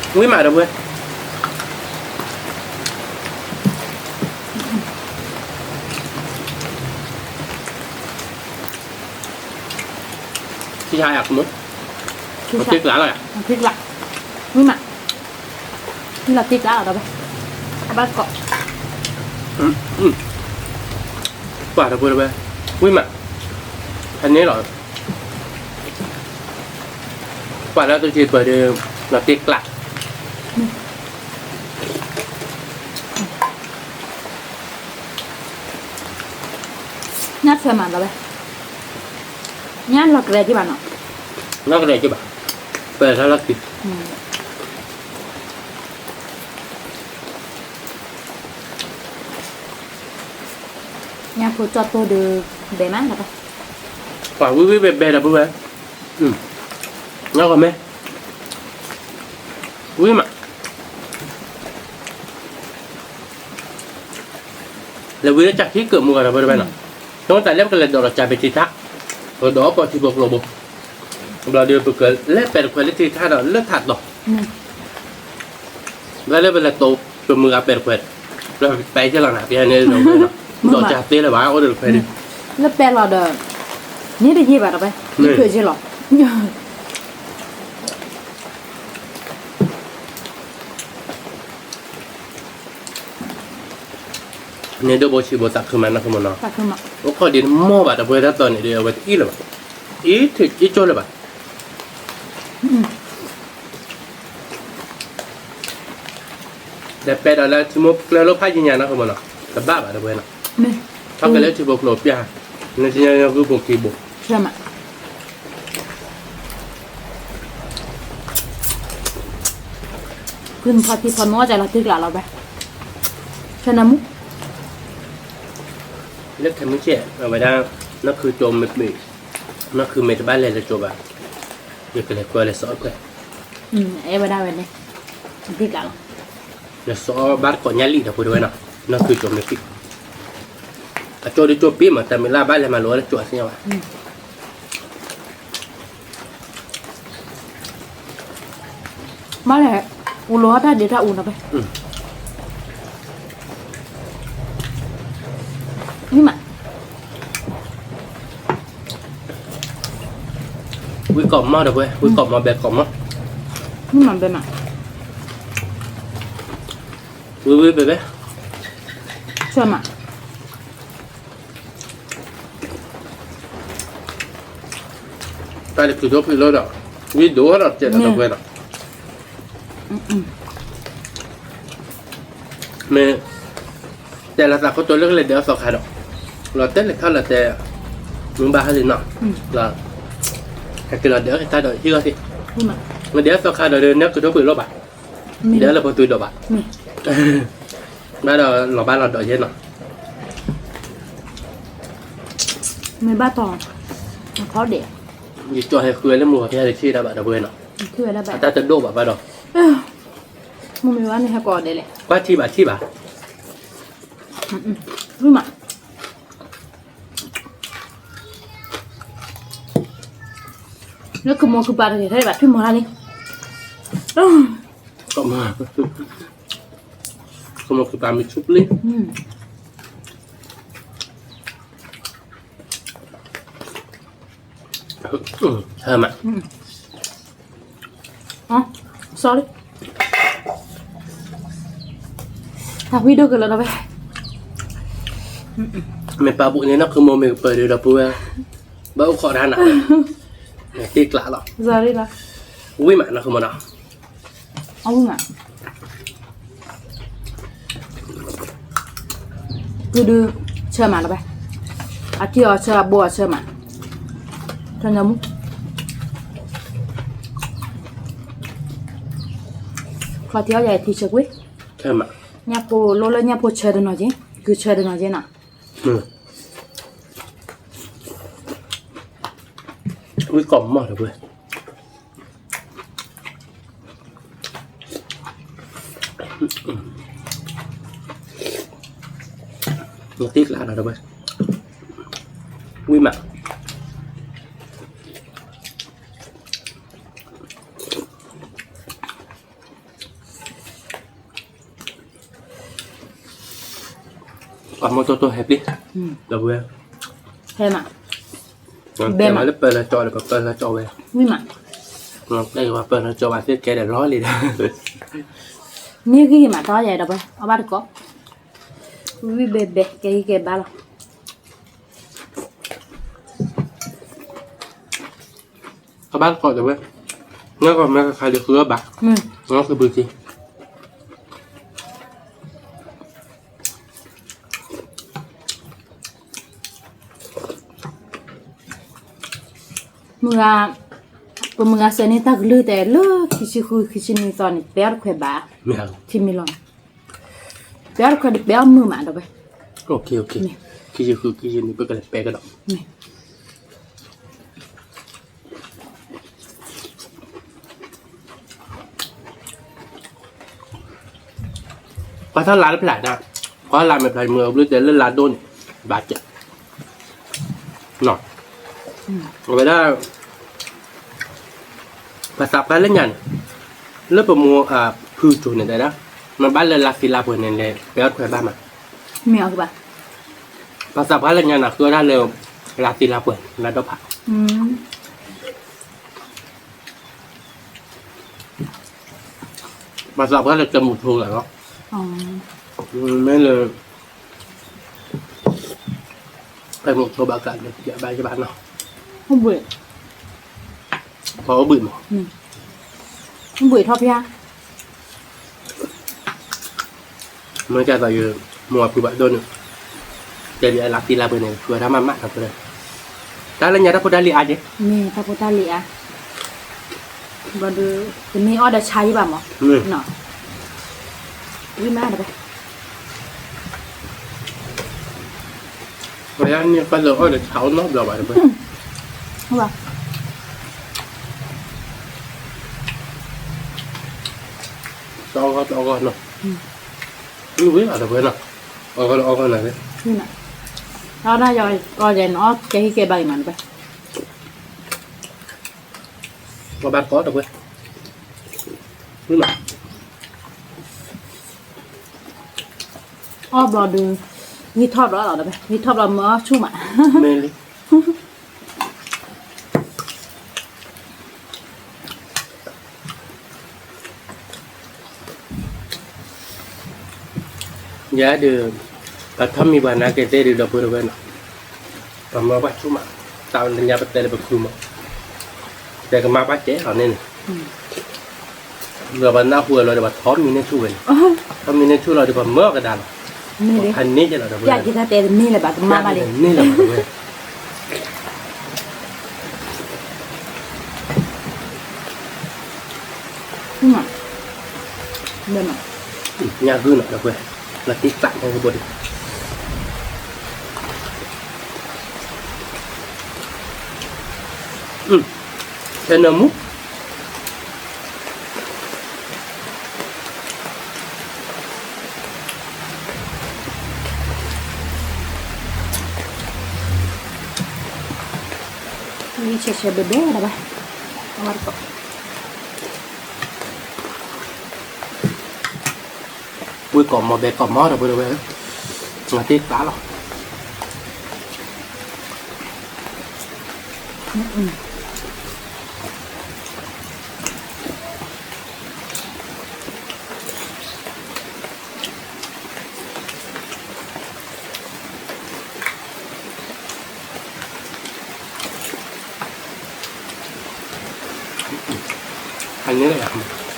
ဝံၣ်မး, ဝံၣ်ဘဲဘဲ, ဝံၣ်မး ဒီပုၢ်ဝဲၢ် ထံဆါယၤကမိၣ်, ထံကျါလီၤယၤ, ထံကျါ, ဝံၣ်မး, ထံလီၤထံကျါလီၤဒီးဘၣ်, အဘၣ်ကိး, ပှၤဒီပုၢ်ဝဲၢ်, ဝံၣ်မး, ဖဲန့ၣ်လီၤ, ပှၤလၢသူၣ်ဆံပၢၤဒီး, လီၤထံကျါ ညၣ်ဆၢမးဒီးဝဲ, ညၣ်လီၤကရဲၤက့ၤဘၣ်နီၤ, လီၤကရဲၤက့ၤဘၣ်, ပၢၤထီၣ်လီၤက့ၤ, ညၣ်ဖိကၠီၣ်တိၢ်ဒီး, ဘဲမး, ပှၤဝံၣ်ဝံၣ်ဘဲဘဲဒီပုၢ်ဝဲၢ်, ညၣ်ဂီၤမဲ, ဝံၣ်မး လဲၤဝံၤလၢကၢ်ခံကၢးမုၢ်ဂီၤဒီပုၢ်ဝဲၢ်နီၤ, ဆိတၢ်လၢပကလဲၤဒိးလီၤကၢ်ဖဲထံထါ, ပဒိးအီၣ်ပီၣ်ထံဖိကျိဘိ, ဘျီဒီးပကလဲၤပဲတခွဲးလၢထံထါဒီးလၢထးတီၤ, ဘၣ်လၢပလဲၤတိာ်ပမုၢ်ဂၤပဲတခွဲး, ပပဲကလီၤနၤ ပဟဲန့ၣ်, ဒိးကၢ်သ့လၢၤဘၣ် အိၣ်ဒီးတခွဲးန့ၣ်, လၢပဲလီၤဒီး, န့ၣ်တယံာ်ဘၣ်ဒီးပဲ, ယထုးက့ၤလီၤ န့ၣ်ဒိၣ်ဘိဆံးဘိသးခုမးနီၤ ကမနီၤ, အိၣ်ခိးဒ်နမီၢ်ဘၣ်ဒီပုၢ်ဝဲၢ် တၢ်တီၤန့ၣ်ဒီး အဝဲတအံၣ်လၢၤဘၣ်, အံၣ်ထုးအံၣ်ကၠိလၢၤဘၣ်, ဒီးပဲဒီးလၢထံမိၢ်ကျၢၢ်လိၣ်ဖးယံၤညါနီၤ ကမနီၤ, တဘၣ်ဘၣ်ဒီပုၢ်ဝဲၢ်နီၤ, ထီၣ်က့ၤလၢထံဖိကျိပျၢ်, နတညီညီဂုၢ်ဘိခံဘိ ကုၢ်ဖီထံဖီမ့ၢ်အီၣ်ကလီၤတံၢ်ကျါလီၤဘဲ, ဆၢနၢမူ, လၢခဲမုၢ်ဆ့ၣ် အဝဲဒၣ်, နီၢ်ခုကၠိမ့ၢ်, နီၢ်ခုမ့ၢ်တဘၣ်လဲၤလၢကၠိဘၣ်, ယကလဲၤကွၢ်လဲၤစီအီၣ်ခွဲး, အဲဝဲဒၣ်ဝဲန့ၣ်, တံၢ်ကျါလီၤ, လဲၤစီအီၣ်ဘၣ်တကိးညၣ်လံၣ်ဒီပုၢ်ဝဲၢ်နီၤ, နီၢ်ခုကၠိမ့ၢ်ဖံး, အကၠိဒ်ကၠိပ့ၢ်မး တၢ်မ့ၢ်လၢဘၣ်လဲၤမၤလိအီၣ်လၢကၠိအသ့ၣ်ညါဘၣ် မ့ၢ်လဲၣ်, အိၣ်လီၤတၢ်ဒ့တၢ်အူနီၤဖဲ, မ့ၢ်မး, ဝံကိးမီၢ်ဒီးဝဲ, ဝံကိးမီၢ်ဘဲကိးမီၢ်, မ့ၢ်မးဘဲမး, ဝံဝံဘဲဘဲ, ဆၢမး တၢ်လၢခုးဒိၣ်ဖုးလိာ်ဒီး, ဝံဒိၣ်ဒီးကဲဒီးဝဲဒီး, မ့ၢ်, တဲလီၤသးခိၣ်တိလၢကလဲၤဒုးအသီခါဒီး, လီၤတဲာ်လဲၤထီၣ်လီၤတဲာ်, မုၢ်ဘၣ်ဟဲလံနီၤ, လီၤ, ဟဲက့ၤလီၤဒုးအက့ၤတၢ်ဒီးဟံၣ်ဂီၢ်သ့ၣ်, မ့ၢ်ဒုးအသီခါဒီးဒုး နၢ်ခုးဒိၣ်ဖုးလိာ်ဘၣ်, ဒုးလၢပှၤသွံဒိးဘၣ် ဘၣ်ဒီးလီၤဘၣ်လီၤဒီးယဲနီၤ, မ့ၢ်ဘၣ်တီၤ, ခီဒဲး, ယကၠီဟဲဃုဝဲလၢမုၢ်ဂီၤဖဲဟဲလၢထံၣ်ဒၣ်ဘၣ်ဒီပုၢ်ဝဲၢ်နီၤ, အတၢ်တဒိၣ်ဘၣ်ဘၣ်ဒီး, မ့ၢ်မ့ၢ်ဘၣ်န့ၣ်ဟဲကိးဒဲးလဲၣ်, ကွၢ်ထံဘၣ်ထံဘၣ်, မ့ၢ်မး လၢကမိၢ်ခုပၢ်တဂ့ၤ ထဲဘၣ်ထွံၣ်မီၤတၢ်လံ, ကမိၢ်, ကမိၢ်ခုပၢ်မ့ၢ်ဆူပျံၤ, ဟဲမး, sorry, တၢ်ဝံၣ်ဒိၣ်ကလၢာ်ဒီးဝဲ, မ့ၢ်ပာ်ဘူးန့ၣ်နီၤ ကမိၢ်မ့ၢ်ကပၢၤဒီးဒီပုၢ်ဝဲၢ်, ဘၣ်အိၣ်ခိးတၢ်နၤ, တ့ကျးလီၤ, ဝံၣ်မးနီၤ ကမိၢ်နီၤ, အဝံၣ်မး, ကုဒု, ဆ ဆၢမးလီၤဘၣ်, အထံအီၤဆၢ အဘိအီၤဆၢမး, ထၢနၢမူ, ချီထံအီၤယၤထံဆၢကွံာ်, ညၣ်ဖိလိၣ်လၢညၣ်ဖိဆၢတနီၤက့, ကုဆၢတနီၤက့နီၤ, ဝံကီၢ်မီၢ်တဝဲ နသ့ကျါဒီးတဝဲ, ဝံမး, ပှၤမိၢ်တိၢ်တိၢ်ဟဲပျံၤ, ဒီပုၢ်ဝဲၢ်, ဟဲမး, ဘဲမးလၢပၢလၢကၠီဒီး ပပၢလၢကၠီဝဲ, ဝံမး, ပၢလၢကၠီဘၣ်သ့ၣ်ကဲဒီးလီၤလံဒီး, မ့ၢ်ဂံၢ်မး တီယၤဒီးပှၤ အီၣ်ဘၣ်တကိး, ဝံဘဲဘဲ ကဲဂံၢ်ကဲဘါလီၤ. အဘၣ်သကိးတဝဲ, နကီၢ်မ့ၢ်ကခါဒုးဃုအီၣ်ဘၣ်, နကဘုးက့ၤ, မုၢ်ဂၤ, ပမုၢ်ဂၤစဲးန့ၣ် တၢ်ကလုၢ်တဲလၢ ခံဆံဃု ခံဆံနွံသီန့ၣ် ပဲအီၣ်တခွဲးဘၣ်, ထံမံၤလီၤ, ပဲအီၣ်တခွဲးဒီး ပဲအီၣ်မုာ်မးဒီးဝဲ, ခံဆံဃု ခံဆံနွံ ပကလဲၤပဲကဒီး ပှၤထီၣ်လါတဖျၢၣ်ဒၣ်, ပှၤလါမဲာ်ဖျၢၣ်မုၢ်အဘျုးတဲလၢလါဒိၣ်န့ၣ်, ဘၣ်ကဲ, အဝဲဒၣ်, ပှၤသးပှၢ်လၢညါန့ၣ်, လၢပမိၢ်ဖုတိၤန့ၣ်တဲဒၣ်, မ့ၢ်ဘၣ်လၢလါသ့လါပှဲၤန့ၣ်လဲၣ် ပဲအီၣ်တခွဲးဘၣ်မး, မ့ၢ်အီၤကဘၣ်, ပှၤသးပှၢ်လၢညါန့ၣ် ဃုအီၣ်ဒၣ်လၢ, လါသ့လါပှဲၤ လါဒီဖး ပှၤသးပှၢ်လၢတမုာ်ထိဂၤလီၤ, မ့ၢ်လၢ, တမုာ်ထိဘၣ်ကးလၢဘၣ်ယဘၣ်နီၤ, ပှၤအိၣ်ဘှံးမး, ဘှံးထီၣ်ဖျါ မ့ၢ်ကသိးယ, မိၢ်အဖုဘၣ်ဒိၣ်န့ၣ်, တဲဒ်အလါသ့လါပှဲၤန့ၣ် ဃုအီၣ်တၢ်မးမးဒီး, တၢ်လၢညါတၢ်ဖိတၢ်လံၤအါက့, မ့ၢ်တၢ်ဖိတၢ်လံၤအါ, ဘျီဒီး, တမ့ၢ်အီၣ်ဒီးဆါယံဘၣ်မး, ဝံမးတဘၣ်, ပှၤယါန့ၣ်ပှၤလၢအီၣ်ဒီးဆါအိၣ်နီတဘျီဘၣ်တဘၣ် တအီၣ်ဂီၢ်တအီၣ်ဂီၢ်နီၤ, ဝံၤဝံၤလီၤတဝဲနီၤ, အီၣ်ဂီၢ်လၢအီၣ်ဂီၢ်နၤ, အီၣ်ဒၣ်ယီၤကီၢ်ယဲၢ်န့ၣ် အီၣ်ကဲဟံၣ်ကဲဘါအံၤမးတဝဲ, အီၣ်ဘၣ်တကိးတဝဲ, ဝံၤမး, အီၣ်ဘျီဒုး, ဂံၢ်ထီၣ်ဘျီလီၤတဝဲ, ဂံၢ်ထီၣ်ဘျီမၢအီၣ်ဆူၣ်မး, မ့ၢ်လံ ယၤဒုး, ပှၤထီၣ်မံၤပှၤနါက့ၤသ့ၣ်ဒုးဒီပုၢ်တဝဲၢ်နီၤ, ပမၢပှၤဆူၣ်မး, တၢ်လၢညါပတဲလၢပခုမး, တဲကမါပှၤကဲလီၤန့ၣ်န့ၣ်, ဒီးပှၤနၢ်ဟူလီၤဒီး ပှၤထီၣ်မံၤန့ၢ်ဆူၣ်ဝဲန့ၣ်, ထီၣ်မံၤန့ၢ်ဆူၣ်လီၤဒီး ပှၤမၢအီၤကဒါလီၤ, ဖးန့ၢ်ကဲလီၤတဝဲ, ပတဲတန့ၢ်လၢၤဘၣ် ကမါဘၣ်လံ တန့ၢ်လၢၤဘၣ်တဝဲ ညၣ်ဂုၢ်နီၤဒီပုၢ်ဝဲၢ်, လၢတံၢ်သးမီၢ်ကဘိဒံး, ဆဲနၢမူ ဆဲဆဲဘဲဘဲလီၤဘၣ်, ဝံကိးမီၤဘဲကိးမီၤဒီပုၢ်ဝဲၢ်, တံၢ်သးလီၤ.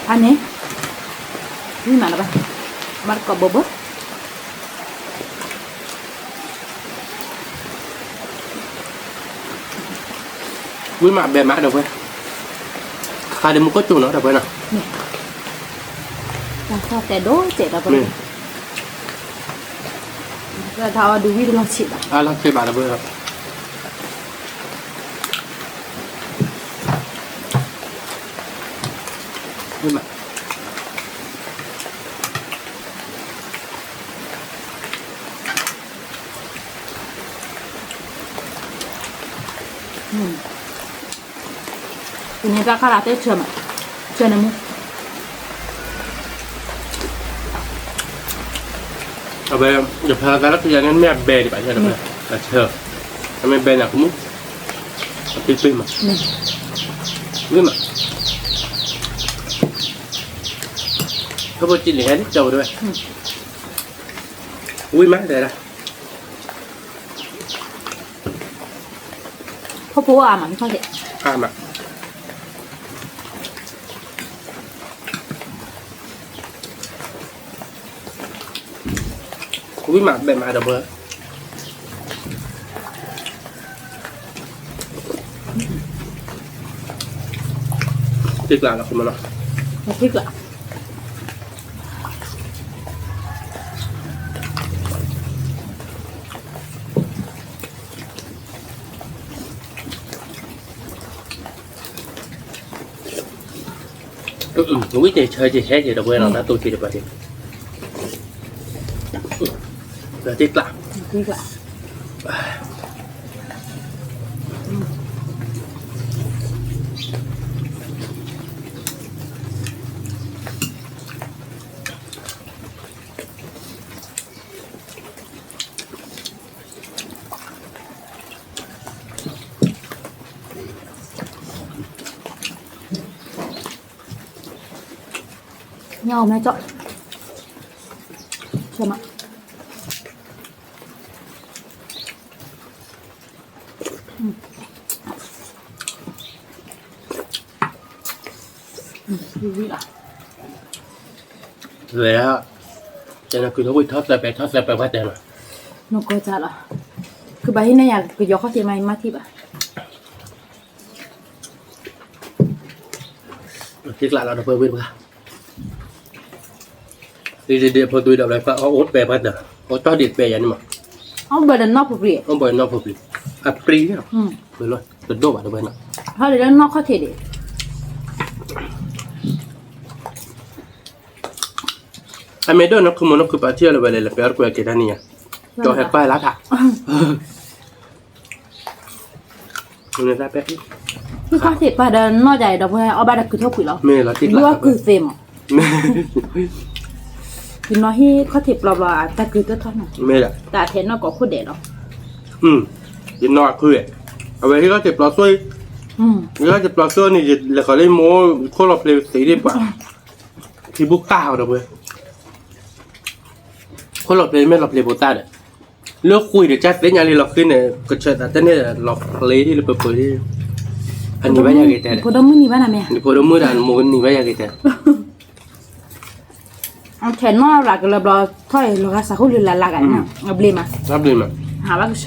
ဖးန့ၣ်, မ့ၢ်မးလၢၤဘၣ်, ဘၣ်တကိးဘိဘိ. ဝံၣ်မးဘဲမးဒီပုၢ်ဝဲၢ်, ခါဒီးမူခိၣ်ကၠိနီၤဒီပုၢ်ဝဲၢ်နီၤ, တၢ်သီၣ်တဲာ်ဒိၣ်စဲးဒီပုၢ်ဝဲၢ်, တၢ်အီၣ်ဒုးဝံၣ်တလီၤဆံးဘၣ်, အလီၤဆံးဘၣ်ဒီပုၢ်ဝဲၢ်, ဝံၣ်မး တနံၤတၢ်ခါလၢ်တဲဆၢမး, ဆၢန့ၣ်မူ, အဝဲ ယဖးသးလၢကယၤန့ၣ် မ့ၢ်အဘဲဒံးဘၣ်, အဆၢ, အမ့ၢ်ဘဲန့ၣ်ကမူ, အပ့ပ့မး, ဝံၣ်မး, ဖဲဖိစံးန့ၣ်ဟဲလံကၠီဝဲ, ဝံၣ်မးတဲဒၣ် ဖိဖိအါမး, အါမး, ဝံၣ်မးဘဲမးဒီပုၢ်ဝဲၢ်, တံကျးလီၤကမနီၤ, တံကျး ဝံၣ်တ့ၢ်ဆၢက့ၤဟဲက့ၤဒီပုၢ်ဝဲၢ်နီၤ, တၢ်တိၢ်က့ၤတပှၢ်က့ၤ, ဒီးတံကျး တံကျး ညောင်းမယ်ကြောက် ဆရာမ ဝဲဒၣ် တဲနကုၤထီၣ်ဝံၣ်ထီၣ်သၢပဲာ်ထီၣ်သၢပဲာ်ပှၤတဲလီၤ, နကီၢ်တၢ်လီၤ, ကဘၣ်ဟံးန့ၢ်ယၤ ကယီၤခီၣ်ထံးမး ယမါထံၣ်ဘၣ်, ထံကျးလီၤဒီးပှၤဝံၣ်တပှၤ ဒ်ဒ်ဒ်ဖိသွံဒီးဘျီ ပှၤအီၣ်အိၣ်ပဲာ်ပှၤတၢၢ် အီၣ်တၢ်ဒ်ပဲာ်ယၤန့ၣ်မး, အီၣ်ဘၢဒီးနီၢ်ဖိပြံ, အီၣ်ဘၢဒီးနီၢ်ဖိပြံ, အပြံန့ၣ်, တဒိၣ်ဘၣ်တဝဲနီၤ, ဟီဒ်လၢနီၢ်ခီၣ်ထံးဒံး, အမ့ၢ်ဒိၣ်နီၢ်ခူမိၢ်နီၢ်ခူပာ်ထံၣ်အီၤလၢဝဲလဲၣ် လၢပဲအီၣ်တကွဲးက့ၤတၢ်န့ၣ်ယါ, ကၠီဟဲကွၢ်လၢထး ဟံးခီၣ်ထံးပာ်ဒီးနီၢ်ယၤအံၤဒီး ပှၤအီၣ်ဘၣ်ဒီးကုၤထီၣ်ကွံာ်လီၤ, မ့ၢ်လီၤတံၢ်ကျး ဒုးအီၣ်ကုၤသ့မး, ယနီၢ်ဟံးခီၣ်ထံးပျီပျီ တၢ်ကုၤတထီၣ်နီၤ, မ့ၢ်ဒၣ် တၢ်ထဲနီၢ်ကီၢ်ခိၣ်ဒဲးလီၤ, ယနီၢ်အခုဝဲ, အဝဲဟံးခီၣ်ထံးပျီစိ, ဟံးခီၣ်ထံးပျီစိန့ၣ် ယလဲၤဃီၤလၢမိၢ်ခိၣ်လီၤပျ့ၤသ့ဒ်ပှၤ, ထံဘူၣ်ကၢ်အီၤဒီးပှၤ ခိၣ်လီၤပျ့ၤမ့ၢ်လီၤပျ့ၤဖိသၣ်ဒီး, လၢဃုာ်ဒီးကၢ်သ့ၣ်ညါလံလီၤဃုာ်န့ၣ် ကဆၢသးတန့ၢ်ဒီးလီၤပျ့ၤဒ်လၢပပှၤဒ်, အနံၤဘၣ်ယၤဂ့ၤတဲ, ဖိဒိၣ်မုၣ်နံၤဘၣ်နၤမ့ၢ်, နဖိဒိၣ်မုၣ်ဒီးနမိၢ်ကနံၤဘၣ်ယၤဂ့ၤတဲ, အထဲနီၢ်ရၤကလၢဘျီထီၣ်အံၤ လီၤဂာ်စးခိၣ်လၢလၢ်လၢ်ဂၤန့ၣ်, အဘျ့မး, အဘျ့မး, ဟးဘၣ်ကဆၢ,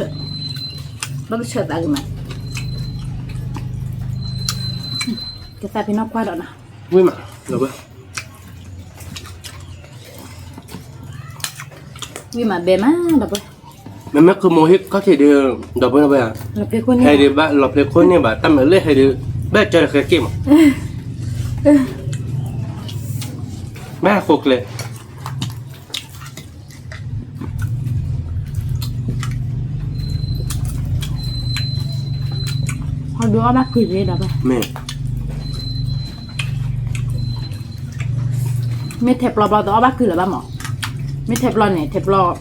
ဘၣ်ကဆၢသးဂ့ၤမး, ကသးဖဲနီၢ်ကွၢ်ဒီးနၤ, ဝံၣ်မး, လီၤဘၢ ဝံၣ်မးဘဲမးဒီပုၢ်ဝဲၢ်, မ့မ့ၢ်ခူမိၢ်ဟံးခီၣ်ထံးဒီး ဒီပုၢ်ဝဲၢ်, ဟဲဒုးဘၣ်လီၤဖျ့ခိၣ်န့ၢ်ဘၣ် တၢ်မၤလၢဟဲဒုး ဘၣ်ကၢ်ဒီးဃဲက့ၢ်မး, ဘၣ်ဃိကျဲ ဟီဒုးအီၣ်ဘၣ်ကုၤန့ၣ်ဒီးဘၣ်, မ့ၢ် မ့ၢ်ထဲပျီဘျီတအီၣ်ဘၣ်ကုၤလၢၤဘၣ်မး, မ့ၢ်ထဲပျီန့ၣ် ထဲပျီ, ပျီဒ့ၣ်,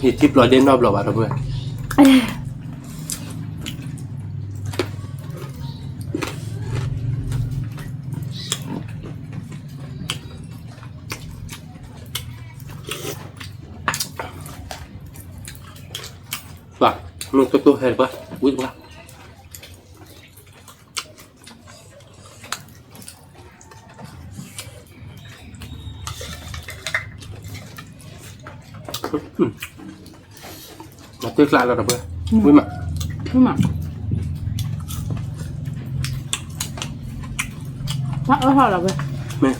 ယထံၣ်ပျီဒ့ၣ်နီတဘျီဘၣ်ဒီပုၢ်ဝဲၢ်, ပှၤ, မ့ၢ်ကတိၤဟဲတပှၢ်, ဝံၣ်တပှၢ် နသ့ကျးလီၤဒီပုၢ်ဝဲၢ်, ဝံၤမး, ဝံၤမး, တၢ်အၢၣ်ထီၣ်လီၤဝဲ, မ့ၢ်,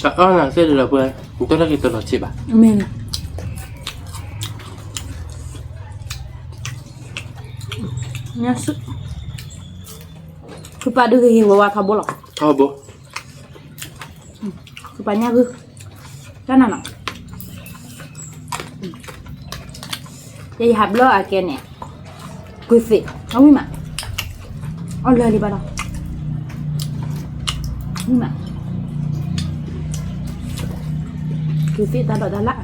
တၢ်အၢၣ်နၤသ့ၣ်လၢပှဲၤ, နတၢ်လၢက့ၤတလီၤဆံးဘၣ်, မ့ၢ်, ခုပာ်ဒုးဂ့ၤဂ့ၤဝါဝါထီဘိလီၤ, ထီဘိ ကပာ်ညၣ်ဂုၢ်, တၢ်နၤနီၤ, ယယဟးဘျီအကဲန့ၣ်, ကုသ့ၣ်, အဝံၤမး, အီၣ်လၢာ်လံဘၣ်ဒီး, ဝံၤမး, ကုသ့ၣ်တၢ်ဒိးတၢ်လၣ်,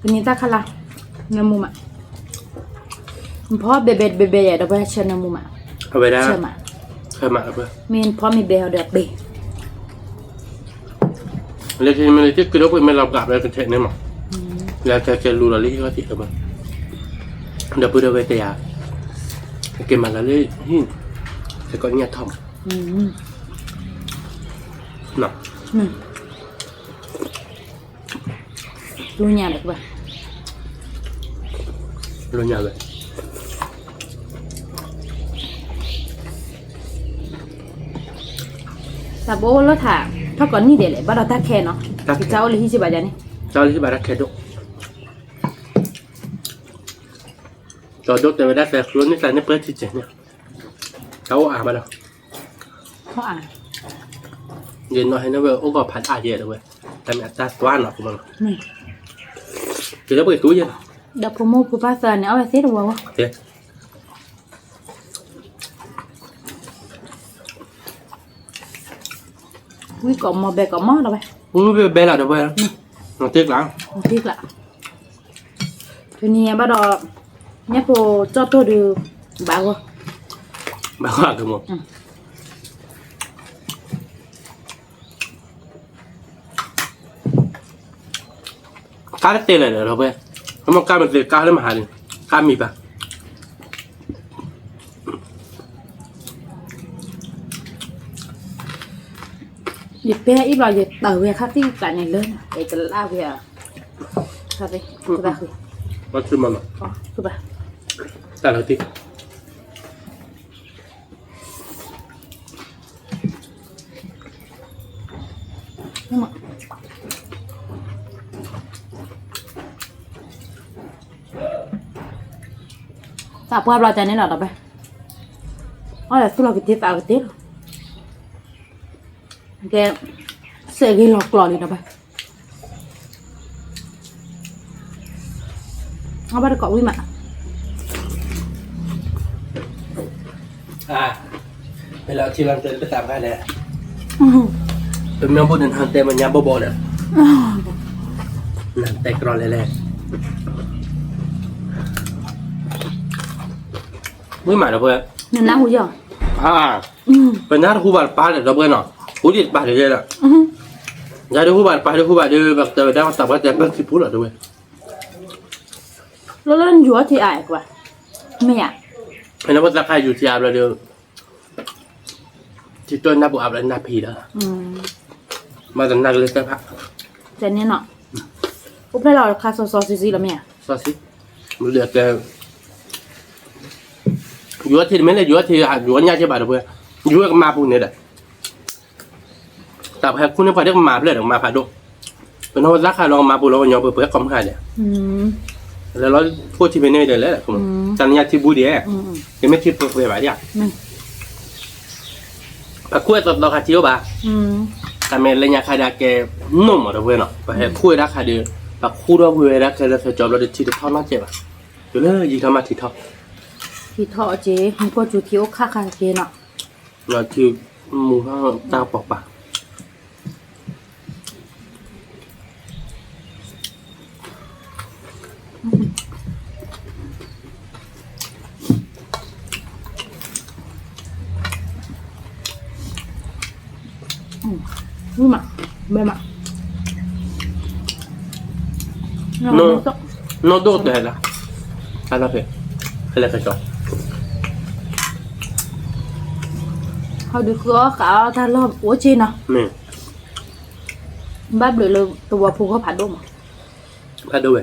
ကန့ၢ်တၢ်ခါလၢ, နၢမူမး, ဖီဘဲဘဲဘဲဘဲယဲၢ် ဒီးပှၤဆၢနၢမူမး, အဝဲဒၣ်, ဆၢမး, ဆၢမး, မ့ၢ်ဖီမ့ၢ်ဘဲဟီဒီးပ့ၤ လၢခံမ့ၢ်လၢတၢ်ကရၢပှၤမ့ၢ်လီၤဘၣ်လၢကထဲးန့ၣ်မး, လၢတၢ်ကဲလူလီၤလၢဟံၣ်ခီၣ်ထံးမး, ဒီပုၢ်ဒီဝဲၢ်တဲယၤ, ကက့ၤမၤလီၤလၢဟံၣ်, ကကိးညၣ်ထီၣ်မး, လူညါဒီးကဘၣ်, လူညါဝဲ တၢ်ဘိအိၣ်လၢထး, ထီၣ်ကိးနံၣ်ဒဲးလဲၣ် ဘၣ်ဒီးတၢ်ခဲနီၤ, တၢ်ခဲ, ကစၢ်အိၣ်လၢဟံၣ်စံးဘၣ်ယၤန့ၣ်, ကစၢ်အိၣ်လၢဟံၣ်ဘၣ်တၢ်ခဲဒိၣ်, ကၠီဒိၣ်တဲဝဲဒၣ် သဲးကျိန့ၣ် သးန့ၣ်ပှဲၤထံကဲးန့ၣ်, တၢ်အိၣ်အါဘၣ်ဒီး, အိၣ်အါ, ယနီၢ်ဟဲန့ၣ်ဝဲအိၣ်ဂီၤဖးအါယဲၢ်ဒီးဝဲ, တၢ်မ့ၢ်အတၢ်သွါနီၤကမီၤလီၤ, က့ၤလၢပှဲၤတူၢ်ယဲၢ်လီၤ, ဒီးဖိမုၣ်ဖိပၢ်သၢဂၤန့ၣ် အီၣ်ဝဲသ့တဝီဝဲ ဝံကိးမီၤဘဲကိးမီၤဒီးဝဲ, ဝံဘဲဘဲလီၤဒီးဝဲ, တ့ကျး, တ့ကျး, တနံၤညါဘၣ်ဒီး, ညၣ်ဖိကၠီၣ်တိၢ်ဒီး, ဘၣ်ဂီၢ်, ဘၣ်ဂီၢ်ကမီၤ ကါတသ့လၢၤဒီးပှဲၤ, အမ့ၢ်ကါမ့ၢ်သ့ကါလၢမဟါန့ၣ်, ကါမံၤဘၣ်, ယပဲအံၤဘျီ ယတၢ်ဝဲခါသံၣ်ကျးန့ၣ်လၢ, အဲကလၢ်ဝဲ, ခါသံၣ်, ကသးဃု, ဘၣ်, တၢ်လီၤတံၢ် သးပှၢ်ဘျီတၢ်န့ၣ်လီၤဒီးပှဲၤ, အီၣ်ဒီးသူၣ်လီၤကတ့သးကတ့လီၤ, ကဲ, စဲးဂ့ၤလီၤကျိၤလံဒီးပှဲၤ အဘၣ်တကိးဝံၤမး, ပလီၤထံလီၤတဲပသးပှၢ်လဲၣ်, ပမ့ၢ်ဘိၣ်န့ၣ်နတဲမညါဘီဘီဒီး, နတဲကြီလဲၣ်လဲၣ်, ဝံၤမးဒီးပှဲၤ, နနၢ်ဟူယီၤ, ပနၢ်တဟူဘၣ်တပၤဒီးပှဲၤနီၤ, ဟူဒံးတပၤတဂ့ၤဒီး, ယၤဒုးဟူဘၣ်တပၤဒုးဟူဘၣ်ဒီး ပကတဲဝဲဒၣ်သးပှၢ်တဲပၢ်ခံပူၤလီၤတဝဲ လၢလၢယူၤအီထံအါကွၢ်, မ့ၢ်ဧါ, ဖဲန့ၣ်ပသးခါယူၤထံအါဘျီဒီး, ထံတီၢ်နၢ်ပူၤအါဘျီနၢ်ဖံးဒီး, ဘၣ်သနၢ်ကလၢတၢ်ဖး, တဲန့ၣ်နီၤ, အိၣ်ဖျဲၣ်လီၤခါစီစီဆံဆံလီၤမ့ၢ်ဧါ, စီဆံ, မ့ၢ်လၢကဲ ယူၤအီထံတမ့ၢ်လၢ ယူၤအီထံ ယူၤအီညၣ်ကဲဘၣ်ဒီးပှဲၤ, ယူၤဝဲကမၤပူၤန့ၣ်ဒီး တၢ်ပဟဲခူၣ်န့ၢ်ပှၤဒ်ကမၤဖျၢၣ်ဒီး ကမၤဖးဒိၣ်, ပနီၢ်ပသးခါလီၤကမၤပူၤလီၤ ပညီပပှဲၤကိးမုၢ်ဟါဒီး, လဲၤလီၤခိၣ်ထံဖဲန့ၣ်ဒီးလဲၣ်, တၢ်နညါထံဘူဒံး, ယမ့ၢ်ထံပှဲၤပှဲၤဘၣ်ဒံး, ပခူၣ်ဝဲသီသီခါထံအိၣ်ဘၣ်, တၢ်မ့ၢ်လၢညါခါဒီးကဲ, နိၣ်မးဒီးပှဲၤနီၤ ပဟဲခူၣ်ဝဲဒၣ်ခါဒီး, ပခူၣ်ဒီးဝံၤဝဲဒၣ်ခဲလၢာ်ခဲဆ့ဘျီဒီးထံတထီၣ်နီၢ်ကဲဘၣ်, တုၤလၢယံာ်ထီၣ်မးထံထီၣ်, ထံထီၣ်အက့ၤ မူခိၣ်စူၤထံအိၣ်ခါခါက့ၤနီၤ, ထံမူထီၣ်တၢ်ကပီၤပာ် မ့ၢ်မး, မ့ၢ်မး, နီၢ်ဒိၣ်တဲလၢ, တၢ်လီၢ်ဖဲ, ဖဲလဲၣ်ကစီ, ဟီဒုးဃုအီၣ်ဃးအီၣ်တၢ်လီၢ်အိၣ်က့ၤနီၤ, ဘၣ်ဘျုးလၢသဝီဖိဂီၢ်ဖးဒိၣ်မး, ဖးဒိၣ်ဝဲ,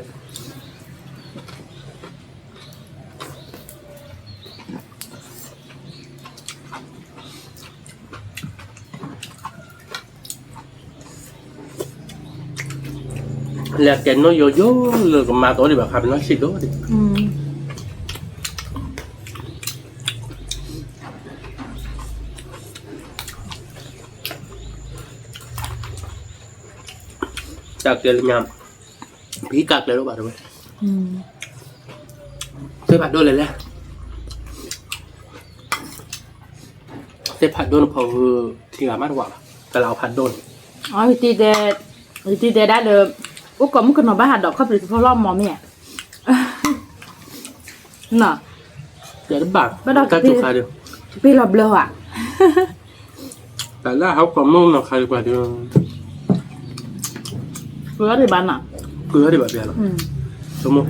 လဲၤကဲနီၣ်ယိယိလၢကမၤသီဒံးဘၣ်ခါ ပနီၢ်ဆံးဒိၣ်ဒံး, တၢ်ကျဲလၢညါ, ပဟံးကးကျဲလၢဘၣ်တဝဲ, သ့ၣ်ဖးဒိၣ်လဲၣ်လဲၣ်, သ့ၣ်ဖးဒိၣ်န့ၣ်ဖီၣ်, ထံဂၤမးတဝးဘၣ်, တလးအီဖးဒိၣ်န့ၣ်, ယတံၤတဲဒၣ်လၢ အိၣ်ကိးမုၣ်ကနီၤဘၣ်ဟးဒီးခီၣ်ဖျိးတဖီလီၤမီၤမ့ၢ်ဧါ, နီၤ, ဘၣ်ဒီး တၢ်တူၢ်ခါဒီး, ပ့လီၤဘျၢဧါ, တၢ်လၢဟးအိၣ်ကိးမုၣ်နီၤခါဒီးပှၤဒီး, ကဒံးဘၣ်နီၤ, ကဒံးဘၣ်ပျဲလီၤ, ဆိကမိၣ်,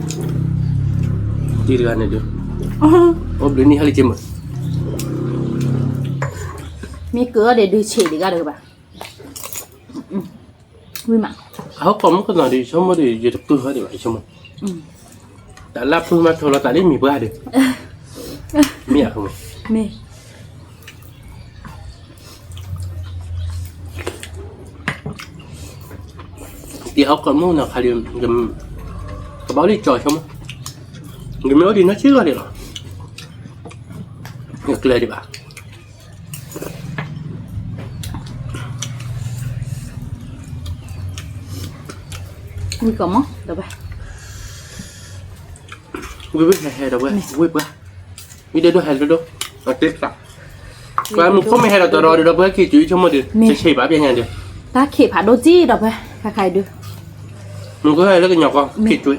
ဒ်တဂၤန့ၣ်ဒီး, အိၣ်ဘျုးနံၣ်ဟဲလံက့မုၣ်, မ့ၢ်ကဒံးဒုးဆံးတဂၤတဂၤဘၣ်, ဝံၤမး, အဟီၣ်ကိးမုၣ်ကနီၤဒီး ဆိကမိၣ်ဒီး ယတပုၢ်ဟီဒံးဘၣ် ယဆိကမိၣ်, တၢ်လၢပုၢ်မးထိးလီၤသးလၢမံၤပှၢ်ဒီး, မ့ၢ်ဧါ, မ့ၢ် တံၤဟီၣ်ကိးမုၣ်နီၤခါဒီး, ကဘၣ်အိၣ်လၢကၠီဆိကမိၣ်, ယမ့ၢ်အိၣ်ဒံးနီၢ်ဆံးဂီၢ်ဒံးလီၤ, ယကျဲဒံးဘၣ် ဝံၤကီးမး ဒီးဝဲ, ဝံၤဝံၤဟဲဟဲဒီးဝဲ, ဝံၤပှၤ, ဝံၤဒိၣ်ဒိၣ်ဟဲဒိၣ်ဒိၣ်, အတ့ၢ်သး, ပှၤမုၢ်ခိၣ်မ့ၢ်ဟဲဒီးတရီဒီး ပှၤခံးကွံာ်ဆိကမိၣ်ဒီး, တဆံးဘၣ်ပျဲညါဒီး, တၢ်ခံးဖးဒိၣ်ကံဒီးဝဲ, ခါခါအံၤဒီး, မုၢ်ခိၣ်ဟဲလၢကညီကီၢ်, ခံးကွံာ်,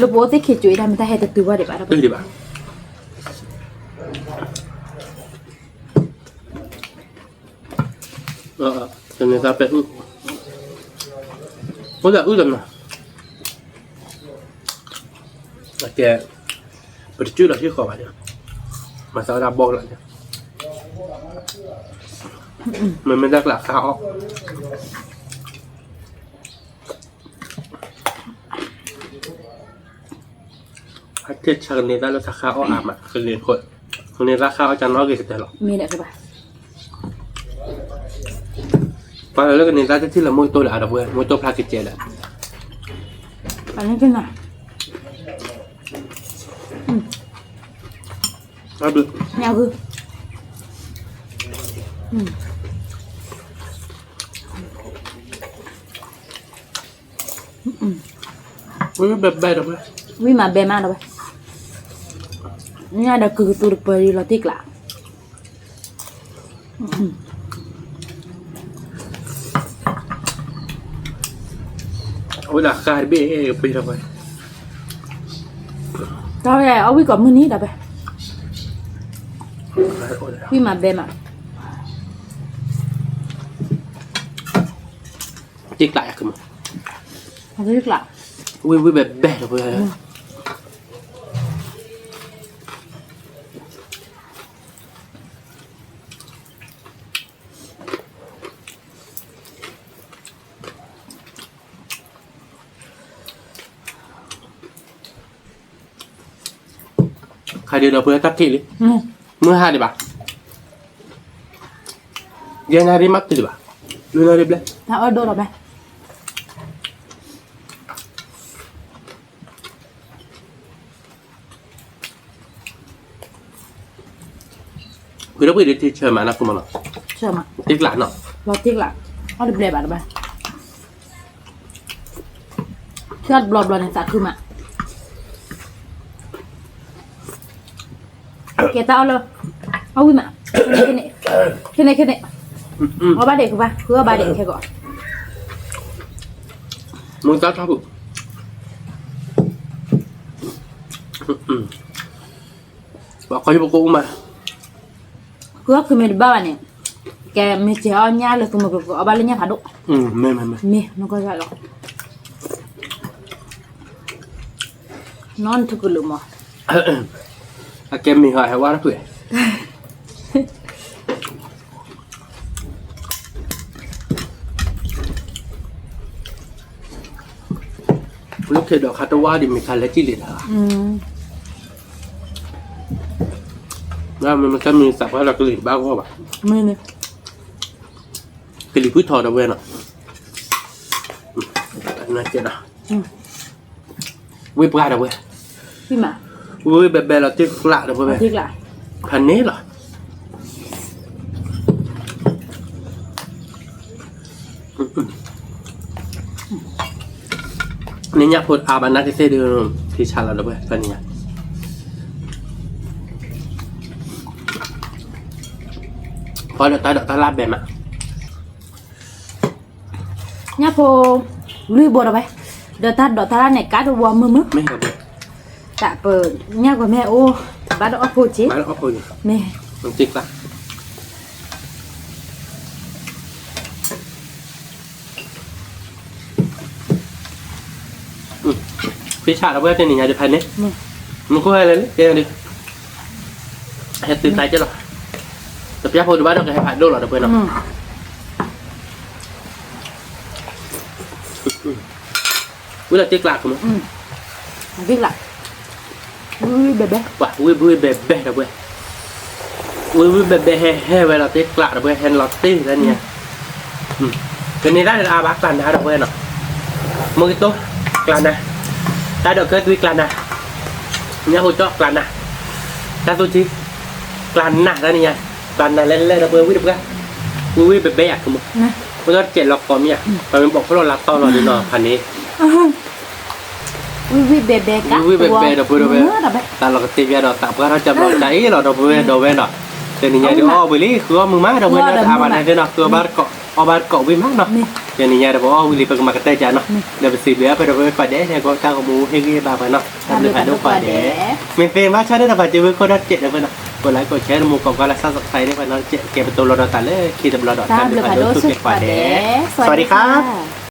လၢပအိၣ်သ့ၣ်ခံးကွံာ်တၢ်မ့ၢ်တၢ်ဟဲတတုၤဘၣ်ဒံးဘၣ်, တဘၣ် တန့ၢ်သးပဲအုၣ်, အိၣ်သးအုၣ်ဒီးနီၤ, အကဲ, ပတစုၣ်လီၤဟံၣ်ဃီဘၣ်ဒီး, မၤသးဝဲဒၣ်ဘီကလးဒီး, မ့မ့ၢ်တၢ်ကျးခါအီၣ် အထံၣ်ဆၢကန့ၢ်သၣ်လၢတၢ်ခါအီၣ်အါမး, ကန့ၢ်သၣ်ခါအီၣ်ကနီၣ်ဂ့ၤကတၢၢ်လီၤ, မ့ၢ်ဒၣ်ကဘၣ်, ပှၤလၢကန့ၢ်သၣ်တထံၣ်လၢမူကတိၢ်လၢအဒီပုၢ်ဝဲၢ်, မူကတိၢ်ဖျါကကဲလၢာ်, ပှၤန့ၣ်ကနၤ, ညါဂုၢ်, ဝံၤဘဲဘဲဒီးဝဲ, ဝံၤမးဘဲမးဒီးဝဲ, ညါဒီးကုၢ်ကသူတပၢၤလီၤတံၢ်ကျး, အဝဲဒၣ်ဃါတဘ့ၣ်ကပ့ၤဒီးဝဲ, တၢ်ဝဲအီၣ်ဝံၤကီးမုၢ်နံၤဒီးဝဲ, ဝံၤမးဘဲမး, တံၢ်ကျးယၤကမး, တံၢ်ကျး, ဝံၤဝံၤဘဲဘဲဒီးဝဲ ခါဒံးဒီးပှၤတၢ်ထံၣ်လံ, မုၢ်ဟါဒံးဘၣ်, ယဲၢ်နၣ်ရံၣ်မးတုၤဒံးဘၣ်, လွံၢ်နၣ်ရံၣ်ဘျဲၣ်, တၢ်အၢၣ်ဒိၣ်ဒီးဘဲ ဝံၤဒီးပှၤဒ်ထံဆၢမးနၢ်ကမနီၤ, တံၢ်ကျးနီၤ, လီၤတံၢ်ကျး, အီၣ်တဘျဲၣ်ဘၣ်တဘၣ်, ဆၢတဘျီဘျီန့ၣ်သးခုမး, ကဲတၢ်အီၣ်လၢ, အီၣ်ဝံၤမး, ခဲန့ၣ်, ခဲန့ၣ်, အီၣ်ဘၣ်ဒံးကဘၣ်, ဃုအီၣ်ဘၣ်ဒံးခဲကီး, မုၢ်တၢ်ထီၣ်ပူၤ ဘၣ်ခီယပကိးမး, ဃုအီၣ်ခုမ့ၢ်တဘၣ်ဘၣ်န့ၣ်, ကဲမ့ၢ်စဲၤအီၣ်ညၣ်လၢသုမုၢ်ကကအီၣ်ဘၣ်လၢညၣ်ဖးဒိၣ်, မ့ၢ်, မ့ၢ်, မ့ၢ်, မ့ၢ်နကလီၤ, နီၢ်နထူကလုာ်မး, အကဲမ့ၢ်ဟီဟဲဝါတဖု, လၢခဲဒီးခါတဝါဒံးမ့ၢ်ခါလဲၤကံၣ်လံတၢ်, မ့ၢ်မ့ၢ်တၢ်မ့ၢ်သးပှၢ်လၢကလံၤတဘၣ်ဂီၢ်ဘၣ်, မ့ၢ်န့ၣ်, ကလံၤဖုထီၣ်ဒီးဝဲနီၤ, နကဲဒီး ဝံၢ်ပှၢ်ဒီးဝဲ, ဝံၢ်ဘဲဘဲလီၤတ့ၢ်ကျးဒီးဝဲ, ဖးန့ၣ်လီၤ. နညၣ်ဖိအါဘၣ်နာ်က့သ့ၣ်ဒုး ထံဆးလီၤဒီးဝဲ ဖဲန့ၣ်ညါ, ဖီဒီးတၢ်ဒိးတၢ်လၢ်ဘဲမး ညၣ်ဖိ လွံၢ်ဘိဒီးဝဲ, ဒီးတၢ်ဒိးတၢ်လၢ်န့ၣ် ကးဒိးဝီမုာ်မုာ်, တၢ်ပညၣ်ဂီၤမ့ၢ်အိၣ် ဘၣ်ဒီးအီၣ်ဖိက့ၤ, မ့ၢ်, ဖံဆးဒီးဝဲတနံၤညါဒံးဖဲန့ၣ်, မ့ၢ်ခိၣ်ဟဲလၢလံ ကဲဒံး ဟဲသုသးကဲလီၤ, တပျၢ်ဖိတဘၣ်ဒီးကဟဲဖးဒိၣ်လီၤဒီးပှဲၤနီၤ, ဝံၢ်လီၤတ့ၢ်ကျးကမ့ၢ်, ဝံၢ်ဘဲဘဲ, ဝံၢ်ဘဲဘဲဒီးပှဲၤ, ဝံၢ်ဝံၢ်ဘဲဘဲဟဲဟဲဝဲလီၤတ့ၢ်ကျးဒီးပှဲၤ ဟဲလီၤတ့ၢ်လၢန့ၣ်, ကန့ၢ်တၢ်လၢအါဘၣ်ကျးနၤဒီးပှဲၤနီၤ, မ့ၢ်ကတိၤ ကျးနၤ, တၢ်ဒိးကၢသွံကျးနၤ, ညၣ်ဖိကၠီၣ်ကျးနၤ, တၢ်သူၣ်ထံ ကျးနၤတၢ်န့ၣ်ညါ, ကျးနၤလဲၤလဲၤဒီးပှဲၤဝံၢ်တပှဲၤ, ဝံၢ်ဝံၢ်ဘဲဘဲယၤကမ့ၢ်, ပကတစဲးလီၤကိးမ့ၢ်ဧါ, ပမ့ၢ်ဘီၣ်ဖီၣ်လီၤလါတီၢ်လီၤဒ်နီၤဖးန့ၣ် ဝံၢ်ဝံၢ်ဘဲဘဲဒီးပှဲၤဒီးဝဲ, တၢ်လီၤကတ့ၢ်ဘၣ်ဒီးသးပှၢ်ထီၣ်ကၢဘျီတၢ်အ့ၣ်လီၤဒီးပဝဲဒီးဝဲနီၤ, တနံၤညါဒံးအီၣ်ဝံၤလံ ဃုအီၣ်မုာ်မးဒီးဝဲနီၤ တအါဘၣ်န့ၣ်သ့ၣ်နီၤ ဃုအီၣ်ဘၣ်တကိး အီၣ်ဘၣ်တကိးဝံၤမးနီၤ, တနံၤညါဒံးပအီၣ်ဝံၤလံ ပကမၤကတၢၢ်ကနီၤ, ဒီးပစံးဘျုးအဖဲဒီးပဝဲကိးဂၤဒဲး ဟဲကီတၢ်ဂီၤမူဟ့ၣ်ဂံၢ်ဟ့ၣ်ဘါပှၤနီၤ, တၢ်ဘျုးဖးဒိၣ်ကိးဂၤဒဲး, မ့ၢ်သ့မ့ၢ်ဆါဒ်ဒီးပှၤစံးဝဲခိၣ်ဒီးစဲးဒီးဝဲနီၤ, ကိးlikeကိးshare တမူကိးကွၢ်လၢ subscribe န့ၣ်ပှၤနီၤ ကဲပတိၤလီၤဒီးသးလၢခံတဘျီဒီး တၢ်ဘျုးဖးဒိၣ်ဆိၣ်ဂ့ၤကိးဂၤဒဲး, စဝၤဒံခါ